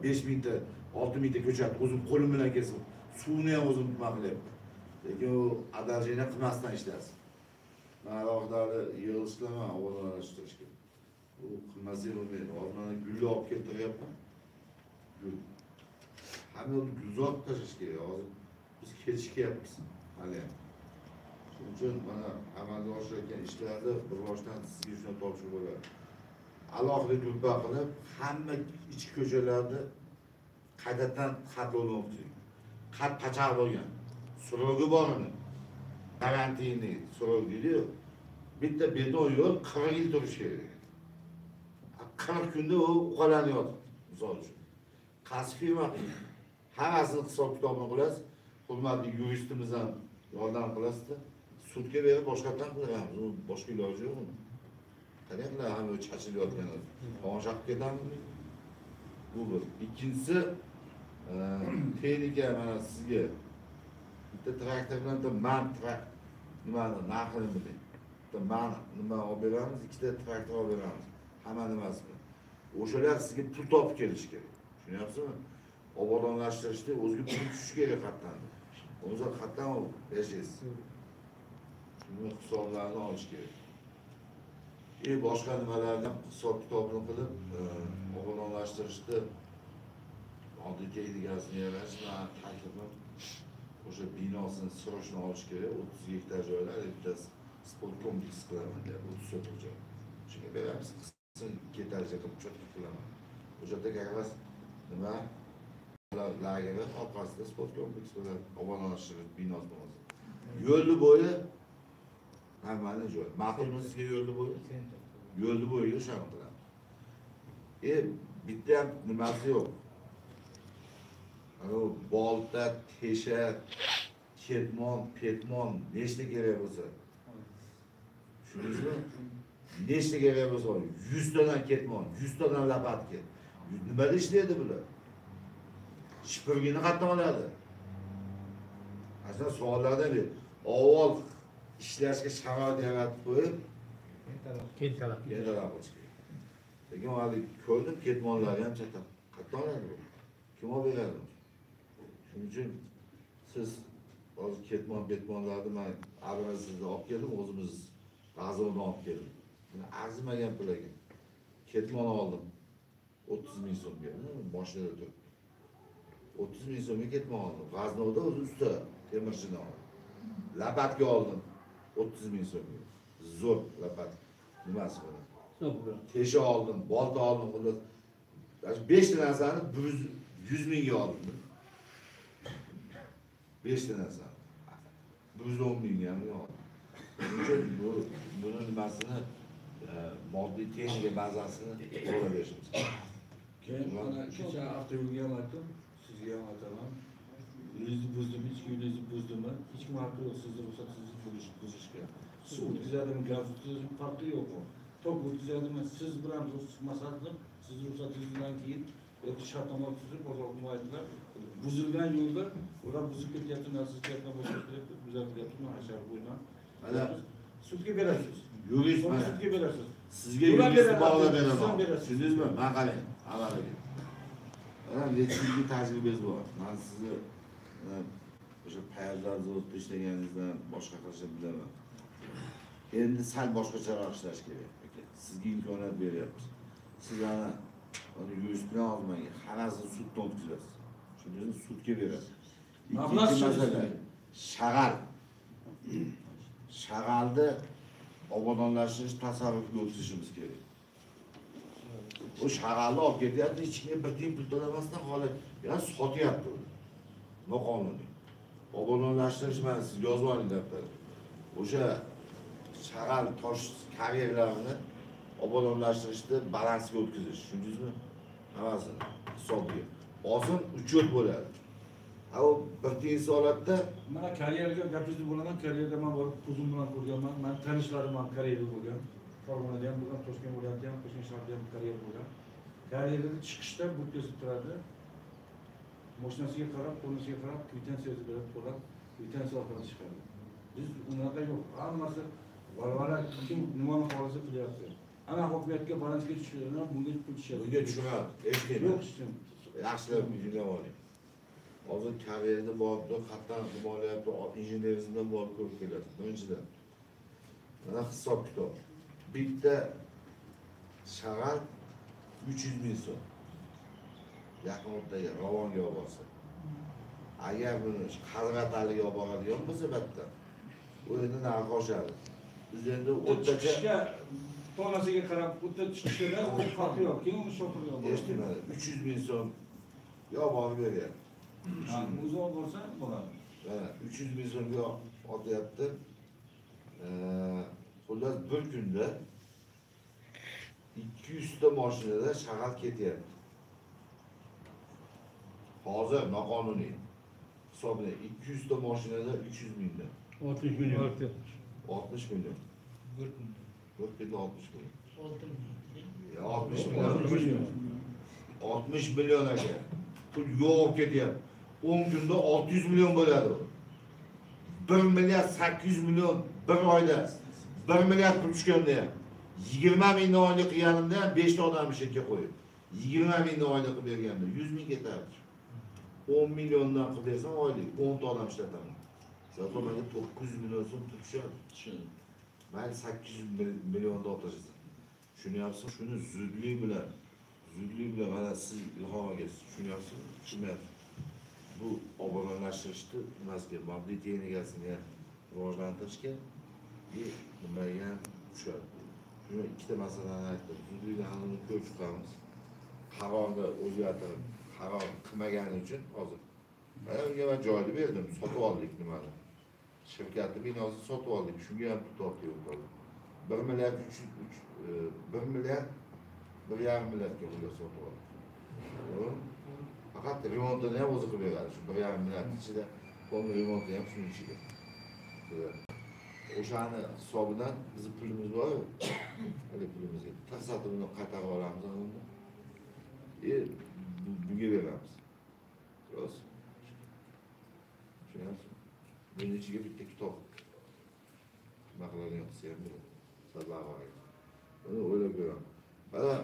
Speaker 1: 5000 ta, 6000 ta ko'chat o'zim qo'lim bilan kesib, suvni ham o'zim nima qilyapman. Lekin u adalajini qilmasdan ishlasin. Men alohida yig'ilishlarman obodonlashtirishga. U qilmasa bo'lmaydi. Hozir mana gulni olib keltiryapman. Gul. Hamma yo'lni gulzor qilib tashlash kerak. Hozir biz kechikayapmiz hali ham. Shuning uchun mana amalga oshirayotgan ishlarni bir boshdan sizga shunday topshiriq bo'ladi. Alohida gruppa qilib, hamma ichki ko'chalarni qaytadan xatlovdan o'tkazing. Xat pachaq bo'lgan, so'rovi bor uni. Karantinni so'rov deydi-yu. Bitta beton yo'l 40 yil turishi kerak. 40 kunda u uqalanib yotibdi, misol uchun. Qaysi firma qilgan? Hammasini hisob kitobini qilasiz. Hurmatli yuristimiz ham yordam qilasizda. Sudga berib boshqatdan qilamiz. U boshqa iloji yo'q uni. Qanday qiladi hamma chachilib yotgan. Tomosha qilib ketamiz. Bu bir. Ikkinchisi, texnika mana sizga bitta traktor bilan bitta man traktor nimani narxini biling. Bitta man nima olib beramiz, ikkita traktor olib beramiz. Hamma nimasi bilan. O'shalar sizga pul topib kelishi kerak. Tushunyapsizmi? Obodonlashtirishda o'ziga pul tushishi kerak qayerdan. O'zi qayerdan olib yashaysiz. Shuni hisoblarini olish kerak. Boshqa nimalarni hisob kitobini qilib, obodonlashtirishni moddiy texnikasini yaratish man taklifim o'sha binosini srochni olish kerak. 30 gektar joylar bittasi sport kompleks qilaman deyapti, 30 sotix joy. Shunga beramiz, qismini ketarcha qilib cho'tki qilaman. O'sha yerda как раз nima lageri orqasida sport kompleks bo'ladi, obodonlashtirish binosi bo'ladi. Yo'lni bo'yi normalniy joy. Ma'qulmi sizga yo'lni bo'yi? Yo'lni bo'yiga o'shani qilamiz. Bitta ham nimasi yo'q. Ana bolta, tesha, ketmon, petmon nechta kerak bo'lsa. Tushundingizmi? Nechta kerak bo'lsa, 100 tadan ketmon, 100 tadan lapatka. Nimada ishlaydi bular? Shipirgini qayerdan oladi? Aslida savollardan biri. Avval ishlashga sharoit yaratib qo'yib,
Speaker 7: keyin talab
Speaker 1: qilish kerak. Lekin hali ko'rdim, ketmonlari ham chatoq. Qayerdan oladi bu? Kim olib beradi? Shuning uchun siz hozir ketmon, betmonlarni men avvalsizda olib keldim, o'zimiz G'azovdan olib keldim. Buni arzimagan pul ekan. Ketmon oldim 30 ming so'mga, mashinada turibdi. 30 ming so'mga ketmon oldim. G'aznovda o'zi usta temirchini oldim. Lapatka oldim 30 ming so'mga. Zo'r lapatka. Nimasi buni? Tesha oldim, bolta oldim, xullas 5 ta narsani 100 mingga oldim. 5 ta narsani 110 mingga ham oldim. Shuning uchun buni nimasini moddiy texnika bazasini to'g'ri berishimiz kerak.
Speaker 6: Keyin mana kecha avtoyo'lga ham aytdim, sizga ham aytaman. Yo'lingizni buzdimi, ichki yo'lingizni buzdimi, hech kim haqqi yo'q sizni ruxsatsiz buzishga. Suv o'tkazadimi, gaz o'tkazadimi, farqi yo'q. Tok o'tkazadimi, siz bilan maslahat qilib, sizni ruxsatingizdan keyin yoki shartnoma tuzib, bozor aytdilar. Buzilgan yo'lda ular buzib ketyapti, narsa ketyapti, boshqa ketyapti, buzatilyapti, hashar bo'ydan.
Speaker 1: Mana
Speaker 6: sudga berasiz.
Speaker 1: Yurist mana
Speaker 6: sudga berasiz.
Speaker 1: Sizga yurist bog'lab beraman. Tushundingizmi? Men qarang, avvaliga. Mana necha yillik tajribangiz bor. Men sizni o'sha payazlar zavodda ishlaganingizdan boshqa qilishni bilaman. Endi sal boshqacharoq ishlash kerak. Sizga imkoniyat beryapmiz. Siz ana yurist bilan olmang, hammasini suddan o'tkazasiz. Tushundingizmi? Sudga berasiz. Ikkinchi masala, shag'al. Shag'alni obodonlashtirish tasarrufiga o'tkazishimiz kerak. U shag'alni olib ketyapti, hech kimga bir tiyin pul to'lamasdan holi, yana sotyapti uni. Noqonuniy. Obodonlashtirish mana siz yozib oling daftarga. O'sha shag'al tosh karyerlarini obodonlashtirishni balansga o'tkazish, tushundingizmi? Hammasini hisobiga. Oson uchyot bo'ladi. U bir tiyin holatda
Speaker 6: mana karyerga gapingizni bo'laman, karyerda men borib ko'zim bilan ko'rganman. Men tanishlarim ham karyerda bo'lgan. Farg'onada ham bo'lgan, Toshkent viloyatida ham, Toshkent shahrida ham karyer bo'lgan. Karyerda chiqishda budkasi turadi. Mashinasiga qarab, qo'nisiga qarab, kvitansiya yozib beradi, to'lab, kvitansiya orqali chiqadi. Biz unaqa yo'q. Hammasi valvala, kim nimani xohlasa qilyapti. Ana hokimiyatga balansga tushadi, bunga pul tushadi.
Speaker 1: Bunga tushadi, eshitdingmi?
Speaker 6: Yo'q, tushdim.
Speaker 1: Yaxshilab tinglab oling. Hozir karyerda borib, qayerdan nima olyapti, injenerizmdan borib ko'rib kelasiz. Birinchidan. Mana hisob kitob. Bitta shag'al 300 ming so'm. Yaqin o'rtaga Ravonga olib borsa. Agar buni Hazrataliga olib boradigan bo'lsa, bitta u endi narxi oshadi. Biz endi o'rtacha
Speaker 6: tonasiga qarab o'ta chiqishida farqi yo'q. Keyin uni shopirga olib boradi.
Speaker 1: Eshitmadi. 300 ming so'm yo borib beryapti.
Speaker 6: O'zi olib borsa bo'ladi.
Speaker 1: Mana 300 ming so'mga otyapti. Xullas bir kunda 200 ta mashinada shag'al ketyapti. Hozir noqonuniy. Hisoblang, 200 ta mashinada 300 mingdan.
Speaker 10: 60 million.
Speaker 1: 60 million.
Speaker 12: Bir kunda.
Speaker 1: Bir kunda 60 million.
Speaker 12: 60
Speaker 1: million. 60 million aka. Pul yo'q ketyapti. 10 kunda 600 million bo'ladi. 1 milliard 800 million bir oyda. 1 milliard pul tushganda ham 20 mingdan oylik qilganimda ham 5 ta odamni ishga qo'yib 20 mingdan oylik qilib berganda 100 ming ketardi. 10 milliondan qilib bersam oylik 10 ta odam ishlataman. Zato menga 900 million so'm pul tushadi. Mayli 800 millionda olib tashlasan. Tushunyapsiz? Shuni zudlik bilan mana siz Ilhom aka tushunyapsiz, tushunyapsiz. Bu obodonlashtirishni nimasiga, moddiy texnikasini ham rivojlantirishga nimaga ham tushadi. Shuni ikkita masalani aytdim. Zudlik bilan uni ko'rib chiqamiz. Qarorni o'zgartirib, qaror qilmagani uchun hozir mana unga men joyni berdim, sotib oldik nimani. Shirkatni binosini sotib oldik, shunga ham pul topdik. 1 milliard 1 milliard 1,5 milliardga ular sotib oldik. To'g'rimi? Faqat remontini ham o'zi qilib beradi. Shu 1,5 milliard ichida polni remontini ham shuning ichiga. O'shani hisobidan bizni pulimiz bor-ku, hali pulimizga taqsatib uni qaytarib olamiz uni. Bunga beramiz. Rost. Tushunyapsizmi? Buning ichiga bitta kitob nima qiladigan qilsa ham bo'ladi. Buni o'ylab ko'raman. Mana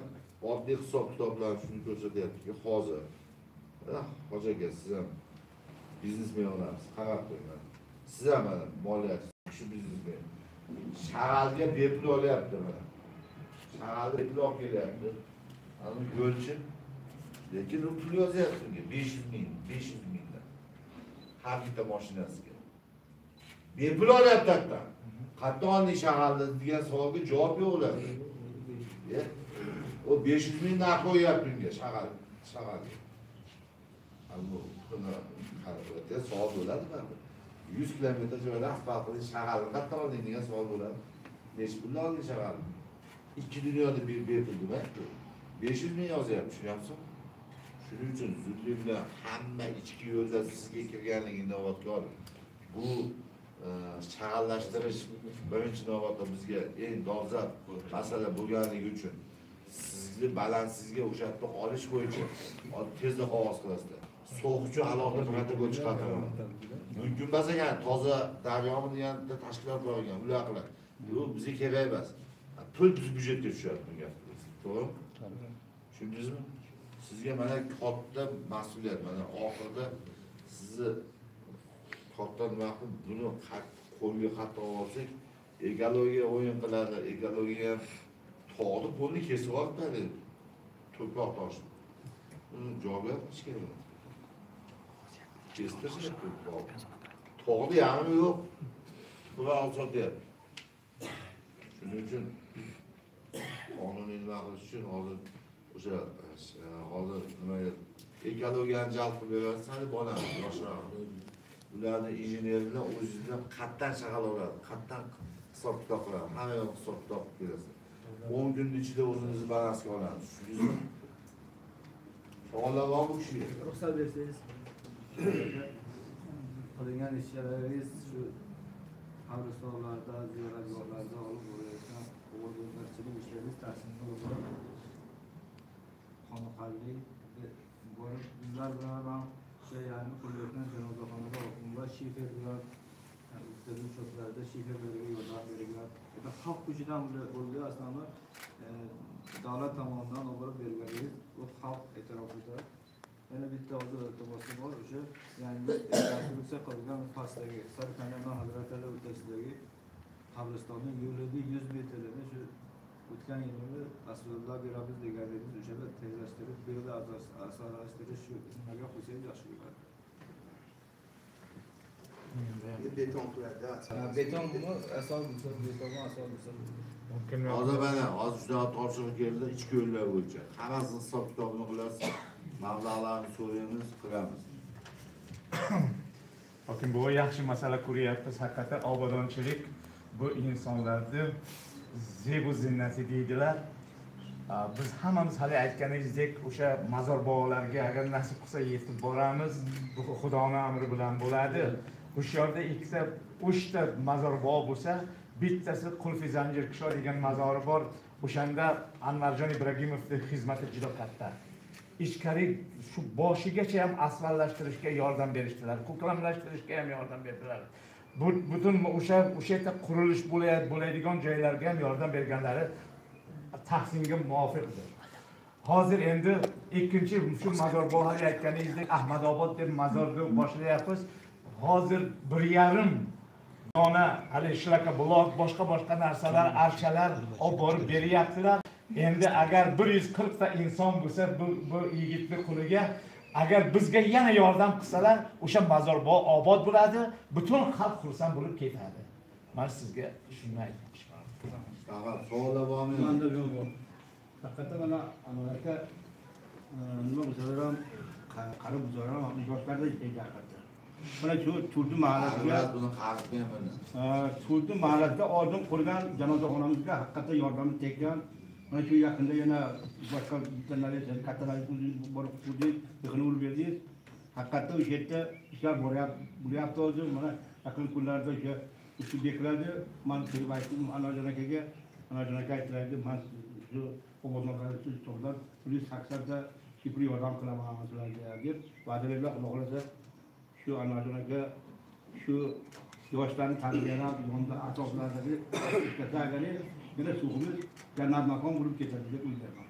Speaker 1: oddiy hisob kitoblar shuni ko'rsatyaptiki, hozir mana hoji aka siz ham biznesmen odamsiz, qarab qo'ying. Siz ham mana moliyachi, shu biznesmen. Shag'alga bepul olyapti mana. Shag'alga bepul olib kelyapti. Ana yo'lchi. Lekin u pul yozyapti unga 500 ming, 500 mingdan. Har bitta mashinasiga. Bepul olyapti hatto. Qayerdan olding shag'alni degan savolga javob yo'q ularda. O 500 ming narx qo'yyapti unga shag'alga. Bu savol bo'ladi baribir. 100 kilometr joyda asfalt qilish shag'alni qayerdan olding degan savol bo'ladi. Nechi puldan olding shag'alni? Ikki dunyoda bepul demakku. 500 ming yozyapti, tushunyapsizmi? Shuning uchun zudlik bilan hamma ichki yo'lda sizga kirganligini inobatga oling. Bu shag'allashtirish birinchi navbatda bizga eng dolzarb masala bo'lganligi uchun sizni balansingizga o'sha yerda olish bo'yicha tezda qog'oz qilasizlar. So'q uchun alohida protokol chiqartiraman. Mumkin emas ekan, toza daryomi degan bitta tashkilot bor ekan, ular qiladi. Bu bizga kerak emas. Pul biz byudjetga tushadi bunga. To'g'rimi? Tushundingizmi? Sizga mana katta mas'uliyat, mana oxirida sizni katta nima qilib buni qo'lga qattiq olsak, ekologiya o'yin qiladi, ekologiya ham tog'ni polni kesib oladi, tuproq toshni. Uni javobgar qilish kerak. Kestirishdi tuproq. Tog'ni yarmi yo'q, tuproq olib sotyapti. Shuning uchun qonuniy nima qilish uchun hozir o'sha hozir nimaga ekologiyani jalb qilib berasiz, bolamiz yoshlar. Ularni injener bilan o'zingizdan qatdan shag'al oladi, qatdan hisob kitob qiladi, hamma yoq hisob kitob qilib berasiz. 10 kunning ichida o'zingizni balansga olamiz. Tushundingizmi? Savollar bormi bu kishiga?
Speaker 9: Ruxsat bersangiz, qilingan ishlaringiz shu qabristonlarda, ziyoratgohlarda olib borilayotgan obodongarchilik ishlaringiz tahsinga loyiq. Qoniqarli borib bizlar bilan ham o'sha yangi qurilayotgan janozaxonada va shifer bilan cho'plarda shiferlarga yordam berilgan. Xalq kuchidan bo'ldi aslida davlat tomonidan olib borib berganingiz bu xalq e'tirofida. Yana bitta hozir iltimosi bor, o'sha yangi rekonstruksiya qilingan pastdagi Sarikanda Hazratali o'rtasidagi qabristonning yo'lini 100 metrini shu o'tgan yili asfaltlab beramiz deganligimiz o'shanda tezlashtirib, bu yerda asfaltlashtirish shu nimaga qo'ysangiz yaxshi bo'ladi.
Speaker 14: Beton qiladi.
Speaker 9: Beton buni asfalt bo'lsa, beton asfalt bo'lsa.
Speaker 1: Hozir mana hozir juda topshiriq keldi ichki yo'llar bo'yicha. Hammasini hisob kitobini qilasiz, mablag'larni so'raymiz, qilamiz.
Speaker 7: Hokim bu yaxshi masala ko'ryapmiz. Haqiqatan obodonchilik bu insonlarni zebu zinnati deydilar. Biz hammamiz hali aytganingizdek o'sha mazor bog'larga agar nasib qilsa yetib boramiz. Bu Xudoning amri bilan bo'ladi. O'sha yerda ikkita, uchta mazor bog' bo'lsa, bittasi Qulfi Zanjir Kisho degan mazori bor. O'shanda Anvarjon Ibragimovning xizmati juda katta. Ichkari shu boshigacha ham asfaltlashtirishga yordam berishdilar, ko'klamlashtirishga ham yordam berdilar. Butun o'sha yerda qurilish bo'ladigan joylarga ham yordam berganlari tahsinga muvofiqdir. Hozir endi ikkinchi shu mazorgohni aytganingizdek Ahmadobod deb mazorni boshlayapmiz. Hozir 1,5 dona hali shlaka blok, boshqa narsalar, archalar olib borib beryaptilar. Endi agar 140 ta inson bo'lsa bu yigitni qo'liga, agar bizga yana yordam qilsalar, o'sha mozor obod bo'ladi, butun xalq xursand bo'lib ketadi. Men sizga shuni aytmoqchiman.
Speaker 1: Rahmat. Savollar bormi?
Speaker 10: Menda yo'q bor. Haqiqatda mana Anvar aka nima bo'lsalar ham qari bo'lsalar ham yoshlarda ishlaydi haqiqatda. Mana shu Turdi mahallasiga
Speaker 1: buni qarib
Speaker 10: Turdi mahallasida oldin qurgan janozaxonamizga haqiqatda yordamni tekkan. Mana shu yaqinda yana boshqa bitta kattalar borib qurdik, yig'ini urib berdik. Haqiqatda o'sha yerda ishlar bo'lyapti hozir. Mana yaqin kunlarda o'sha usti bekiladi. Man kelib aytdim Anvarjon akaga, Anvarjon aka aytdilarki, man shu obodonlashtirish hisobidan 180 ta shifr yordam qilaman sizlarga deb va'da berdilar. Xudo xohlasa shu Anvarjon aka shu yoshlarni tarbiyalab, yonda atroflaridagi ishlasa yana suvimiz jannat makon bo'lib ketadi deb o'ylayman.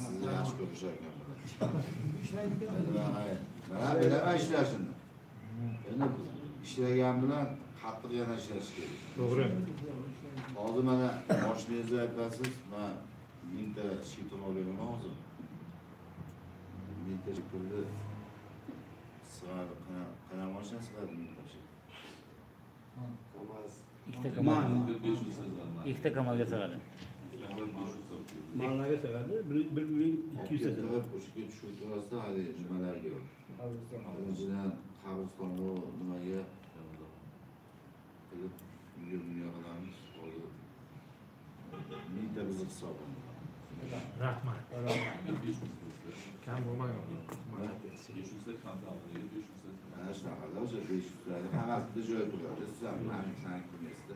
Speaker 1: Sizni yaxshi ko'rishar ekanman. Mana bilaman ishlashini. Endi ishlagan bilan qattiq yana ishlash kerak.
Speaker 7: To'g'ri.
Speaker 1: Hozir mana moshinangizni aytasiz, men 1000 ta shifr olganman hozir. 1000 ta shifrni sig'adi, qanaqa mashina sig'adi 1000 ta shifr?
Speaker 4: Ikkita kamalga sig'adi.
Speaker 10: Mahallaga sig'adi, 1200 ta sig'adi.
Speaker 1: O'sha tushib turasizda hali nimalarga. Birinchidan qabristonga nimaga qilib unga bunga qilamiz. Hozir 1000 ta bizni hisobimiz.
Speaker 7: Rahmat. Kam bo'lmagan.
Speaker 11: 500 ta kam bo'ladi, 500 ta.
Speaker 1: Mana shunaqa o'sha 500 ta hammasi bitta joyda turadi. Siz ham san kelmaysizda.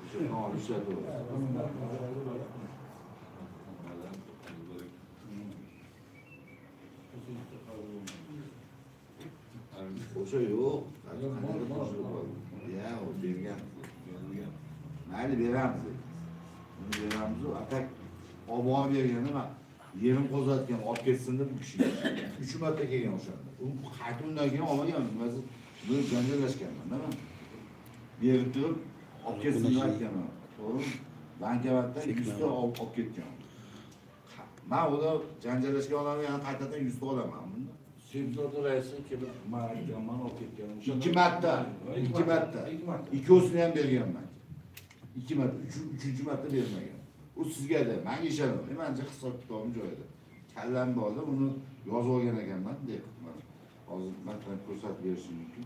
Speaker 1: O'sha olib ishlataverasiz. O'sha yo'q. Ya, o bergan. Mayli beramiz. Uni beramiz. Atak olib borib bergan nima? Yerim qo'zg'atgan, olib ketsin deb u kishi. 3 marta kelgan o'shanda. U qaytib undan keyin olmagan, nimasi buni janjallashganman, nima? Berib turib olib ketsin deb aytganman. To'g'rimi? Bankavatdan 100 ta olib ketgan. Men uni janjallashgan odamni yana qaytadan 100 ta olaman bunda.
Speaker 6: Sebzorda raisi kelib men aytganman, olib ketgan.
Speaker 1: 2 marta, 2 marta. Ikkovsini ham berganman. 2 marta, 3-marta bermagan. U sizga aytadi, menga ishonmang, menga hisob kitobim joyida. Kallam borda, uni yozib olgan ekanman deb. Hozir matn ko'rsatib berishim mumkin.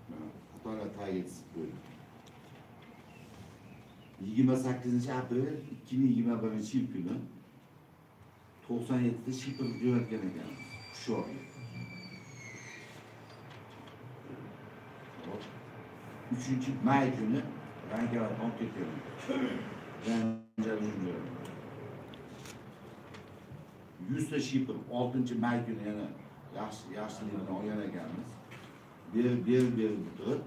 Speaker 1: Mana xatolar tagiga chizib qo'ydim. 28 aprel 2021 yil kuni 97 ta shifr jo'natgan ekanmiz Qushog'ga. 3 may kuni Rankavatdan olib ketgan. Janjal 100 ta shifr 6 may kuni yana yaxshilik bilan olgan ekanmiz. Berib turib,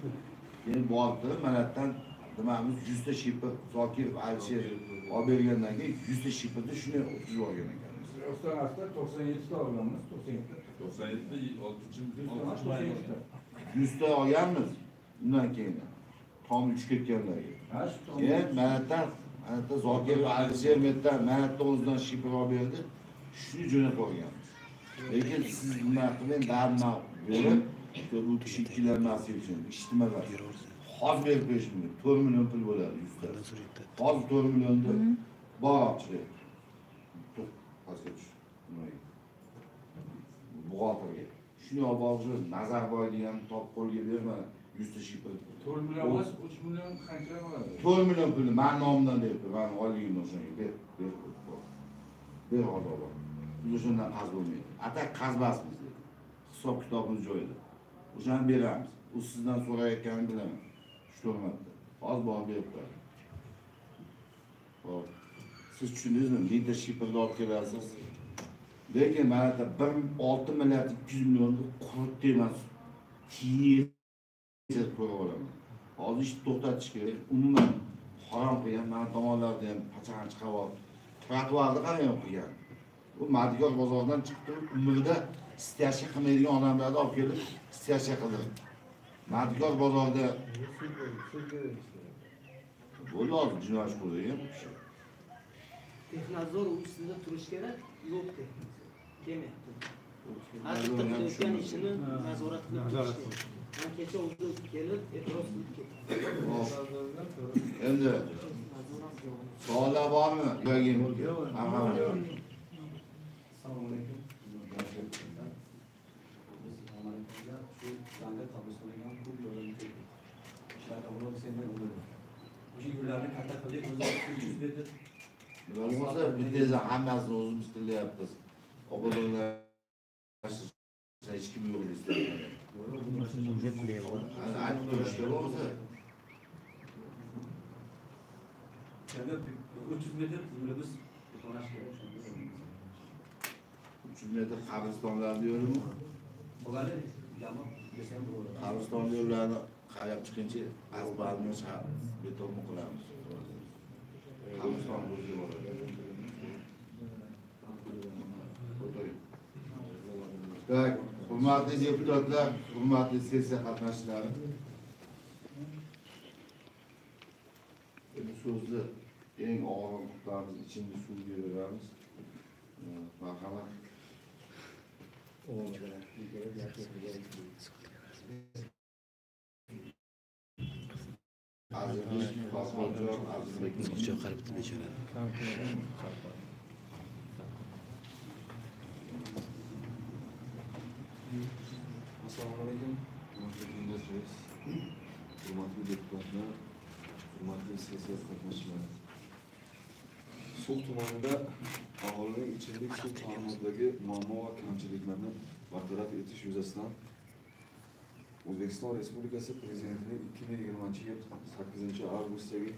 Speaker 1: keyin borib turib, mana yerdan nimamiz 100 ta shifr Zokirov Alisher olib bergandan keyin 100 ta shifrni shuni o'tkazib olgan ekanmiz.
Speaker 6: Ostonasida 97 ta olganmiz, 97 ta.
Speaker 11: 97 ta 6 may.
Speaker 1: 100 ta olganmiz. Undan keyin tom uchib ketganlarga. Keyin mana yerda Zokirov Alisher yerdan mana yerda o'zidan shifr olib berdi. Shuni jo'natib olganmiz. Lekin siz nima qilmang, darma berib, bu kishi ikkilanmaslik uchun eshitmagan. Hozir berib qo'yish mumkin. 4 million pul bo'ladi 100 ta. Hozir 4 millionni bor olib chiqaylik. Pastga tush. Buxgalterga. Shuni olib borib, Nazarboy degan top qo'lga berma 100 ta shifr.
Speaker 6: 4 million emas, 3 million qancha bo'ladi?
Speaker 1: 4 million pulni men nomimdan berib, men oyligimni o'shanga ber. Ber hozir bor. Biz o'shandan qarz bo'lmaydi. Atak qarz emasmiz dedi. Hisob kitobimiz joyida. O'shani beramiz. U sizdan so'rayotganini bilaman. 3-4 marta. Hozir borib berib qo'yadi. Xo'p. Siz tushundingizmi? 1000 ta shifrni olib kelasiz. Lekin mana yerda 6 milliard 200 millionni quritdi emas. Tiyinga ko'rib olaman. Hozir ishni to'xtatish kerak. Umuman harom qilgan, mana tomonlarda ham pachani chiqarib olib, trotuarni qarang qilgan. U Mardiyor bozoridan chiqib turib, umrida stяжка qilmaydigan odamlarni olib kelib, stяжка qildirib. Mardikor bozorida bo'ldi hozir jinoyat qo'zg'agan bu kishi.
Speaker 12: Texnadzor ustida turish kerak, yo'q texnadzor. Kelmayapti. Har bitta qilayotgan ishini nazorat qilib turish kerak. Men kecha o'zi kelib e'tiroz qilib ketdi.
Speaker 1: Endi savollar bormi?
Speaker 15: Assalomu alaykum. Biz Amerikaga shu Zangi qabristoniga ham ko'p yordam berdik. Ishlarda ular sendan o'ladi. O'sha yo'llarni katta qildik, o'zi 300 metr.
Speaker 1: Nima bo'lsa, bittasi hammasini o'zimiz qilyapmiz. Obodonlashtirish hech kim yo'q deysiz. Aytib turishda bo'lsa.
Speaker 15: 300 metr yo'limiz betonlash kerak.
Speaker 1: 300 metr qabristonlarni yo'limi?
Speaker 15: Ularni yamab desam bo'ladi.
Speaker 1: Qabriston yo'llarini qarab chiqinchi asfaltni betonni qilamiz. Qabriston o'zi bo'ladi. Tak, hurmatli deputatlar, hurmatli sessiya qatnashchilari. Endi so'zni eng og'ir qutlarimiz ichimlik suvga beramiz. Marhamat.
Speaker 16: Assalomu alaykum, hurmatli kengash raisi, hurmatli deputatlar, hurmatli sessiya qatnashchilari. So'x tumanida aholining ichimlik suv ta'minotidagi muammo va kamchiliklarni bartaraf etish yuzasidan O'zbekiston Respublikasi Prezidentining 2020-yil 8-avgustdagi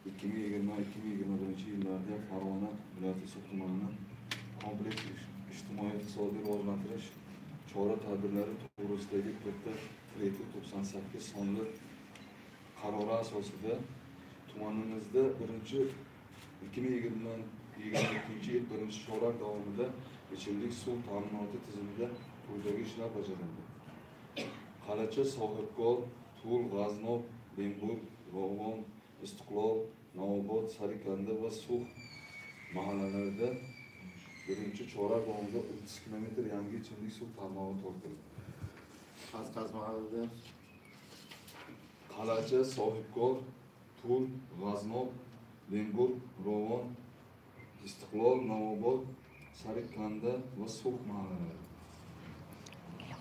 Speaker 16: 2020-2021 yillarda Farg'ona viloyati So'x tumanini kompleks ijtimoiy-iqtisodiy rivojlantirish chora-tadbirlari to'g'risidagi PT-98 sonli qarori asosida tumanimizda birinchi 2022-yil birinchi chorak davomida ichimlik suv ta'minoti tizimida quyidagi ishlar bajarildi. Qalacha, Sohibkor, Tul, G'aznob, Lemburg, Rovon, Istiqlol, Navobod, Sarikanda va Sux mahallalarida birinchi chorak davomida 30 kilometr yangi ichimlik suv tarmog'i tortildi.
Speaker 1: Qaysi mahallada?
Speaker 16: Qalacha, Sohibkor, Tul, G'aznob, Lemburg, Rovon, Istiqlol, Navobod, Sarikanda va Sux mahallalari.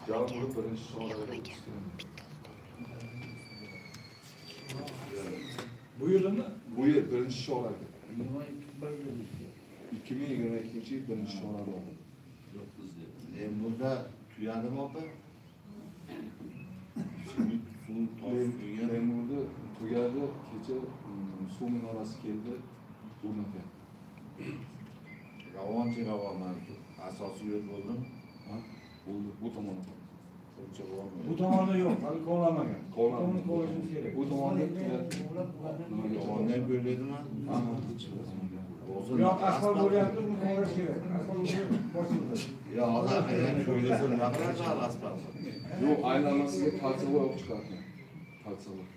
Speaker 16: Jami birinchi chorakda 30 kilometr.
Speaker 6: Bu yilmi?
Speaker 16: Bu yil birinchi chorakda. 2022-yil birinchi chorak davomida.
Speaker 1: Lemburda tugadimi opa?
Speaker 16: Lemburda tugadi, kecha suv minorasi keldi, o'rnatyapti.
Speaker 1: Ravonchi Ravonman asosiy yo'l bo'ldimi?
Speaker 16: Ha, bo'ldi. Bu tomonda.
Speaker 6: Bu tomonda yo'q, hali kovlanmagan.
Speaker 16: Kovlanmagan.
Speaker 6: Kovlashimiz kerak.
Speaker 16: Bu tomonda
Speaker 1: tomonda ham ko'riladimi?
Speaker 16: Ha.
Speaker 6: Yo'q, asfalt bo'lyapti, buni kovlash kerak. Asfalt bosildi.
Speaker 1: Yo, hozir ko'ylasa nima qiladi asfalt?
Speaker 16: Yo'q, aylanmasiga kalsavoy olib chiqadi. Kalsavoy.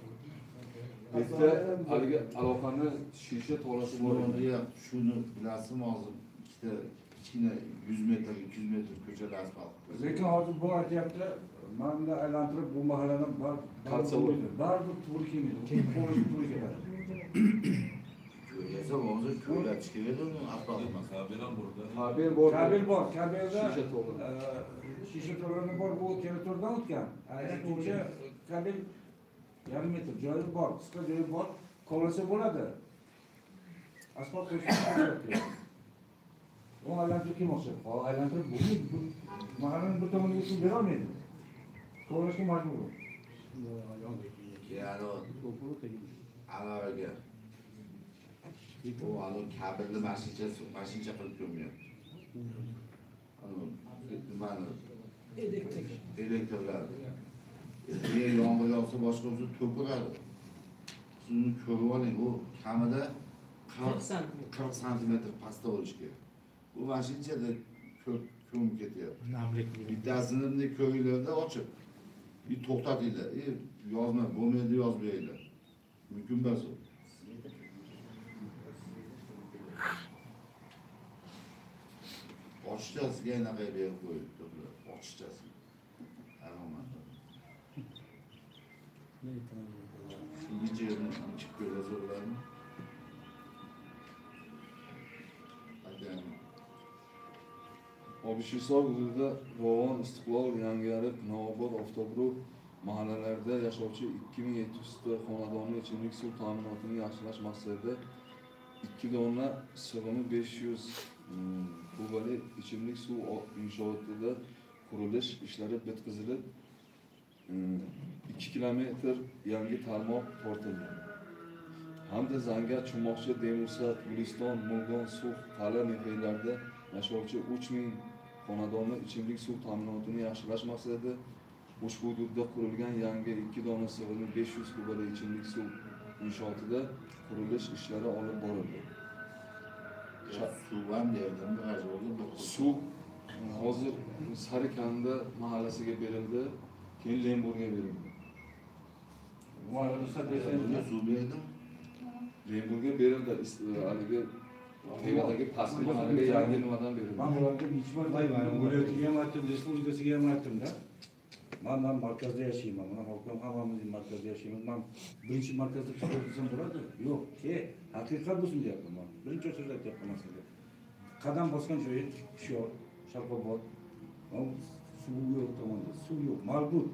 Speaker 16: Bitta haligi aloqani shisha tolasi bor.
Speaker 1: Shuni bilasizmi hozir ikkita kichkina 100 metr, 200 metr ko'chada asfalt.
Speaker 6: Lekin hozir bu aytyapti, mana bunday aylantirib bu mahallani baribir to'g'ri kelmaydi. To'g'ri to'g'ri keladi.
Speaker 1: Ko'ylasa hozir ko'ylatish kerak uni asfalt emas.
Speaker 11: Kabel ham bor.
Speaker 16: Kabel bor.
Speaker 6: Kabel bor, kabelda
Speaker 16: shisha to'g'ri.
Speaker 6: Shisha to'g'ri bor, bu territoriyadan o'tgan. O'sha kabel yarim metr joyi bor, qisqa joyi bor, kovlasa bo'ladi. Asfalt qo'yishga kerak. U aylantirib kelmoqchi. Hozir aylantirib bo'lmaydi. Bu mahallaning bir tomoniga suv bera olmaydi. Kovlashga majbur.
Speaker 1: Ya'ni anaviga u anavi kabelni mashincha qilib ko'rmayapti. Nimani? Elektrlarni. Yer yomg'ir yog'sa boshqa bo'lsa to'kiladi. Siz uni ko'rib oling, u kamida 40 santimetr pastda bo'lishi kerak. Bu mashinchada ko'mib ketyapti.
Speaker 7: Namlik.
Speaker 1: Bittasini bunday ko'ringlarda ochib. To'xtatinglar. Yozma, bo'lmaydi, yozmanglar. Mumkin emas u. Ochiqchasiga anaqa berib qo'yibdi bular. Ochiqchasi. Ikkinchi yerni chiqib ko'rsa bo'ladimi?
Speaker 16: Obishisor hududida Rovon, Istiqlol, Yangiariq, Navobod, Oftobruh mahallalarida yashovchi 2700 ta xonadonni ichimlik suv ta'minotini yaxshilash maqsadida 2 dona sig'imi 500 kubali ichimlik suv inshootida qurilish ishlari bitkazilib, 2 kilometr yangi tarmoq tortildi. Hamda Zangar, Chummoqchi, Demursat, Guliston, Murgon, Sux, Qal'a nahiylarida yashovchi 3000 xonadonni ichimlik suv ta'minotini yaxshilash maqsadida ushbu hududda qurilgan yangi 2 dona sig'imli 500 kubali ichimlik suv inshootida qurilish ishlari olib borildi.
Speaker 1: Suv ham berildi,
Speaker 16: suv hozir Sarikanda mahallasiga berildi, keyin Lemburga berildi.
Speaker 1: Suv berdimi?
Speaker 16: Lemburga berildi, haligi Tevadagi pastki mahallaga yangi nimadan berildi.
Speaker 6: Men ularga necha marta viloyatiga ham aytdim, respublikasiga ham aytdim-da. Men markazda yashayman, mana hokim hammamiz markazda yashaymiz. Men birinchi markazda turib desam bo'ladi? Yo'q, haqiqat bo'lsin deyapman men. Birinchi so'z aytyapman sizga. Qadam bosgan joyi Hushyor, Sharqobod, suv yo'q tomonda, suv yo'q, marbut.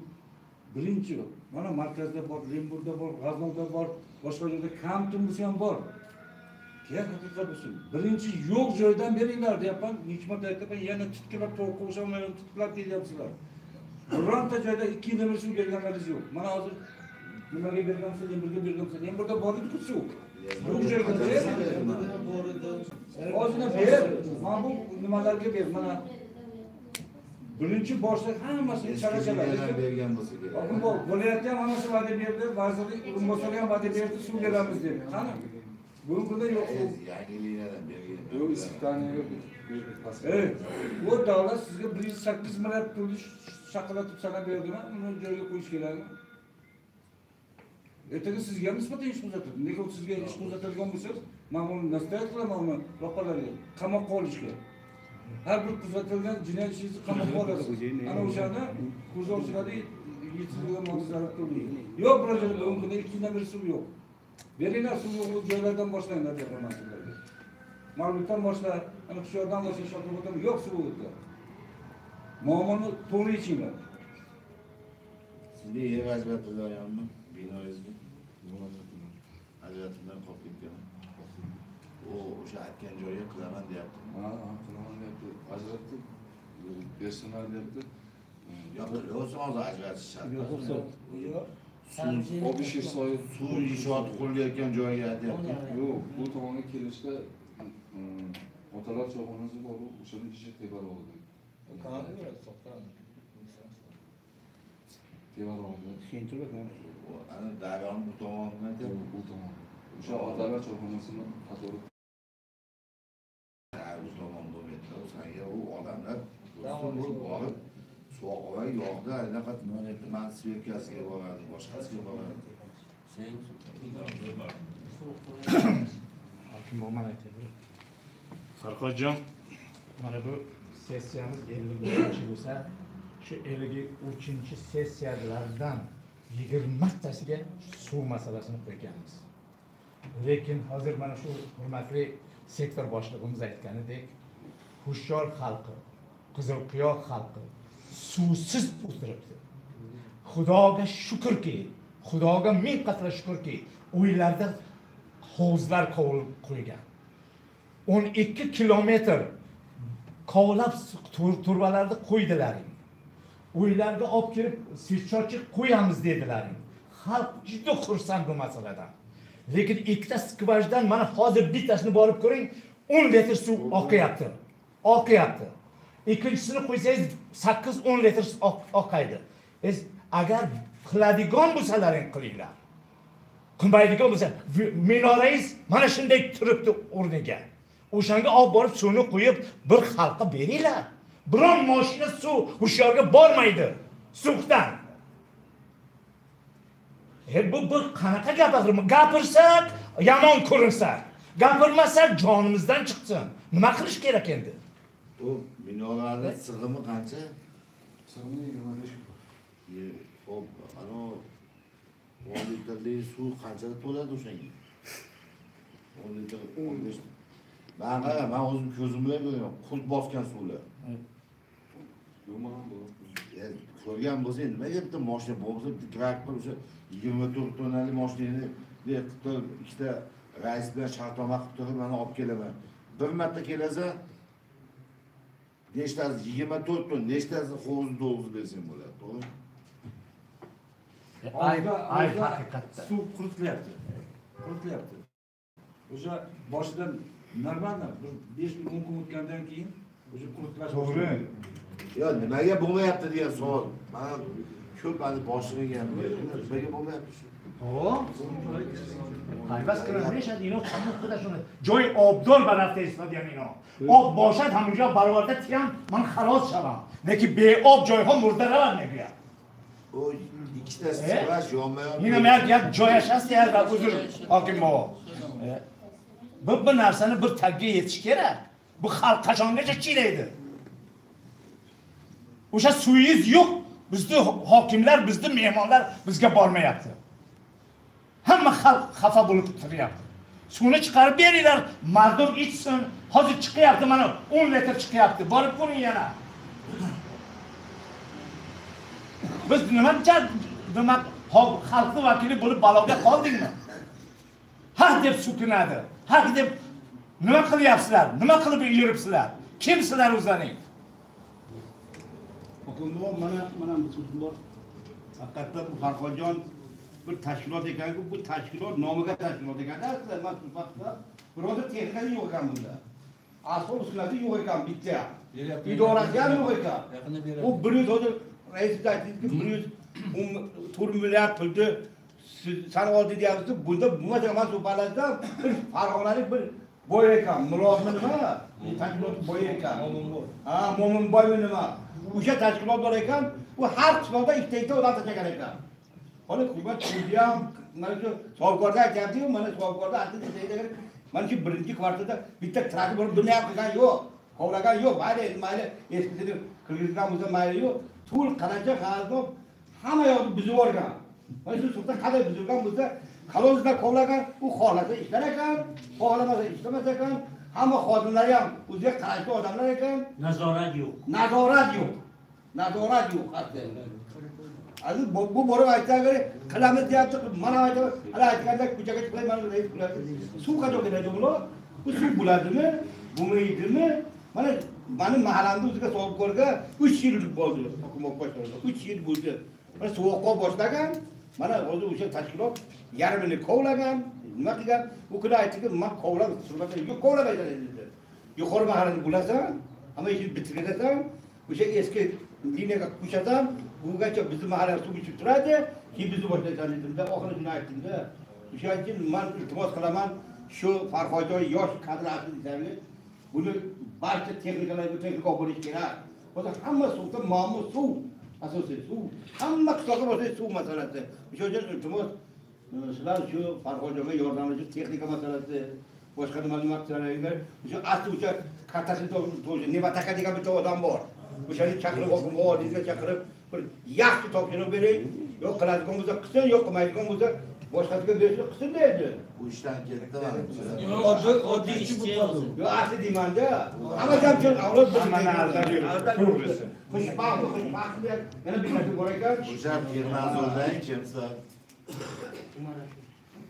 Speaker 6: Birinchi mana markazda bor, Lemburda bor, G'aznovda bor, boshqa joyda kam tun bo'lsa ham bor. Kerak haqiqat bo'lsin. Birinchi yo'q joydan beringlar deyapman. Necha marta aytaman, yana titkilab tovuqqa o'xshamayman, titkilab kelyapsizlar. Bironta joyda 2 yildan beri suv berganlaringiz yo'q. Mana hozir nimaga bergansiz, Lemburga bergansiz. Lemburda bor edi-ku suv. Yo'q joyga ber. Ozgina ber. Mana bu nimalarga ber. Mana birinchi boshda hammasi chala-chala
Speaker 1: bergan bo'lsa kerak.
Speaker 6: Bu viloyatda ham hammasi va'da berdi, vazirlik o'rinbosari ham va'da berdi, suv beramiz deb. Qani? Bugun kunda yo'q.
Speaker 1: Yangiliklardan bergan.
Speaker 16: Yo'q, issiqxonaga
Speaker 6: bu davlat sizga 108 milliard pulni shaqilatib sana berdimi? Uni joyiga qo'yish kerakmi? Ertaga sizga nisbatan ish qo'zg'atiladi. Nega sizga ish qo'zg'atilgan bo'lsa, men uni nastoyat qilaman uni rahbarlarga, qamoqqa olishga. Har bir qo'zg'atilgan jinoyat ishingizni qamoqqa oladi. Ana o'shanda qo'zg'ovchilarga yetkazilgan moddiy zarar to'laydi. Yo'q, biror joyda bugun kunda 2 yildan beri suv yo'q. Beringlar suv yo'q joylardan boshlanglar deyapman sizlarga. Ma'lumotdan boshla, ana Hushyordan boshla, Shokiroboddan yo'q suv o'tdi. Muammoni to'g'ri yechinglar.
Speaker 1: Sizga yer ajratilganmi? Binoyingizga? Ajratilgan qolib ketgan. U o'sha aytgan joyga qilaman deyapti.
Speaker 16: Ha, qilaman deyapti. Ajratib bersinlar deyapti.
Speaker 1: Yo'q, yo'q, hozir ajratish shart.
Speaker 16: Yo'q. Suv
Speaker 1: suv inshooti qurilayotgan joyga aytyapti.
Speaker 16: Yo'q, bu tomonga kelishda otalar choyxonasi bor, o'shani ichi tevarog'ida. Tevarog'ida.
Speaker 1: Ana daryoni bu tomonidan aytyapti,
Speaker 16: bu tomon. O'sha otalar choyxonasini qatori
Speaker 1: bu tomon bo'lmaydi. Sanga u odamlar borib suv yoqda anaqa man sverkasiga boradi, boshqasiga boradi.
Speaker 7: Hokim bo'lman aytadi. Farhodjon, mana bu sessiyamiz 53 bo'lsa, shu 53-sessiyalardan 20tasiga suv masalasini qo'yganmiz. Lekin hozir mana shu hurmatli sektor boshlig'imiz aytganidek, Hushyor xalqi, Qizilqiyo xalqi suvsiz o'tiribdi. Xudoga shukrki, Xudoga ming qatla shukrki, uylarda hovuzlar qovulib qo'ygan. 12 kilometr kovlab turbalarni qo'ydilar. Uylarga olib kelib sirchorchi qo'yamiz dedilar. Xalq juda xursand bu masaladan. Lekin ikkita skvajdan mana hozir bittasini borib ko'ring, 10 litr suv oqyapti. Oqyapti. Ikkinchisini qo'ysangiz 8-10 litr oqaydi. Agar qiladigan bo'lsalaring qilinglar. Qilmaydigan bo'lsa, minorangiz mana shunday turibdi o'rniga. O'shanga olib borib suvni quyib bir xalqqa beringlar. Biron mashina suv Hushyorga bormaydi. Suvdan. Bu qanaqa gapirma? Gapirsak yomon ko'rinsak, gapirmasak jonimizdan chiqsin. Nima qilish kerak endi?
Speaker 1: Bu binolarning sig'imi qancha?
Speaker 16: Sig'imi 25 kub.
Speaker 1: Xo'p, ana 10 litrli suv qanchada to'ladi o'shanga? 10 litr 15. Men qara, men o'zim ko'zim bilan ko'rgan, qult bosgan suvlar. Ko'rgan bo'lsa, nimaga bitta mashina bo'lmasa, bitta traktor o'sha 24 tonnali mashinani qilib turib, ikkita rais bilan shartnoma qilib turib, mana olib kelaman. Bir marta kelasan, nechtasi 24 ton, nechtasi hovuz to'lg'izib bersang bo'ladi, to'g'rimi?
Speaker 7: Ayb haqiqatda.
Speaker 6: Suv quritilyapti. Quritilyapti. O'sha boshidan normalno bir 5 kun 10 kun o'tgandan keyin o'sha quritilash
Speaker 1: to'g'ri. Yo, nimaga bo'lmayapti degan savol. Men ko'p hali boshimga ham nimaga bo'lmayapti shu?
Speaker 7: Пайваст кунад мешад ино тамом худашон ҷои обдор ба рафта истодиян ино. Об бошад ҳамонҷо бароварда тиям ман халос шавам. Не ки беоб ҷойҳо мурда равад мегӯяд.
Speaker 1: U ikkitasi chiqash yonma-yon.
Speaker 7: Инам як ҷояш ҳаст, як узр ҳоким бобо. Bu narsani bir tagga yetish kerak. Bu xalq qachongacha chidaydi? O'sha suvingiz yo'q. Bizni hokimlar, bizni mehmonlar bizga bormayapti. Hamma xalq xafa bo'lib turyapti. Suvni chiqarib beringlar, mardum ichsin. Hozir chiqyapti mana 10 litr chiqyapti. Borib ko'ring yana. Biz nima xalqning vakili bo'lib baloga qoldingmi? Haq deb so'kinadi. Haq deb nima qilyapsizlar? Nima qilib yuribsizlar? Kimsizlar o'zlaring?
Speaker 10: Hokim mana so'zim bor. Haqiqatda bu Farhodjon bir tashkilot ekanku, bu tashkilot nomiga tashkilot ekan. Aslida men suhbatda birodar texnikasi yo'q ekan bunda. Asbob uskunasi yo'q ekan bitta. Idorasi ham yo'q ekan. U 100 hozir rais aytdiki 114 milliard pulni san oldi deyapsiz. Bunda bo'lmasa men suhbatlashsam bir Farg'onalik bir boy ekan, Murodmi nima? Tashkilot boy ekan. Ha, Mo'minboymi nima? O'sha tashkilot bor ekan, u har qishloqda ikkita-ikkita odam tashlagan ekan. Hali hukumat ham mana shu Sovkorda aytyapti-yu, mana Sovkorda aytdi, mana shu birinchi kvartalda bitta traktor borib buni ham qilgan yo'q, kovlagan yo'q. Mayli, mayli, eskisini kirgizgan bo'lsa mayli yo'q. To'l qancha g'aznob hamma yoqni buzib yuborgan. Mana shu suvda qanday buzilgan bo'lsa, kolonizlar kovlagan, u xohlasa ishlar ekan, xohlamasa ishlamas ekan. Hamma xodimlari ham o'ziga qarashli odamlar ekan.
Speaker 12: Nazorat yo'q.
Speaker 10: Nazorat yo'q. Nazorat yo'q hatto. Aziz bu borib aytsa, qilamiz deyapti, mana aytaman, hali aytganda ko'chaga chiqmay mana rais bo'ladi. Suv qachon keladi bular? Bu suv bo'ladimi? Bo'lmaydimi? Mana meni mahallamda o'ziga sohibkorga 3 yil bo'ldi. Hukumat boshladi. 3 yil bo'ldi. Mana suvoqqa boshlagan, mana hozir o'sha tashkilot yarmini kovlagan, nima qilgan? U kuni aytdiki, men kovlab surmasa yo'q, kovlamaysan dedi. Yuqori mahallani bo'lasan, hamma ishni bitirasan, o'sha eski liniyaga qo'shasan, bungacha bizni mahalla suv ichib turadi, keyin bizni boshlaysan dedimda, oxiri shuni aytdimda. O'shaning uchun men iltimos qilaman, shu Farhodjon yosh kadr asli desangiz, buni barcha texnikalarga texnika bo'lish kerak. Hozir hamma suvda muammo suv, asosiy suv. Hamma qishloqqa borsangiz suv masalasi. O'sha uchun iltimos sizlar shu Farhodjonga yordamlashib texnika masalasi, boshqa nima qilsalar, o'sha asli o'sha kartasini to'g'ri, Nevataka degan bitta odam bor. O'shani chaqirib, oldingizga chaqirib, bir yaxshi topshiriq bering. Yo'q qiladigan bo'lsa qilsin, yo'q qilmaydigan bo'lsa boshqasiga bersin, qilsin deydi.
Speaker 1: Bu ishdan ketdi mana.
Speaker 12: Oddiy ishchi.
Speaker 10: Yo'q, asli deymanda. Hamma ham chun avlod bir to'g'risi. Xushbaxt, xushbaxt yana bir narsa bor ekan.
Speaker 1: O'sha Texnadzordan kimsa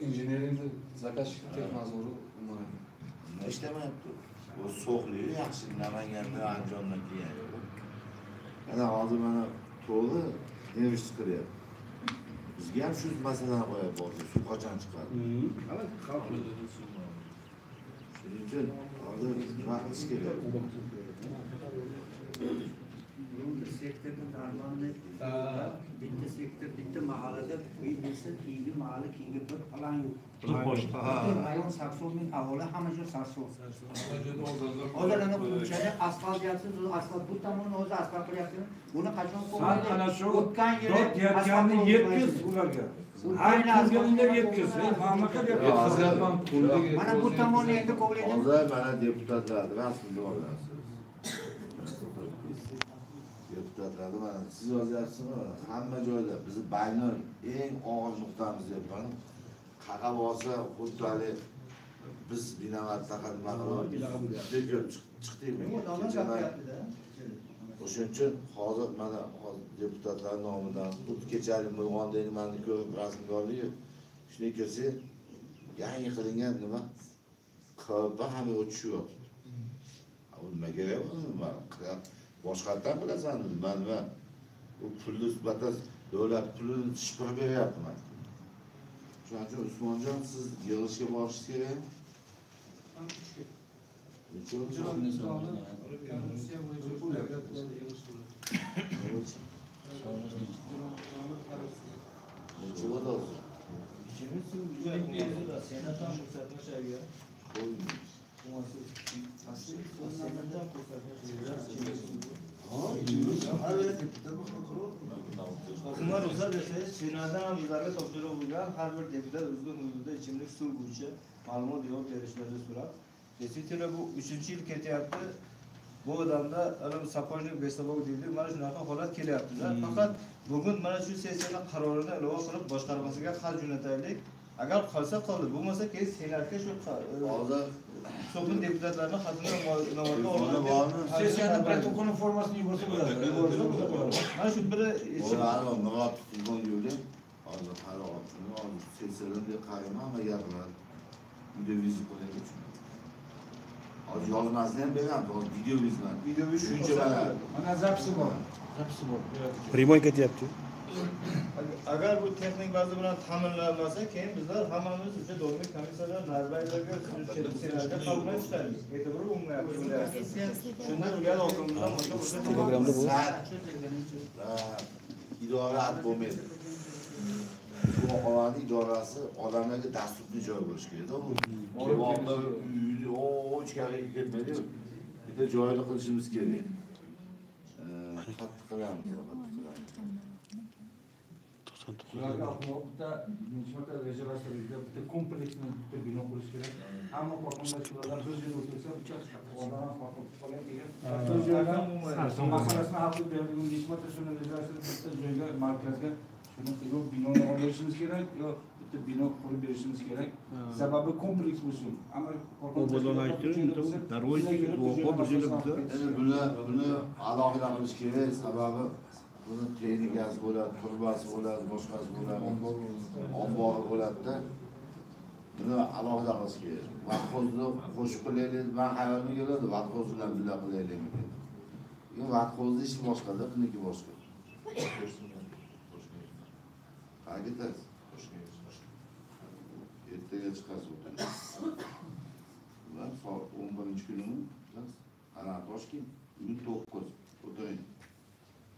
Speaker 16: Injenering zakazchik Texnadzori Umar aka.
Speaker 1: Nima ishlamayapti? U so'xli yaxshi Namanganda, Andijondan kelgan. Mana hozir mana to'g'ri nevish chiqaryapti. Bizga ham shu masalani qo'yapti hozir. Suv qachon chiqadi? Shuning uchun hozir nima qilish kerak?
Speaker 17: Bir sektorda normalniy bitta sektor, bitta mahallada uy bo'lsa, keyingi mahalla, keyingi bir plan yo'q. Butun rayon 80 ming aholi, hamma joy sarson. Hozir ana ko'chada asfalt deyapsiz, asfalt bu tomonni o'zi asfalt qilyapsiz. Buni qachon
Speaker 6: qo'ymaydi? O'tgan
Speaker 17: yili
Speaker 6: asfaltni yetkiz ularga. Aynan yetkazdi. Mamlakat yetkazyapman.
Speaker 17: Mana bu tomonni endi kovlaydi.
Speaker 1: Hozir mana deputatlarni rasmini olasiz. Deputatlarni mana siz yozyapsizmi? Hamma joyda bizni baynon eng og'ir nuqtamiz deyapman. Qaqa bo'lsa xuddi hali biz binovatda nima qilib chiqdikmi? O'shuning uchun hozir mana hozir deputatlar nomidan xuddi kechalik Mo'yg'ondagi nimani ko'rib rasmga oldik. Shunday kelsak, yangi qilingan nima qilib hamma o'tishyapti. U nima kerak u nima? Boshqatdan bilasan nima nima? U pulni batas davlat pulini shipirib beryapti mana. Shuning uchun Usmonjon siz yig'ilishga borishingiz kerak.
Speaker 9: Hokimlar ruxsat bersangiz, Senatdan ham bizlarga topshiriq bo'lgan har bir deputat o'zini hududida ichimlik suv bo'yicha ma'lumot javob berishlarini so'rab. Действительно bu 3-yil ketyapti. Bu odamda sapojnik besabok deydi. Mana shunaqa holat kelyapti-da. Faqat bugun mana shu sessiyaning qarorini ilova qilib boshqarmasiga xat jo'nataylik. Agar qolsa qoldi, bo'lmasa keyin Senatga shu
Speaker 1: hozir
Speaker 9: so'nggi deputatlarni xatini inobatga olib,
Speaker 6: sessiyaning protokolini formasini yuborsa bo'ladi.
Speaker 9: Mana shu biri
Speaker 1: Murod telefon yo'li. Hozir hali hozir sessiyadan deb qarayman, hamma gapiradi. Video vizit qo'yaylik. Hozir yozmasini ham beramiz, hozir video vizit.
Speaker 6: Video vizit
Speaker 1: shuncha mana.
Speaker 6: Mana zapisi bor. Zapisi bor.
Speaker 14: Primoy ketyapti.
Speaker 9: Agar bu texnik baza bilan ta'minlanmasa, keyin bizlar hammamiz o'sha doimiy komissiyalar, nazarlarga, Senatga qabul qilamiz. E'tibor bo'lmayapti. Shundan ular hokimlar o'sha
Speaker 14: Telegramda bu.
Speaker 1: Idora bo'lmaydi. Bu oqalarning idorasi odamlarga dasturli joy bo'lishi kerak-da. Bu keboblar uyni ichkariga ketmaydi. Bitta joyini qilishimiz kerak. Qattiq qilamiz.
Speaker 6: Ularga bitta necha rejalashtirilgan bitta kompleksni bitta bino qurish kerak. Hamma korxonalar shulardan bir joyga o'tirsa, bitta odam ham hokim qolgan degan. Bir joydan masalasini hal qilib beradigan necha marta shuni rejalashtirib bitta joyga markazga shuni yo binoni olib berishimiz kerak, yo bitta bino qurib berishimiz kerak. Sababi kompleks bo'lsin. Ammo
Speaker 1: buni alohida qilish kerak, sababi buni texnikasi bo'ladi, turbasi bo'ladi, boshqasi bo'ladi, ombori bo'ladi-da. Buni alohida qilish kerak. Vatxozni qo'shib qilaylik, men hayolimga keladi, vatxoz bilan birga qilaylik deb. Lekin vatxozni ishi boshqada, buniki boshqa. Qayerga ketasiz? Ertaga chiqasiz o'tani. Ular soat 11-kunimi? Ana Toshkent, bugun 9. O'tiring.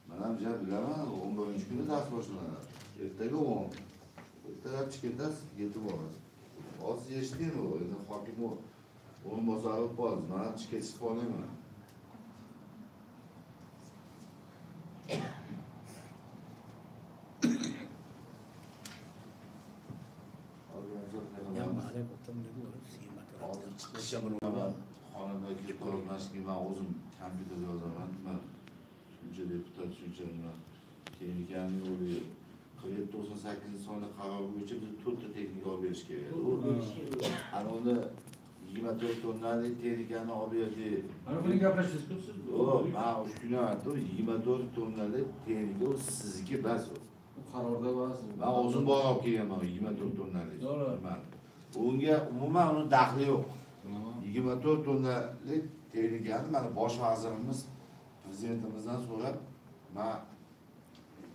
Speaker 1: Men ham ja bilaman, 11-kuni dars boshlanadi. Ertaga 10. Ertalab chiqib ketasiz, yetib borasiz. Hozir eshitdingmi? Endi hokim o'rinbosari bo'lib qoldi. Men ham chiqib ketishib qolmayman. Hozir chiqishga bilaman. Xonada kelib ko'rmashki, men o'zim kompyuterda yozaman. Men shuncha deputat, shuncha nima texnikani yo'li 47-98 sonli qaror bo'yicha biz 4 ta texnika olib berish kerak. Ana uni 24 tonnalik texnikani olib berdik.
Speaker 6: Mana buni gaplashasiz siz.
Speaker 1: Yo'q, men o'sha kuni aytdim, 24 tonnalik texnika u sizniki bas u.
Speaker 6: U qarorda bas.
Speaker 1: Men o'zim borib olib kelganman 24 tonnalik. Unga umuman uni daxli yo'q. 24 tonnalik texnikani mana bosh vazirimiz prezidentimizdan so'rab, men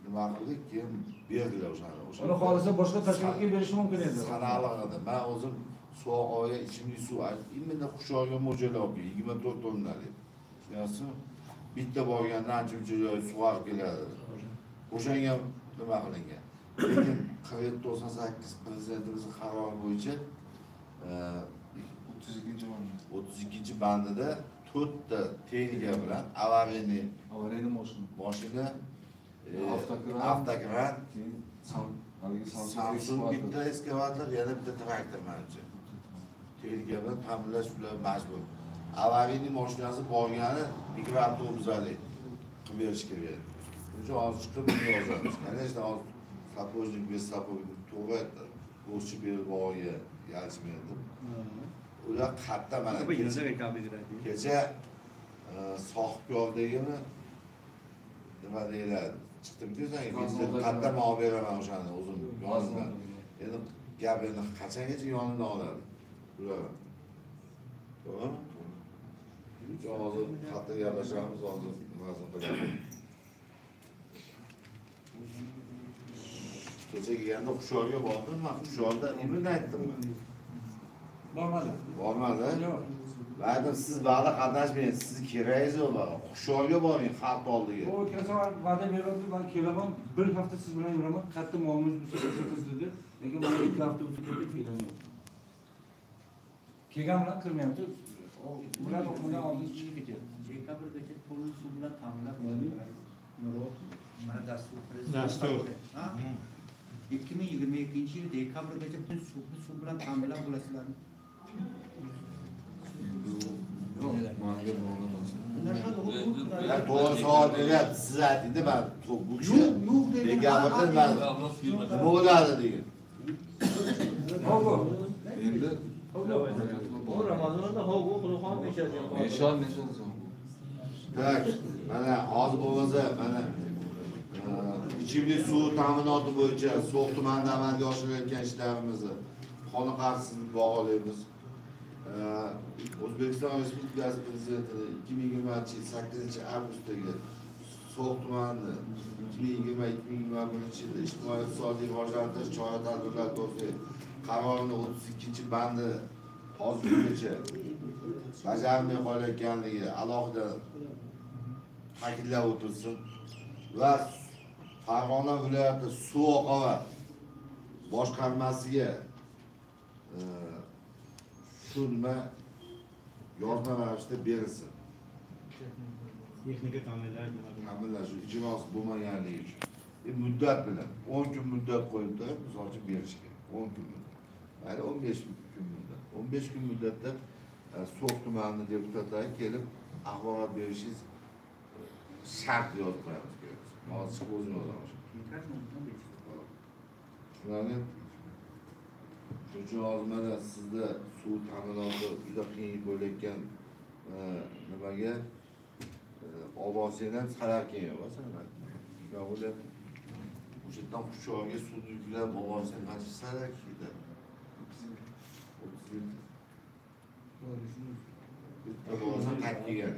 Speaker 1: nima qildik, keyin berdilar o'shani.
Speaker 6: Uni xohlasa boshqa tashkilotga berishi mumkin edi.
Speaker 1: Sanaliq edi. Men o'zim Suvoqoga ichimlik suv, imенно Qushog'ga mo'ljallab olib 24 tonnalik. Tushunyapsizmi? Bitta borganda ancha-muncha joy sug'arib keladi. O'shanga nima qilingan. Lekin 47-98 prezidentimizning qarori bo'yicha 32-bandida 4 ta texnika bilan avariyniy
Speaker 16: mashina,
Speaker 1: avtokran,
Speaker 16: Haligi
Speaker 1: Samsung bitta ekskavator, yana bitta traktor manimcha. Texnika bilan ta'minlash ular majbur. Avariyniy mashinasi borgani mikroavtobuslarni qilib berish kerak. Shuning uchun hozir chiqib buni yozamiz. Конечно, hozir sapojnik, без sapojnik to'g'ri aytdi. Bo'shchi berib bog'iga yalchmaydi deb. Ular qayerda mana kecha Sohibkordagimi nima deyiladi? Chiqdim-ku senga, qayerdan olib beraman o'shani o'zim yonimdan. Endi gap endi qachongacha yonimdan oladi ular. To'g'rimi? Hozir qattiq gaplashamiz, hozir nimasini qilamiz. Kecha kelganda Hushyorga bordim, men Hushyorda imini aytdim.
Speaker 6: Bormadi.
Speaker 1: Bormadi? Yo'q. Aytdim, siz va'da qatnashmang, sizni keragingiz yo'q va'da. Hushyorga boring, xalq oldiga.
Speaker 6: O o'tgan va'da berdi, men kelaman, bir hafta siz bilan yuraman, qattiq muomala bo'lsa ko'rsatasiz dedi. Lekin men 2 hafta o'tib ketdi, kelgan yo'q. Kelgan bilan kirmayapti. Ular o'qimdan oldin chiqib ketyapti.
Speaker 17: Dekabrgacha to'liq suv bilan ta'minlab mana dastur
Speaker 7: dastur.
Speaker 17: Ha? 2022-yil dekabrgacha butun suvni suv bilan ta'minlab bo'lasizlarmi?
Speaker 1: Ya to'g'ri savol beryapti, siz aytingda man bu kishi
Speaker 17: yo'q degan
Speaker 1: dekabrda nima bo'ladi degan.
Speaker 16: Endi
Speaker 12: bu Ramazonda hov Xudoxon meshadi.
Speaker 16: Meshal.
Speaker 1: Tak, mana hozir bo'lmasa mana ichimlik suvi ta'minoti bo'yicha So'x tumanida amalga oshirilayotgan ishlarimizni qoniqarsiz baholaymiz. O'zbekiston Respublikasi Prezidentining 2020-yil 8-avgustdagi So'x tumanini 2020-2021 yilda ijtimoiy iqtisodiy rivojlantirish chora-tadbirlari to'g'risidagi qarorining 32-bandi hozirgacha bajarilmay qolayotganligi alohida ta'kidlab o'tilsin va Farg'ona viloyati suv oqova boshqarmasiga shu nima yozma ravishda berilsin.
Speaker 7: Texnika
Speaker 1: ta'minlash ijrosi bo'lmaganligi uchun. Muddat bilan 10 kun muddat qo'yib turib, misol uchun berish kerak. 10 kun muddat. Mayli 15 kun muddat. 15 kun muddatda So'x tumanini deputatlari kelib axborot berishingiz shart yozib qo'yamiz kerak. Hozir chiqib o'zim yozaman. Tushunarli? Shuning uchun hozir mana sizda suv ta'minoti juda qiyin bo'layotgan nimaga Obosiydan ham Salarkin yo'q, masalan. Shunaqa bo'lyapti. O'sha yerdan Quchoqga suvni yuklab Obosiya qancha Salarkin ketadi? 30 litr. Bitta borsa qaytib kelgan.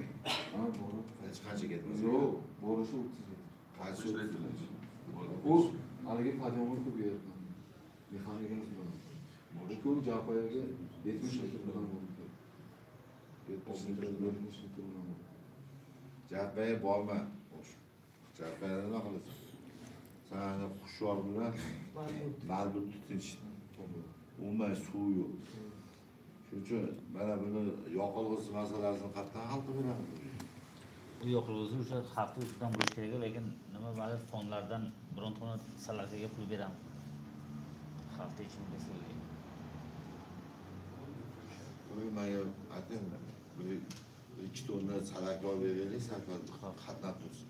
Speaker 16: Ha, borib.
Speaker 1: Hech qancha ketmas.
Speaker 16: Yo'q, borishi 30 litr.
Speaker 1: Qaysi 30 litr?
Speaker 16: U haligi podyomi ko'p yerdan. Mexanikamiz bilan. Borib Japayaga 70 litr bilan borib. 70 litr bilan borib.
Speaker 1: Japaga borma. Japaga nima qilasan? San Hushyor bilan Marbutni tinch. Umuman suv yo'q. Shuning uchun mana buni yoqilg'isi masalasini qattiq hal qilib beramiz.
Speaker 4: Bu yoqilg'isi o'sha xalqni ustidan bo'lishi kerak, lekin nima ba'zi fondlardan biron tonna salasiga pul beramiz. Xalqni ichimlik suviga.
Speaker 1: Uni menga ayting, bir 2 tonna salak olib beraylik, salak qatnab tursin.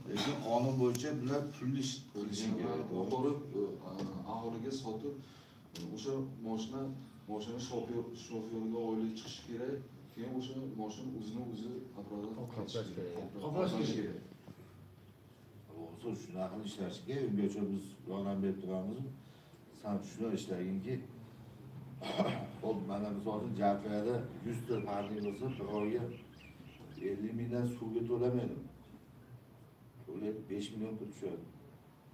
Speaker 1: Lekin qonun bo'yicha bular pulli ish qilishi kerak.
Speaker 16: Borib aholiga sotib, o'sha mashina shofyorga oylik chiqishi kerak, keyin o'sha mashina o'zini o'zi qoplash kerak. Qoplash kerak.
Speaker 1: Bo'lsa shunaqa qilib ishlash kerak. Ungacha biz yordam berib turamiz. San shuni ishlaginki, hop mana misol uchun Jarqayada 100 ta parnik bo'lsa, bir oyga 50 mingdan suvga to'lamaydi. To'laydi 5 million pul tushadi.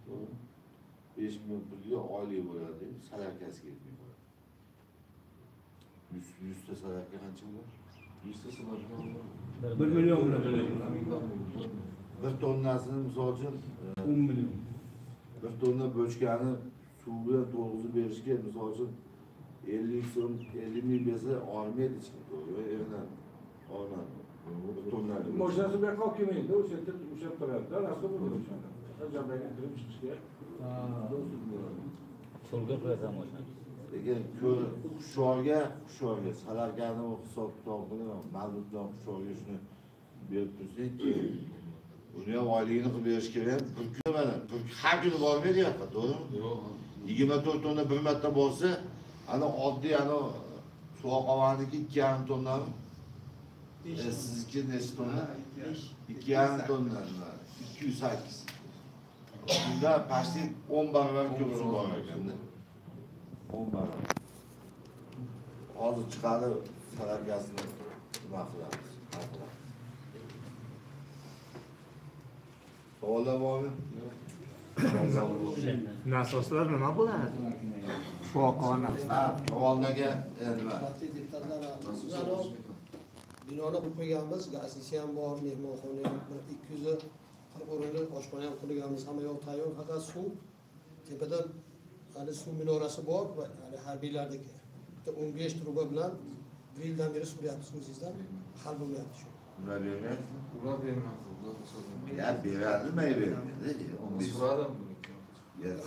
Speaker 1: To'g'rimi? 5 million pulga oylik bo'ladi, sadaqasi ketmay qoladi. 100 ta sadaqa qancha bo'ladi?
Speaker 16: 100 ta sadaqa
Speaker 10: 1 million bo'ladi.
Speaker 1: Bir tonnasini misol uchun
Speaker 10: 10 million.
Speaker 1: Bir tonna bochkani suv bilan to'lg'izib berishga misol uchun 50 so'm, 50 ming bersa olmaydi hech kim, to'g'rimi? Evdan olmadi. Bir tonnani.
Speaker 6: Mashinasi bu yoqqa olib kelmaydi, o'sha yerda ushlab turadi-da, rasxod bo'ladi o'shanda. Kirib chiqish kerak.
Speaker 4: So'lga qo'yasan mashinani.
Speaker 1: Lekin Hushyorga, salarkani hisob kitob qilib, ma'lum bilan Hushyorga shuni berib tursak, uni ham oyligini qilib berish kerak. Bir kun mana, har kuni bormaydi yoqqa, to'g'rimi?
Speaker 16: Yo'q.
Speaker 1: 24 tonna bir marta borsa, ana oddiy ana Suvoqovaniki 2,5 tonnami? Sizniki necha tonna? 2,5 tonna, 208. Bunda почти 10 barobar ko'p suv bor ekanda. 10 barobar. Hozir chiqadi, salarkasini nima qilamiz? Savollar bormi?
Speaker 7: Nasoslar nima bo'ladi? Suvoqova.
Speaker 1: Ha, savollarga nima?
Speaker 18: Binoni qurib qo'yganmiz, gazisi ham bor, mehmonxona ham, 240 o'rinli oshxona ham qurganmiz, hamma yoq tayyor, faqat suv tepadan hali suv minorasi bor va hali harbiylarniki. Bitta 15 truba bilan bir yildan beri so'rayapmiz o'zingizdan, hal bo'lmayapti shu.
Speaker 1: Ular bermayapti?
Speaker 16: Ular bermayapti, ular so'rayapti.
Speaker 1: Ya beradi, nima bermaydi?
Speaker 16: So'radim buni.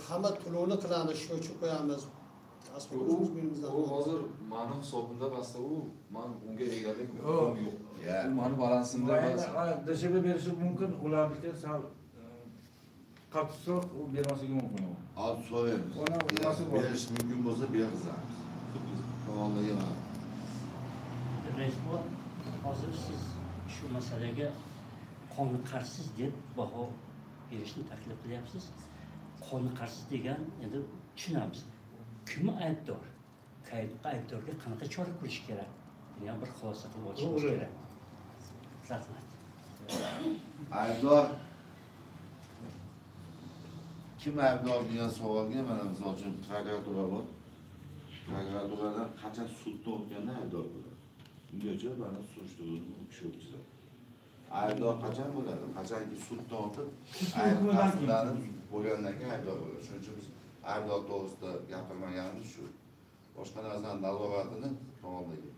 Speaker 18: Hamma to'lovni qilamiz, счетчик qo'yamiz.
Speaker 16: U hozir mani hisobimda basta u, men unga egalik huquqim yo'q. U mani balansimda emas.
Speaker 6: DSB berishi mumkin, ularniki sal qattiqroq u bermasligi mumkin u.
Speaker 1: Hozir so'raymiz. Berish mumkin bo'lsa bergizamiz. Savollarga mana.
Speaker 19: Rahbar, hozir siz shu masalaga qoniqarsiz deb baho berishni taklif qilyapsiz. Qoniqarsiz degan endi tushunamiz. Kim aybdor? Aybdorga qanaqa chora ko'rish kerak? Buni ham bir xulosa qilib olishimiz kerak. Rahmat.
Speaker 1: Aybdor kim aybdor degan savolga mana misol uchun prokuratura bor. Prokuraturadan qachon sudda o'tganda aybdor bo'ladi. Ungacha mana surishtiruvni u kishi o'tkazadi. Aybdor qachon bo'ladi? Qachonki suddan o'tib, ayb tasdiqlanib bo'lgandan keyin aybdor bo'ladi. Shuning uchun biz aybdor to'g'risida gapirmaganimiz shu. Boshqa narsani nazoratini tomonidagi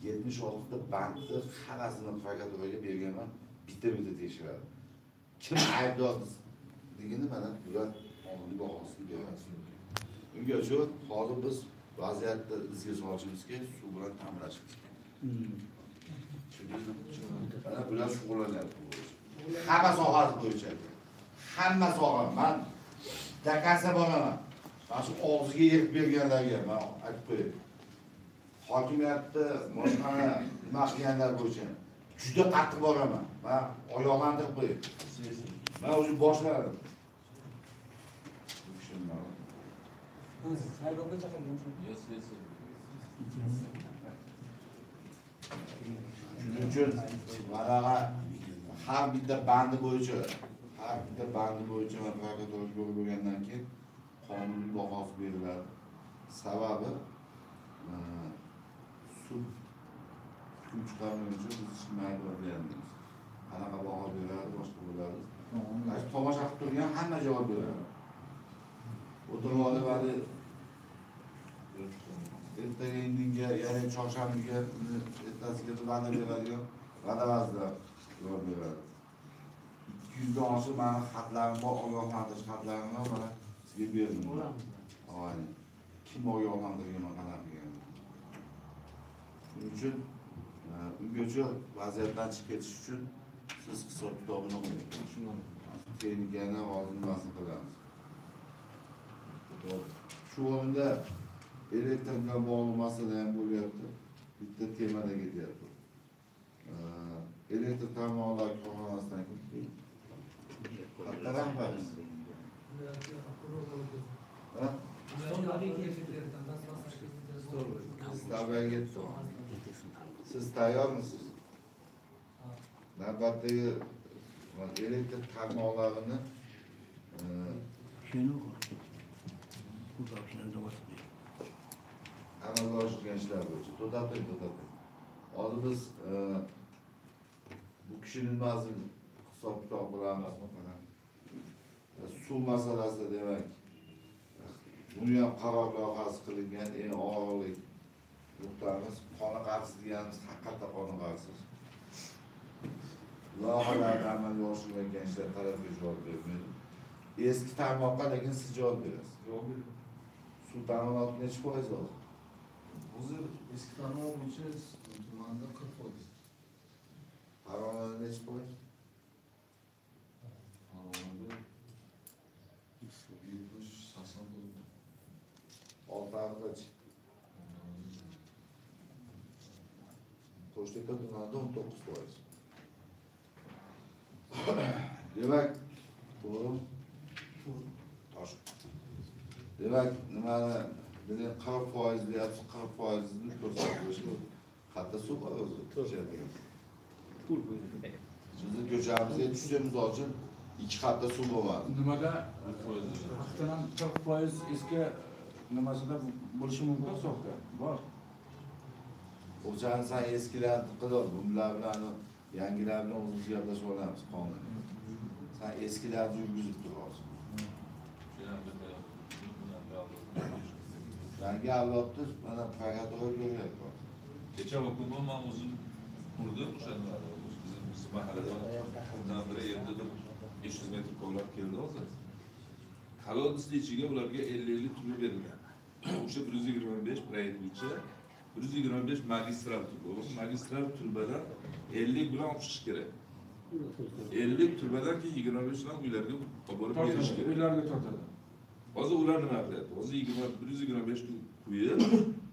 Speaker 1: 76 ta bankni hammasini prokuraturaga berganman, bitta-bitta tekshiradi. Kim aybdorligini mana bular qonuniy bahosini beradi. Ungacha hozir biz vaziyatni izga solishimiz kerak, suv bilan ta'minlashimiz kerak. Mana bular shug'ullanyapti bu bo'yicha. Hamma sohasi bo'yicha. Hamma soha. Men dakasa boraman. Mana shu og'ziga yerib berganlarga men aytib qo'yay. Hokimiyatni boshqani nima qilganlar bo'yicha juda qattiq boraman. Men oyoqlantirib qo'yay. Men o'zi boshladim. Shuning uchun manaqa har bitta bandi bo'yicha, prokuratura ko'rib bo'lgandan keyin qonuniy bahosi beriladi. Sababi sud hukm chiqarmaguncha biz hech kimni aybdor deyolmaymiz. Qanaqa baho beradi, boshqa bo'ladi. Tomosha qilib turgan hamma javob beradi. O'tirib olib hali ertaga indinga, ya'ni chorshanbaga, ertasiga va'da beradigan va'da vazirlar javob beradi. 200 dan oshiq mani xatlarim bor, ogohlantirish xatlarim bor, mana sizga berdim. Kim ogohlantirgan, qanaqa qilgan. Shuning uchun ungacha vaziyatdan chiqib ketish uchun siz hisob kitobini qo'ying. Texnikani hozir nimasini qilamiz. Shu o'rinda elektr bilan bog'liq masala ham bo'lyapti. Bitta temada ketyapti. Elektr tarmoqlari korxonasidan kim? Katta rahbar. Siz tayyormisiz? Navbatdagi elektr tarmoqlarini amalga oshirgan ishlar bo'yicha to'xtating. Hozir biz bu kishini nimasini hisob kitob qilamiz. Suv masalasi demak, buni ham qaror loyihasi qilingan eng og'irlik nuqtamiz. Qoniqarsiz deganimiz haqiqatda qoniqarsiz. Loyihalarni amalga oshirilayotgan ishlar talabga javob bermaydi. Eski tarmoqqa lekin siz javob berasiz.
Speaker 16: Javob beraman.
Speaker 1: Suv ta'minoti nechi foiz hozir?
Speaker 16: Hozir eski tarmoq bo'yicha tumanda 40%.
Speaker 1: Farg'onada nechi foiz?
Speaker 16: Farg'onada 70-80%.
Speaker 1: Oltiariqdachi? Qo'shtepa tumanida 19%. Demak, to'g'rimi? Tosh. Demak, nimani demak 40% deyapsiz, 40%ni ko'rsatib qayerda suv bor o'zi? Bizni ko'chamizga tushsa, misol uchun 2 qatta suv bo'lmadi.
Speaker 6: Nimada? Haqiqatan ham 40% eski nimasida bo'lishi mumkin soxta. Bor.
Speaker 1: O'shani sen eskilarni qilib, bular bilan yangilar bilan o'zimiz gaplashib olamiz qonun. Sen eskilarni yurgizib tur hozir. Yangi avlodni mana prokuratura ko'ryapti.
Speaker 11: Kecha kuni men o'zim urdim o'sha bizim mahalladan biri endi 500 metr kovlab keldi hozir. Kolodisning ichiga ularga 50-50 turba berilgan. O'sha 125 proyekt bo'yicha 125 magistral turba. Magistral turbadan 50 bilan olib chiqish kerak. 50 turbadan keyin 25 dan uylarga borib berish kerak.
Speaker 6: Uylarga tortadi.
Speaker 11: Hozir ular nima qilyapti? Hozir 125 quyib,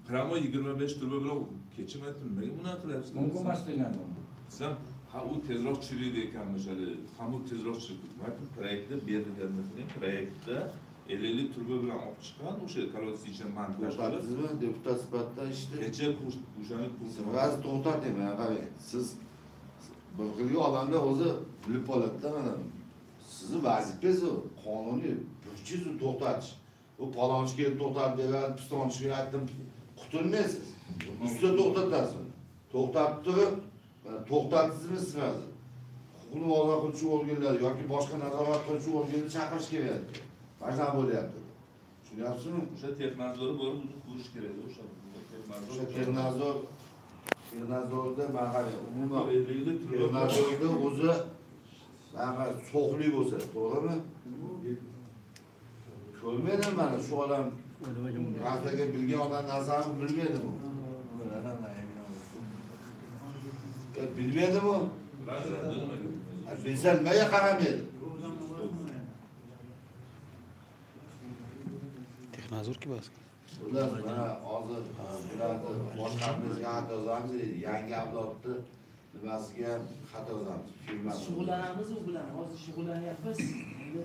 Speaker 11: pramo 25 turba bilan kechim aytdim, nimaga bunaqa qilyapsiz?
Speaker 6: Mumkin emas degan.
Speaker 11: Desam, ha u tezroq chiriydi ekan o'shali, ham u tezroq chiriydi. Men aytdim, proyektda berilganini qiling, proyektda 50 turba bilan olib chiqqan, o'sha kolodis ichidan montaj qilib.
Speaker 1: Deputat sifatida ishda.
Speaker 11: Kecha o'shani
Speaker 1: G'az to'xtating, mana qarang. Siz bir xilgi odamlar o'zi bilib oladi-da mana. Sizni vazifangiz u, qonuniy burchingiz u to'xtatish. U palonchi kelib to'xtatib beradi, pistonchiga aytdim, qutulmaysiz. Ustida to'xtatasiz. To'xtatib turib, to'xtatdingizmi siz hozir? Huquqni muhofaza qiluvchi organlar yoki boshqa nazorat qiluvchi organni chaqirish kerak. Mana shunaqa bo'lyapti. Tushunyapsizmi?
Speaker 11: O'sha texnadzori borib uni ko'rish kerak, o'sha
Speaker 1: texnadzor texnadzorda mana qarang, umuman texnadzorda o'zi mana so'xli bo'lsa, to'g'rimi? Ko'rmaydi mana shu odam rastaga bilgan odam narsani bilmaydimi? Bilmaydimi? Bilsa nimaga qaramaydi?
Speaker 20: Texnadzor kim bo'lsa?
Speaker 1: Ular mana hozir bularni boshqarimizga xat yozamiz, yangi avlodni nimasiga ham xat yozamiz. Firmasi.
Speaker 12: Shug'ullanamiz u bilan, hozir shug'ullanyapmiz. Endi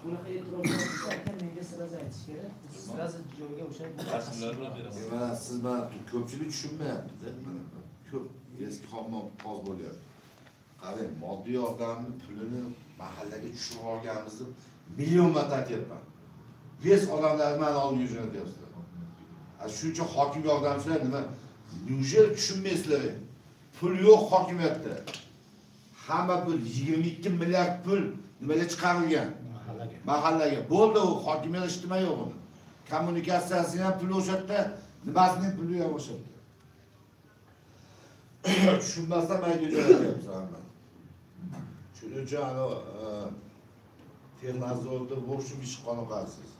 Speaker 12: bunaqa e'tirozlar bo'lsa, aka menga sразу aytish kerak. Sразу joyga o'sha
Speaker 11: rasmlar bilan berasiz.
Speaker 1: Mana siz mana ko'pchilik tushunmayapti-da. Mana ko'p eski hammom qoz bo'lyapti. Qarang, moddiy yordamni pulini mahallaga tushirib olganimizni million marta aytyapman. Ves odamlarni mana oldinga jo'natyapsizlar. Shuncha hokim yordamchilar nima? Неужели tushunmaysizlar? Pul yo'q hokimiyatda. Hamma pul 22 milliard pul nimaga chiqarilgan?
Speaker 20: Mahallaga.
Speaker 1: Mahallaga. Bo'ldi, u hokimiyat ijtimoiy yo'q uni. Kommunikatsiyasini ham puli o'sha yerda, nimasining puli ham o'sha yerda. Tushunmasdan mayga jo'natyapmiz hammani. Shuning uchun ana texnadzorda в общем ish qoniqasiz.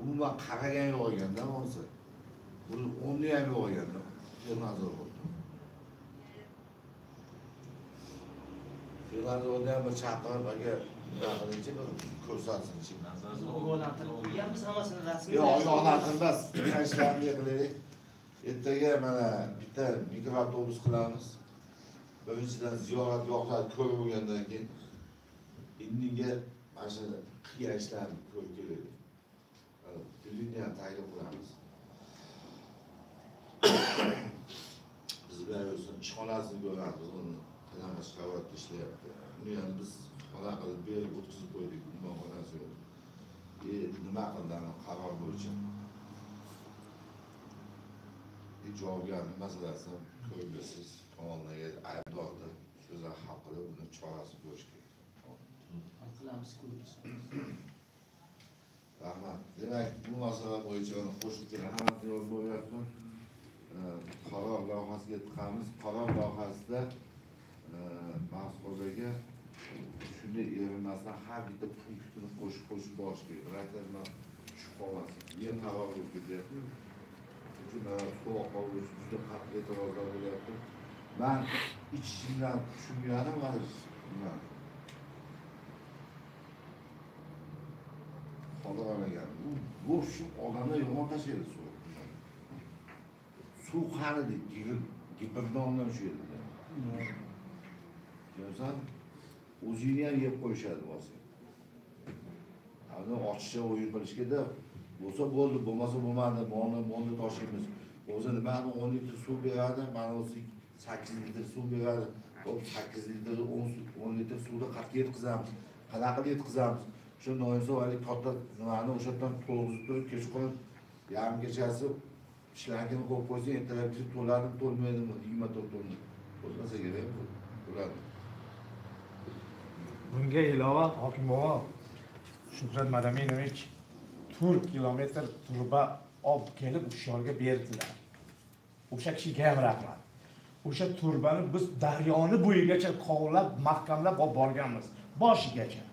Speaker 1: Umuman qaragan yo'q ekanda hozir. Buni o'rni ham yo'q ekanda texnadzor. Texnadzorni ham bir chaqirib aka nima qilinchi bir ko'rsatsinchi.
Speaker 12: Ogohlantirib qo'yganmiz hammasini rasmiy.
Speaker 1: Yo'q, ogohlantirib emas. Ishlarni qilaylik. Ertaga mana bitta mikroavtobus qilamiz. Birinchidan ziyoratgohlarni ko'rib bo'lgandan keyin indinga mana shu qilgan ishlarni ko'rib kelaylik. Pulini ham taklif qilamiz. Biz bilan yursin, ishxonasini ko'ramiz, uni qanaqa qavatda ishlayapti. Uni ham biz xona qilib berib o'tkazib qo'ydik, umuman xonasi yo'q. Nima qildi qaror bo'yicha? Javobgarlik masalasini ko'rib bilsiz, tomonlarga aybdorni so'zlar hal qilib, uni chorasini ko'rish kerak.
Speaker 12: Hal qilamiz, ko'ramiz.
Speaker 1: Rahmat. Demak, bu masala bo'yicha qo'shimcha rahmat yo'l bo'lyapman. Qaror loyihasiga tiqamiz. Qaror loyihasida Maqsud aka shunday erinmasdan har bitta punktini qo'shib qo'shib borish kerak. Raklar tushib qolmasin. Yer qaror bo'lib ketyapti. Shu suv oqovi bo'yicha juda qattiq e'tirozlar bo'lyapti. Man ich-ichimdan tushunganim mana nima. Xolamagan. Bu shu odamlar yomon tashlaydi suv. Suv qani deydi, gibrdondan shu yerda. Tushunsan, o'zingni ham yeb qo'yishadi bo'lsa. Ana ochiqcha o'yin qilishga-da bo'lsa bo'ldi, bo'lmasa bo'lmadi, bonni toshlaymiz. O'zi nimani 10 litr suv beradi, mana o'zi 8 litr suv beradi. 8 litr, 10 litr suvni qayerga yetkazamiz? Qanaqa qilib yetkazamiz? Shu noinsov hali katta nimani o'sha yerdan to'lg'izib turib, kechqurun yarim kechasi shlangini qo'yib qo'ysang, ertalab kelib to'ladimi, to'lmaydimi? 24 tonna. To'lmasa kerak bu. To'ladi.
Speaker 7: Bunga ilova hokim bobo Shuhrat Madaminovich 4 kilometr turba olib kelib Hushyorga berdilar. O'sha kishiga ham rahmat. O'sha turbani biz daryoni bo'yigacha kovlab, mahkamlab olib borganmiz, boshigacha.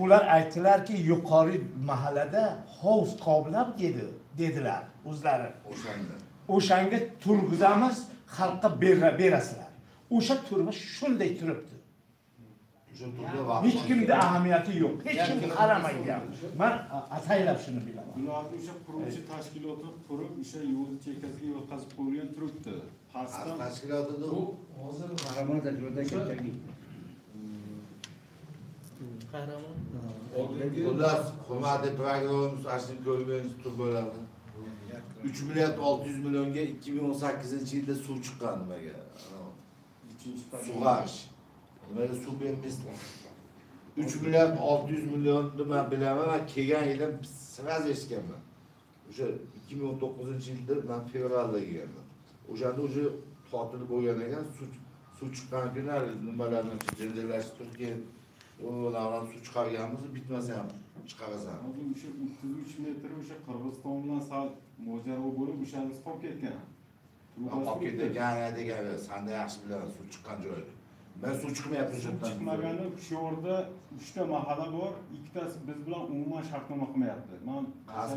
Speaker 7: Ular aytdilarki, yuqori mahallada hovuz kovlab dedilar o'zlari. O'shanga turg'izamiz, xalqqa berasizlar. O'sha turba shunday turibdi. Hech kimda ahamiyati yo'q. Hech kim qaramaydi. Men ataylab shuni bilaman.
Speaker 20: Ularni o'sha quruvchi tashkiloti qurib, o'sha yo'l chekkasiga yotqazib qo'yilgan turibdi. Pastdan
Speaker 1: tashkilotida
Speaker 17: u hozir Qahramon tashkilotida ketgan.
Speaker 12: Qahramon.
Speaker 1: Xullas, hurmatli prokurorimiz ashni ko'rmaymiz turbalarni. 3 milliard 600 millionga 2018-yilda suv chiqqan nimaga? Sug'arish. Nimaga suv bermaysizlar? 3 milliard 600 millionni men bilaman, men kelgan yilim sraz eshitganman. O'sha 2019-yilda men fevralda kelganman. O'shanda o'sha tortilib bo'lgan ekan, suv chiqqan kunlar nimalarni janjallashib turib keyin ulardan suv chiqarganmiz, bitmasa ham chiqarasan.
Speaker 20: Hozir o'sha 33 metr o'sha Qirg'iziston bilan sal mojaro bo'lib, o'shanisi qolib ketgan.
Speaker 1: Qolib ketgan degan, sanda yaxshi bilaman suv chiqqan joyni. Ben suv chiqmayapti o'sha yerdan.
Speaker 20: Chiqmagani shu yerda 3 ta mahalla bor, ikkitasi biz bilan umuman shartnoma qilmayapti. Men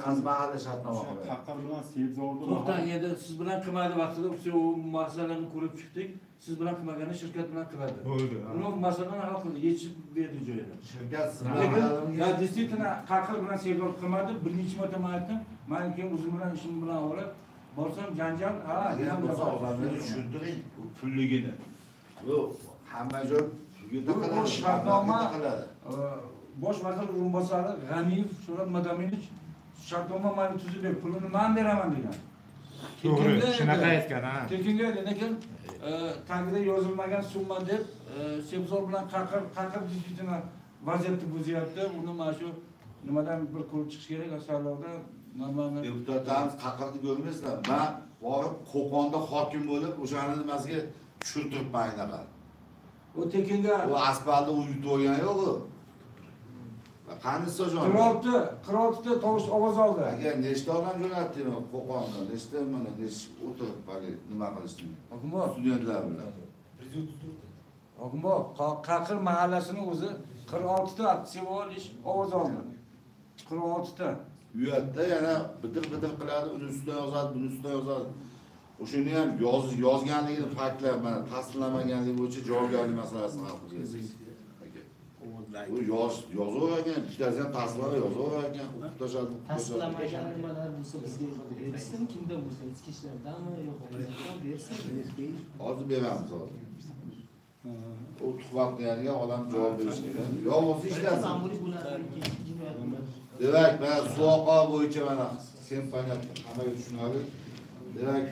Speaker 1: qaysi mahalla shartnoma qilmayapti?
Speaker 20: Taqir bilan Sebzorda.
Speaker 6: To'xtang, endi siz bilan qilmadi vaqtida o'sha masalani ko'rib chiqdik. Siz bilan qilmagani shirkat bilan qiladi.
Speaker 7: Bo'ldi.
Speaker 6: Uni masalani hal qildi, yechib berdi joyida.
Speaker 1: Shirkat siz bilan
Speaker 6: ya действительно Qaqir bilan Sebzor qilmadi. Bir necha marta men aytdim. Men keyin o'zim bilan ishim bilan olib borsam janjal, ha,
Speaker 1: bo'lsa odamlarga tushuntiring bu pulligini. Bu hamma joy pulga
Speaker 6: shartnoma bosh vazir o'rinbosari G'aniyev Shuhrat Madaminovich shartnoma mani tuzib ber, pulini men beraman degan.
Speaker 7: To'g'ri, shunaqa aytgan, ha.
Speaker 6: Tekinga lekin tagida yozilmagan summa deb Sebzor bilan Qaqir действительно vaziyatni buzyapti. Uni mana shu nimadan bir ko'rib chiqish kerak, saylovda normalni.
Speaker 1: Deputatlarimiz Qaqirni ko'rmaysizlar. Men borib Qo'qonda hokim bo'lib, o'shani nimasiga tushuntiribman aynaqa.
Speaker 6: O tekinga
Speaker 1: u asfaltni u yutib olgani yo'q u. Qani Isojon?
Speaker 6: 46 ta tovush ovoz oldi.
Speaker 1: Aka, nechta odam jo'natding Qo'qondan? Nechta mana nech o'tirib hali nima qilishdi?
Speaker 6: Hokimbo,
Speaker 1: studentlar bilan.
Speaker 6: Hokimbo, Qaqir mahallasini o'zi 46 ta sevol ish ovoz oldi. 46 ta.
Speaker 1: U yerda yana bidir-bidir qiladi, uni ustidan yozadi, buni ustidan yozadi. O'shani ham yozganligini faktlar mana tasdiqlamaganligi bo'yicha javobgarlik masalasini hal qilasiz. U yozaver ekan, bittasi ham tasdiqlama yozaver ekan, o'qib tashladi.
Speaker 12: Tasdiqlamagan nimalar bo'lsa bizga bersin, kimdan bo'lsa, ichki ishlardanmi, yo'q, bersin.
Speaker 1: Hozir beramiz hozir. U tuhmat qilgan odam javob berishi kerak. Yo bo'lsa ishlasin. Demak, mana suv oqovi bo'yicha mana sen понятно, hammaga tushunarli. Demak,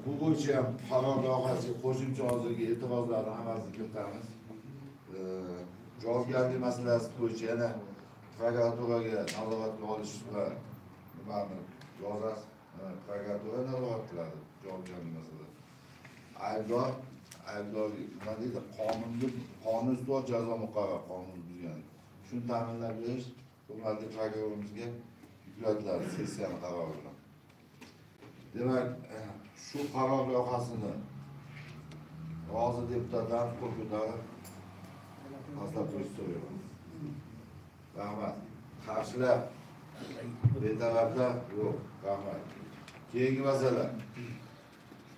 Speaker 1: bu bo'yicha ham qaror loyihasiga qo'shimcha hozirgi e'tirozlarni hammasini kiritamiz. Javobgarlik masalasi bo'yicha yana prokuraturaga nazoratga olish va nimani yozasiz, prokuratura nazorat qiladi javobgarlik masalasi. Aybdor nima deydi, qonun ustuvor jazo muqarrar, qonun buzgan. Shuni ta'minlab berish hurmatli prokurorimizga yuklatiladi sessiyani qarori bilan. Demak, shu qaror loyihasini Rozi deputatlarimiz qo'l ko'tarib tasdiqlab qo'yishni so'rayman. Rahmat. Qarshilar, betaraflar yo'q. Rahmat. Keyingi masala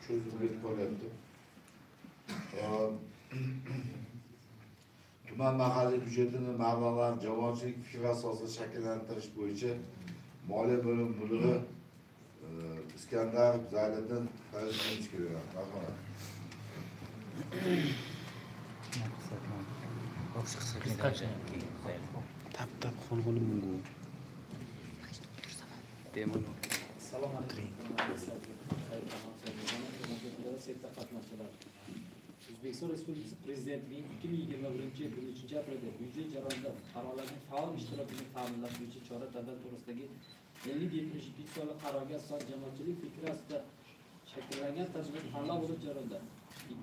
Speaker 1: cho'zilib ketib qolyapti. Tuman mahalliy byudjetini mablag'larini jamoatchilik fikri asosida shakllantirish bo'yicha moliya bo'limi mudiri Iskandar Zayliddin Fayzullaevich beraman. Marhamat.
Speaker 15: Tap xonxoni mungu.
Speaker 3: Assalomu alaykum. O'zbekiston Respublikasi Prezidentining 2021-yil 23-aprelda byudjet jarayonida fuqarolarning faol ishtirokini ta'minlash bo'yicha chora-tadbir to'g'risidagi 5072 sonli qarorga asosan jamoatchilik fikri asosida shakllangan tajriba tanlov olish jarayonida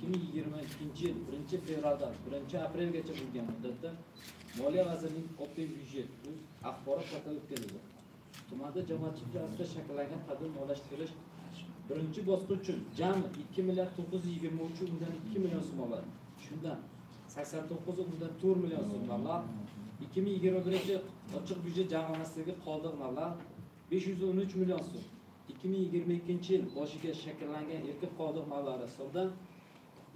Speaker 3: 2022-yil 1-fevraldan 1-aprelgacha bo'lgan muddatda Moliya vazirligining Open Budget uz axborot portali o'tkazildi. Tumanda jamoatchilik asosida shakllangan tadbir moliyalashtirish birinchi bosqich uchun jami 2 milliard 923,2 million so'm oladi. Shundan 89,4 million so'm mablag' 2021 ochiq byudjet jamg'armasidagi qoldiq mablag' 513 million so'm. 2022-yil boshiga shakllangan erkin qoldiq mablag'lari hisobidan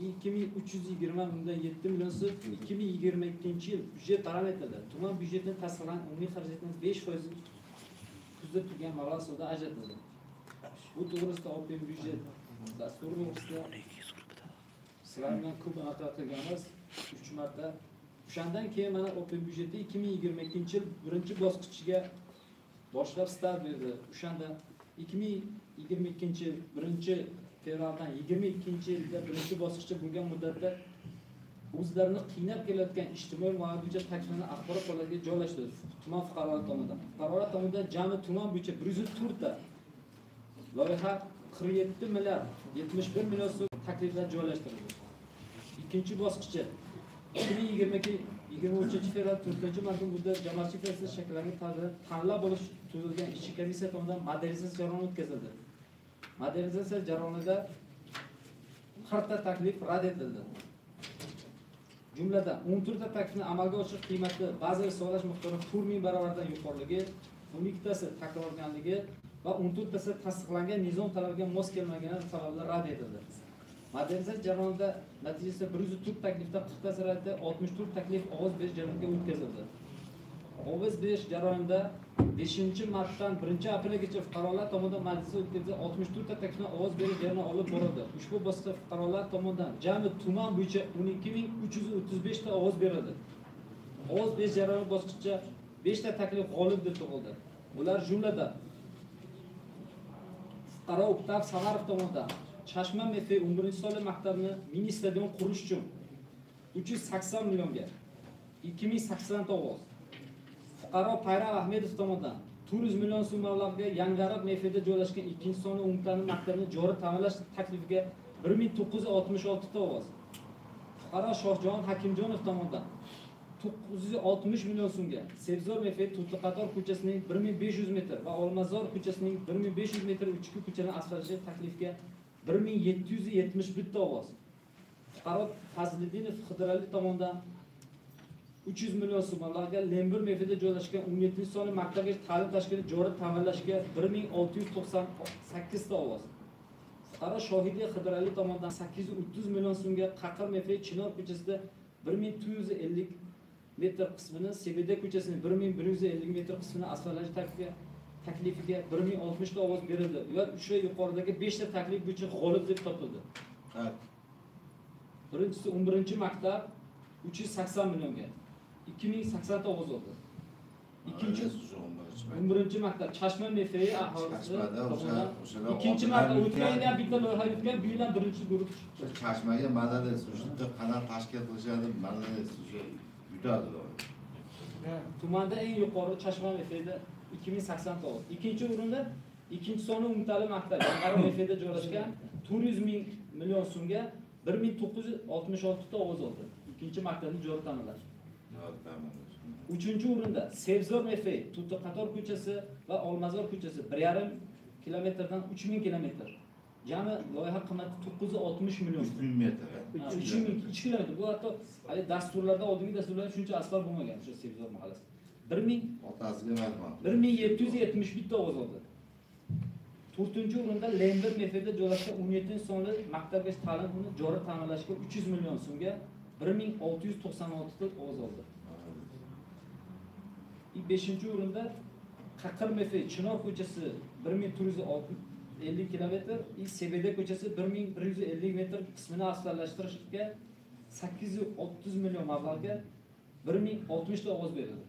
Speaker 3: 2320,7 million so'm 2022-yil byudjet parametrida tuman byudjetining tasdiqlangan umumiy xarajatining 5% ko'zda tutilgan mablag' hisobidan ajratildi. Bu to'g'risida Open Budget dasturi to'g'risida sizlar bilan ko'p anaqa qilganmiz 3 marta. O'shandan keyin mana Open Budgetda 2022-yil birinchi bosqichiga boshlab start berdi. O'shanda 2022-yil 1-fevraldan 22-yilda birinchi bosqichda bo'lgan muddatda o'zlarini qiynab kelayotgan ijtimoiy moliya bo'yicha takliflarni axborot portaliga joylashtirdi tuman fuqarolari tomonidan. Fuqarolar tomonidan jami tuman bo'yicha 104 ta loyiha 47 milliard 71 million so'm takliflar joylashtirildi. Ikkinchi bosqichi 2022-23 fevral 4-marta muddat jamoatchilik asosida shakllangan tanlab olish tuzilgan ishchi komissiya tomonidan modernizatsiya jarayoni o'tkazildi. Modernizatsiya jarayonida 40 ta taklif rad etildi. Jumladan 14 ta taklifni amalga oshirish qiymati bazaviy hisoblash miqdori 4000 barobardan yuqoriligi, 12 tasi takrorlanganligi va 14 tasi tasdiqlangan nizom talabiga mos kelmagani sababli rad etildi. Modernizatsiya jarayonida natijasida 104 taklifdan 40 tasi rad etildi, 64 taklif ovoz berish jarayoniga o'tkazildi. Ovoz berish jarayonida 5-martdan 1-aprelgacha fuqarolar tomonidan majlisda o'tkazilgan 64 ta taklifni ovoz berish jarayoni olib borildi. Ushbu bosqichda fuqarolar tomonidan jami tuman bo'yicha 12335 ta ovoz berildi. Ovoz berish jarayoni bosqichida 5 ta taklif g'olib deb topildi. Ular jumladan fuqaro Uktav Samarov tomonidan Chashma MF 11-sonli maktabni mini stadion qurish uchun 380 millionga 2080 ta ovoz. Fuqaro Payrav Ahmedov tomonidan 400 million so'm mablag'ga Yangiariq MFda joylashgan 2-sonli umumta'lim maktabini joriy ta'mirlash taklifiga 1966 ta ovoz. Fuqaro Shohjahon Hakimjonov tomonidan 960 million so'mga Sebzor MF To'tliqator ko'chasining 1500 metr va Olmazor ko'chasining 1500 metr uchki ko'chani asfaltlash taklifiga 1771 ta ovoz. Fuqaro Fazliddinov Xidirali tomonidan 300 million so'm mablag'ga Lembur MFda joylashgan 17-sonli maktabga ta'lim tashkiloti joriy ta'mirlashga 1698 ta ovoz. Fuqaro Shohidiy Xidirali tomonidan 830 million so'mga Qaqir MF Chinor ko'chasida 1450 metr qismini, Sebeda ko'chasining 1150 metr qismini asfaltlash taklifiga 1060 ta ovoz berildi. Ular o'sha yuqoridagi 5 ta taklif bo'yicha g'olib deb topildi. Birinchisi 11-maktab 380 millionga 2080 ta ovoz oldi. Ikkinchi 11-maktab Chashma MF aholisi ikkinchi marta o'tgan yil ham bitta loyiha yutgan, bu yil ham birinchi guruh chiqdi.
Speaker 1: Chashmaga madad o'sha qanaqa tashkil qilishadi, madad o'sha yutadi.
Speaker 3: Tumanda eng yuqori Chashma MFda 2080 ta ovoz. Ikkinchi o'rinda 2-sonli umumta'lim maktabi Yangiariq MFda joylashgan 400 million so'mga 1966 ta ovoz oldi. Ikkinchi maktabni joriy ta'mirlash. Uchinchi o'rinda Sebzor MF To'tiqator ko'chasi va Olmazor ko'chasi 1,5 kilometrdan 3000 kilometr.
Speaker 21: Jami loyiha qiymati 960 million.
Speaker 1: 3000 metr.
Speaker 21: 3 kilometr. Bu hatto hali dasturlarda, oldingi dasturlarda shuncha asfalt bo'lmagan o'sha Sebzor mahallasida. 1000
Speaker 1: otasiga rahmat.
Speaker 21: 1771 ta ovoz oldi. 4-o'rinda Lembir MFda joylashgan 17-sonli maktabgacha ta'lim uni joriy ta'mirlashga 300 million so'mga 1696 ta ovoz oldi. 5-o'rinda Qaqir MF Chinor ko'chasi 1450 kilometr, Sebeda ko'chasi 1150 metr qismini asfaltlashtirishga 830 million mablag'ga 1060 ta ovoz berildi.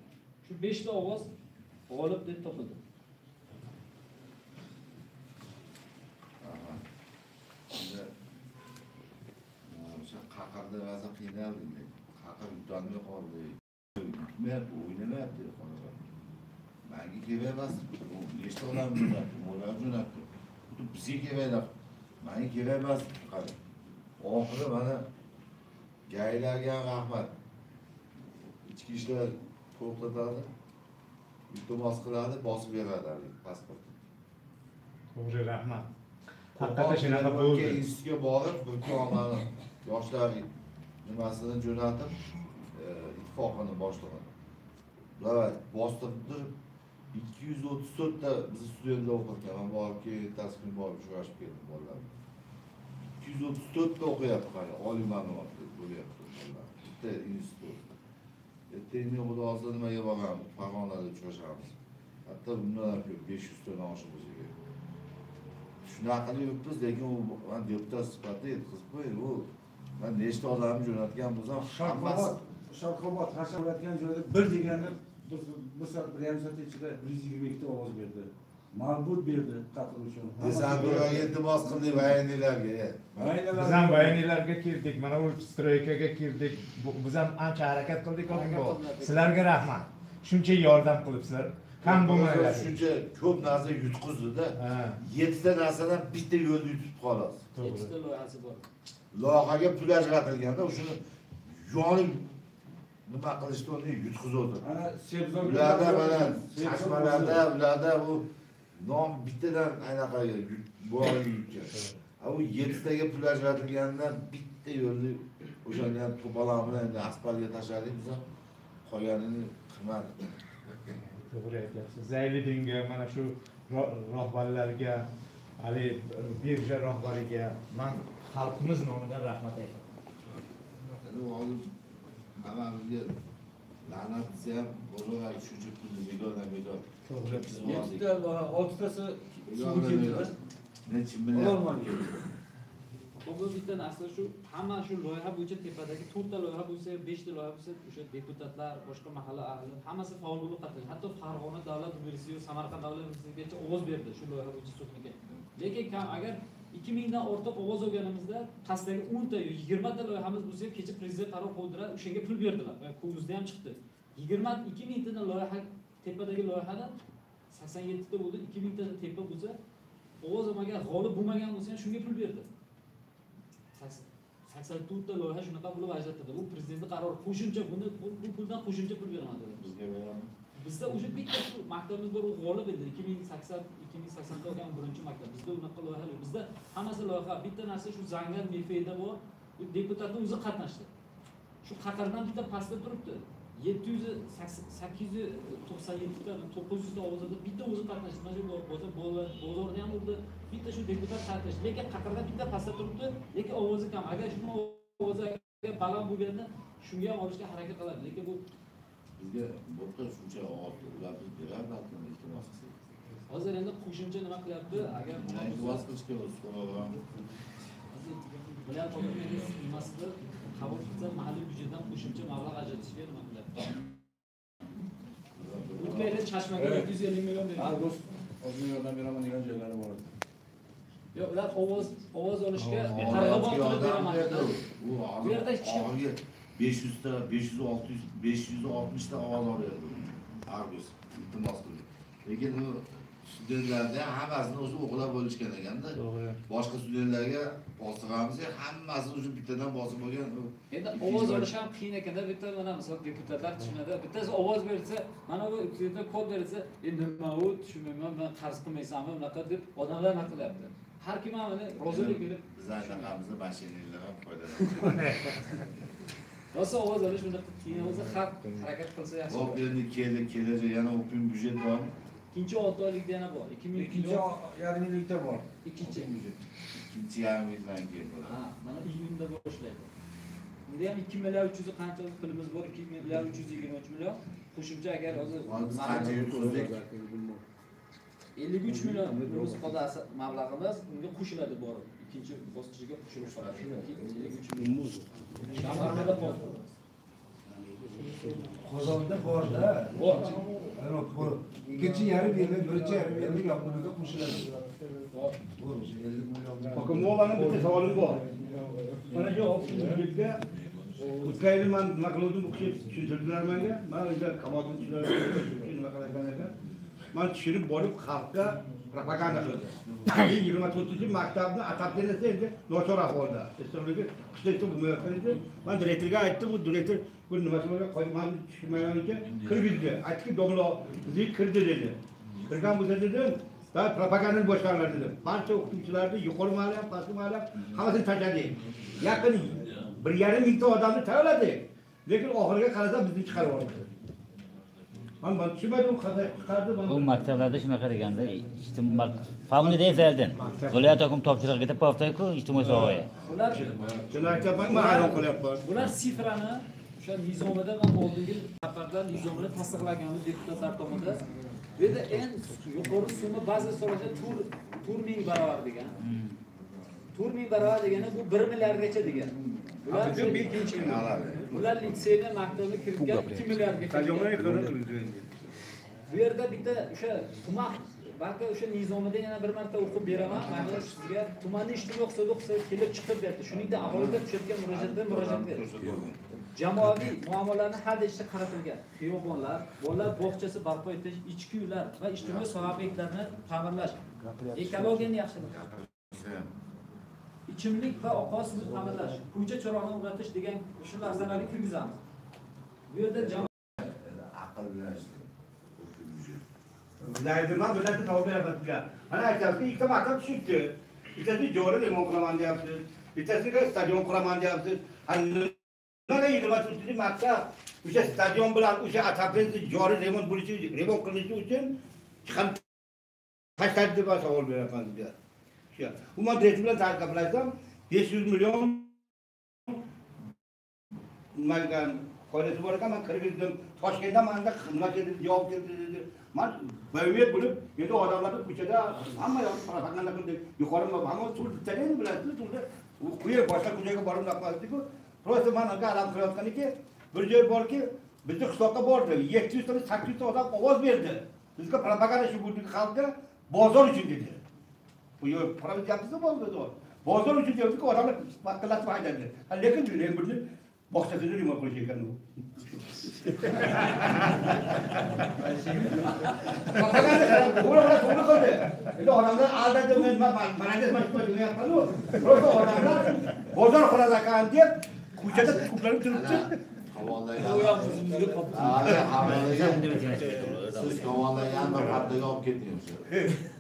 Speaker 21: Shu 5 ta ovoz g'olib deb topildi.
Speaker 1: O'sha Qaqirda rosa qiynaldim. Qaqir yutolmay qoldi. Yutmayapti, o'ynamayapti. Manga kerak emas. Nechta odam jo'natdi, ular jo'natdi. Xuddi bizga kerak. Manga kerak emas. Oxiri mana gaylarga ham rahmat. Ichki ishlar to'xtatadi, iltimos qiladi, bosib beradi pasportni.
Speaker 7: To'g'ri, rahmat. Haqiqatda shunaqa bo'ldi.
Speaker 1: Institutga borib, bir onani yoshlar nimasini jo'natib, ittifoqini boshlig'ini. Ular bostirib turib 234 ta bizni studentlar o'qirkan. Men borib keyin ertasi kuni borib uchrashib keldim bolalar bilan. 234 ta o'qiyapti hali, oliy ma'lumotli bo'lyapti bolalar. Bitta institut. Erta indin xudo xohlasa nimaga boramiz, Farg'onada uchrashamiz. Hatto bundan ham ko'p 500 tadan oshiq bo'lsa kerak. Shunaqa qilib yuribmiz, lekin u men deputat sifatida yetkazib qo'ying, u men nechta odamni jo'natgan bo'lsam, hammasi
Speaker 2: Sharqobod hashar bo'layotgan joyda bir deganda bir soat, 1,5 soat ichida 122 ta ovoz berdi. Marbut berdi qatl uchun.
Speaker 1: Desanturaga iltimos qildik voyeniylarga.
Speaker 7: Biz ham voyeniylarga kirdik, mana u stroykaga kirdik. Biz ham ancha harakat qildik, sizlarga rahmat. Shuncha yordam qilibsizlar. Kam bo'lmanglar.
Speaker 1: Shuncha ko'p narsa yutqizdi-da. 7 ta narsadan bitta yo'lni yutib xolos.
Speaker 21: 7 ta loyihasi bor.
Speaker 1: Loyihaga pul ajratilganda o'shani yonib nima qilishdi, uni yutqizdi.
Speaker 2: Ana Sebzor
Speaker 1: ularda mana chashmalarda, ularda bu nom bittadan anaqa bo'g'ib yutgan. U 7 taga pul ajratilgandan bitta yo'lni o'shani ham to'polon bilan endi asfaltga tashladik, biz ham qolganini qilmadik.
Speaker 7: To'g'ri aytyapsiz. Zayliddinga, mana shu rahbarlarga, hali birja rahbariga men xalqimiz nomidan rahmat aytaman.
Speaker 1: Hammamizga la'nat desa ham bo'laveradi, shuncha pulni bekordan bekor.
Speaker 7: To'g'ri.
Speaker 6: 7 ta loyiha, 6 tasi suvga ketdi.
Speaker 1: Necha million?
Speaker 21: Bu bitta narsa shu, hamma shu loyiha bo'yicha tepadagi 4 ta loyiha bo'lsa, 5 ta loyiha bo'lsa, o'sha deputatlar, boshqa mahalla ahli hammasi faol bo'lib qatnashdi. Hatto Farg'ona davlat universiteti, Samarqand davlat universitetigacha ovoz berdi shu loyiha bo'yicha sudga. Lekin agar 2000 dan ortiq ovoz olganimizda qasdagi 10 ta 20 ta loyihamiz bo'lsa, kecha prezident qaror qo'ydilar, o'shanga pul berdilar. Ko'zda ham chiqdi. 22 mingta loyiha tepadagi loyihadan 87 ta bo'ldi, 2000 ta tepa bo'lsa, ovoz olmagan, g'olib bo'lmagan bo'lsa ham shunga pul berdi. 84 ta loyiha shunaqa bo'lib ajratildi. Bu prezidentning qarori, qo'shimcha buni bu puldan qo'shimcha pul beraman dedi.
Speaker 1: Bizga beramiz.
Speaker 21: Bizda o'sha bitta shu maktabimiz bor, u g'olib edi. 2080 2080 olgan birinchi maktab. Bizda unaqa loyiha yo'q. Bizda hammasi loyiha. Bitta narsa shu Zangar MFda bor. U deputatning o'zi qatnashdi. Shu Qatardan bitta pastda turibdi. 700 897 ta 900 ta ovozda bitta o'zi qatnashdi. Mana shu bozorda ham urdi. Bitta shu deputat qatnashdi. Lekin Qatardan bitta pastda turibdi, lekin ovozi kam. Agar shuni ovozi baland bo'lganda shunga ham olishga harakat qiladi. Lekin bu
Speaker 1: bizga bo'pti shuncha ovoz ular biz berardi, iltimos qilsak.
Speaker 21: Hozir endi qo'shimcha nima qilyapti? Agar
Speaker 1: iltimos qilish kerak, so'rayapmiz.
Speaker 21: Hozir viloyat hokimligi nimasida qabul qilsa, mahalliy byudjetdan qo'shimcha mablag' ajratishga nima qilyapti? O'tgan yili Chashmaga 750 million berdi.
Speaker 6: Ha, do'st, o'zim yordam beraman degan joylari bor edi.
Speaker 21: Yo'q, ular ovoz olishga targ'ibot qilib beraman dedi. Bu yerda hech kim
Speaker 1: 500 ta, 500, 600, 560 ta ovoz olyapti. Argus iltimos qildi. Lekin u studentlarni hammasini o'zi o'qilab bo'lishgan ekanda. Boshqa studentlarga bostiramiz, hammasini o'zi bittadan bosib olgan.
Speaker 21: Endi ovoz olish ham qiyin ekanda, bitta mana misol deputatlar tushunadi. Bittasi ovoz bersa, mana bu studentlar kod bersa, endi nima u tushunmayman, men qarz qilmaysanmi, unaqa deb odamlar nima qilyapti? Har kim ham rozilik berib
Speaker 1: biz anaqamizda mashinalar ham foydalanamiz.
Speaker 21: Rosa ovoz olish bunaqa keyin o'zi xalq harakat qilsa yaxshi.
Speaker 1: Hop, endi keldi, kelajak yana o'pin byudjet bormi?
Speaker 21: Ikkinchi 6 oylikda yana bor. 2000
Speaker 2: ikkinchi yarim yillikda bor.
Speaker 21: Ikkinchi
Speaker 1: yarim yildan keyin bo'ladi.
Speaker 21: Ha, mana iyunda boshlaydi. Bunda ham 2 milliard 300 qancha pulimiz bor? 2 milliard 323 million. Qo'shimcha agar hozir
Speaker 1: biz qancha yutqizdik?
Speaker 21: 53 million pulimiz qoldi mablag'imiz, unga qo'shiladi borib. Ikkinchi bosqichiga qo'shilib qoladi. 53 million. Shaharda bor.
Speaker 2: Qozonda bor-da. Bor. Ikkinchi yarim yilda, birinchi yarim yillik yoqimizga qo'shiladi. Bor. 50 million.
Speaker 10: Hokimovaning bitta savolim bor. Mana shu byudjetga o'tgan yili men nima qildim, u kishi tushuntirdilar menga. Men o'sha kamolni tushuntirdim, nima qilarkan ekan. Men tushunib borib xalqqa propaganda qildim. 24-maktabni ataplenisi endi nochor ahvolda. Issiqligi qishda issiq bo'lmayotgan edi. Men direktorga aytdim, u direktor bu nimasi bo'lgan, men tushunmagan ekan, kirgizdi. Aytdiki, domla bizga kirdi dedi. Kirgan bo'lsa dedim, va propagandani boshlanglar dedim. Barcha o'qituvchilarni yuqori mahalla, pastki mahalla hammasini tashladik. Yaqin 1,5 mingta odamni tayyorladik. Lekin oxiriga qarasa bizni chiqarib yubordi. Men tushunmadim, chiqardi.
Speaker 4: Bu maktablarda shunaqa deganda, ijtimoiy faolni deyildi. Viloyat hokim topshiriq ketib qolibdi-ku, ijtimoiy sohaga.
Speaker 21: Ular
Speaker 10: shuni aytyapman, men hayron qolyapman.
Speaker 21: Bular sifrani o'sha nizomida va oldingi safarda nizomini tasdiqlaganmiz deputatlar tomonidan. Bu yerda eng yuqori summa ba'zi so'rashda 4 ming barobar degan. 4 ming barobar degani bu 1 milliardgacha degan. Ular ular litseyni maktabni kiritgan 2 milliardgacha. Bu yerda bitta o'sha tuman balki o'sha nizomida yana bir marta o'qib beraman. Mana sizga tumanni ijtimoiy iqtisodiy hisobi kelib chiqib berdi. Shuningdek, aholiga tushayotgan murojaatlar jamoaviy muammolarni hal etishga qaratilgan xiyobonlar, bolalar bog'chasi barpo etish, ichki uylar va ijtimoiy soha obyektlarini ta'mirlash, ekologiyani yaxshilash, ichimlik va oqova suvni ta'minlash, ko'cha chorog'ini o'rnatish degan shu narsalarni kirgizamiz. Bu yerda
Speaker 1: aql bilan
Speaker 10: Bilaydi, men bilan savol beraman sizga. Mana aytyapsiz, ikkita maktab tushibdi. Bittasi jori remont qilaman deyapsiz, bittasiga stadion quraman deyapsiz. Nimaga 24 maktab o'sha stadion bilan o'sha ataplensi jori remont bo'lishi, remont qilinishi uchun chiqarib tashladi deb savol beraman sizga. Shu. Umuman direktor bilan gaplashsam 500 million nimagan foydasi bor ekan, men kirgizdim. Toshkentda menda nima keldi, javob keldi dedi. Men bayonot bo'lib, endi odamlarni ko'chada hamma yoq propaganda qildik. Yuqori hamma suv bitadi endi bilasiz, suvda u quyi boshqa ko'chaga borib naqmasdiku. Просто men anga alam qilayotganiki, bir joy borki, bizni qishloqqa bordi. 700 ta 800 ta odam ovoz berdi. Bizga propaganda shu bo'ldi xalqqa bozor uchun dedi. Bu yo'q, provinsiyamizda bozor. Bozor uchun deyapti-ku, odamlar vaqtlatib haydadi. Lekin birni bog'chasini remont qilish ekan u. To'g'ri to'g'ri qildi. Endi odamlar aldadi, men mana deyapman-ku. Просто odamlar bozor qiladi ekan deb ko'chada to'planib turibdi.
Speaker 1: Siz havolangan bir haftaga olib keting o'sha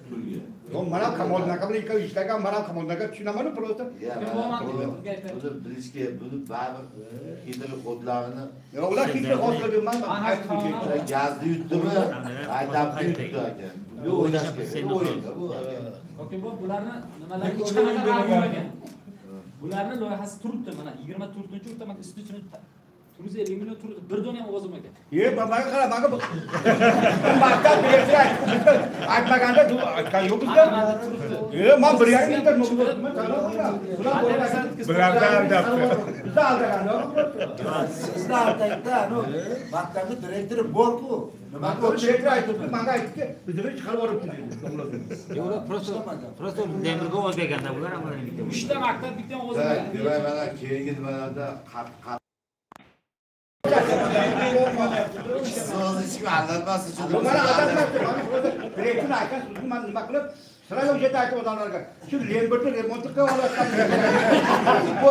Speaker 1: pulga.
Speaker 10: Yo'q, mana Kamol aka bilan ikkovi ishlagan, mana Kamol aka tushunaman просто.
Speaker 1: Buni bilish kerak, buni baribir hidroxodlarini.
Speaker 10: Yo'q, ular hidroxod qildi, men aytib
Speaker 1: gazni yutdimi? Haydabni yutdi aka. Yo'q, o'ylash kerak. Bu aka.
Speaker 21: Hokim bularni nimalar hech qanaqa rad bo'lmagan. Bularni loyihasi turibdi mana 24-o'rta mana istichini 450 million turibdi. Bir dona ham ovoz bo'lmagan.
Speaker 10: Menga qara, menga bu maktab direktori aytmaganda aytgan yo'q bizda. Men 1,5 mingta nima
Speaker 20: Bularda aldabdi.
Speaker 10: Bizda aldagan yo'q.
Speaker 2: Sizni aldaydi, no. Maktabning direktori bor-ku.
Speaker 10: Nima direktor aytdi, menga aytdiki, bizni chiqarib yuboribdi dedi.
Speaker 4: Yo'q, ular просто Demirga ovoz berganda bular ham bitta.
Speaker 21: 3 ta maktab bitta ovoz bergan.
Speaker 1: Demak, mana keyingi nimalarda qattiq Siz hech kim aldanmas uchun.
Speaker 10: Mana aldanmasdi. Direktor aytgan so'zni men nima qilib, sira o'sha yerda aytib odamlarga, shu Lemberni remont qilib olasizlar. Bu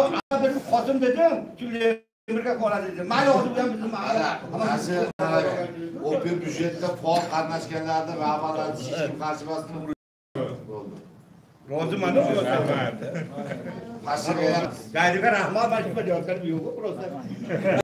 Speaker 10: Qosim dedim, shu Lemberga qoladi dedim. Mayli hozir bu ham bizni mahalla.
Speaker 1: Mana shu Open byudjetda faol qatnashganlarni rahbarlari hech kim qarshi emasmi? Bo'ldi.
Speaker 10: Roziman. Daydiga rahmat, mana shu yo'q, просто.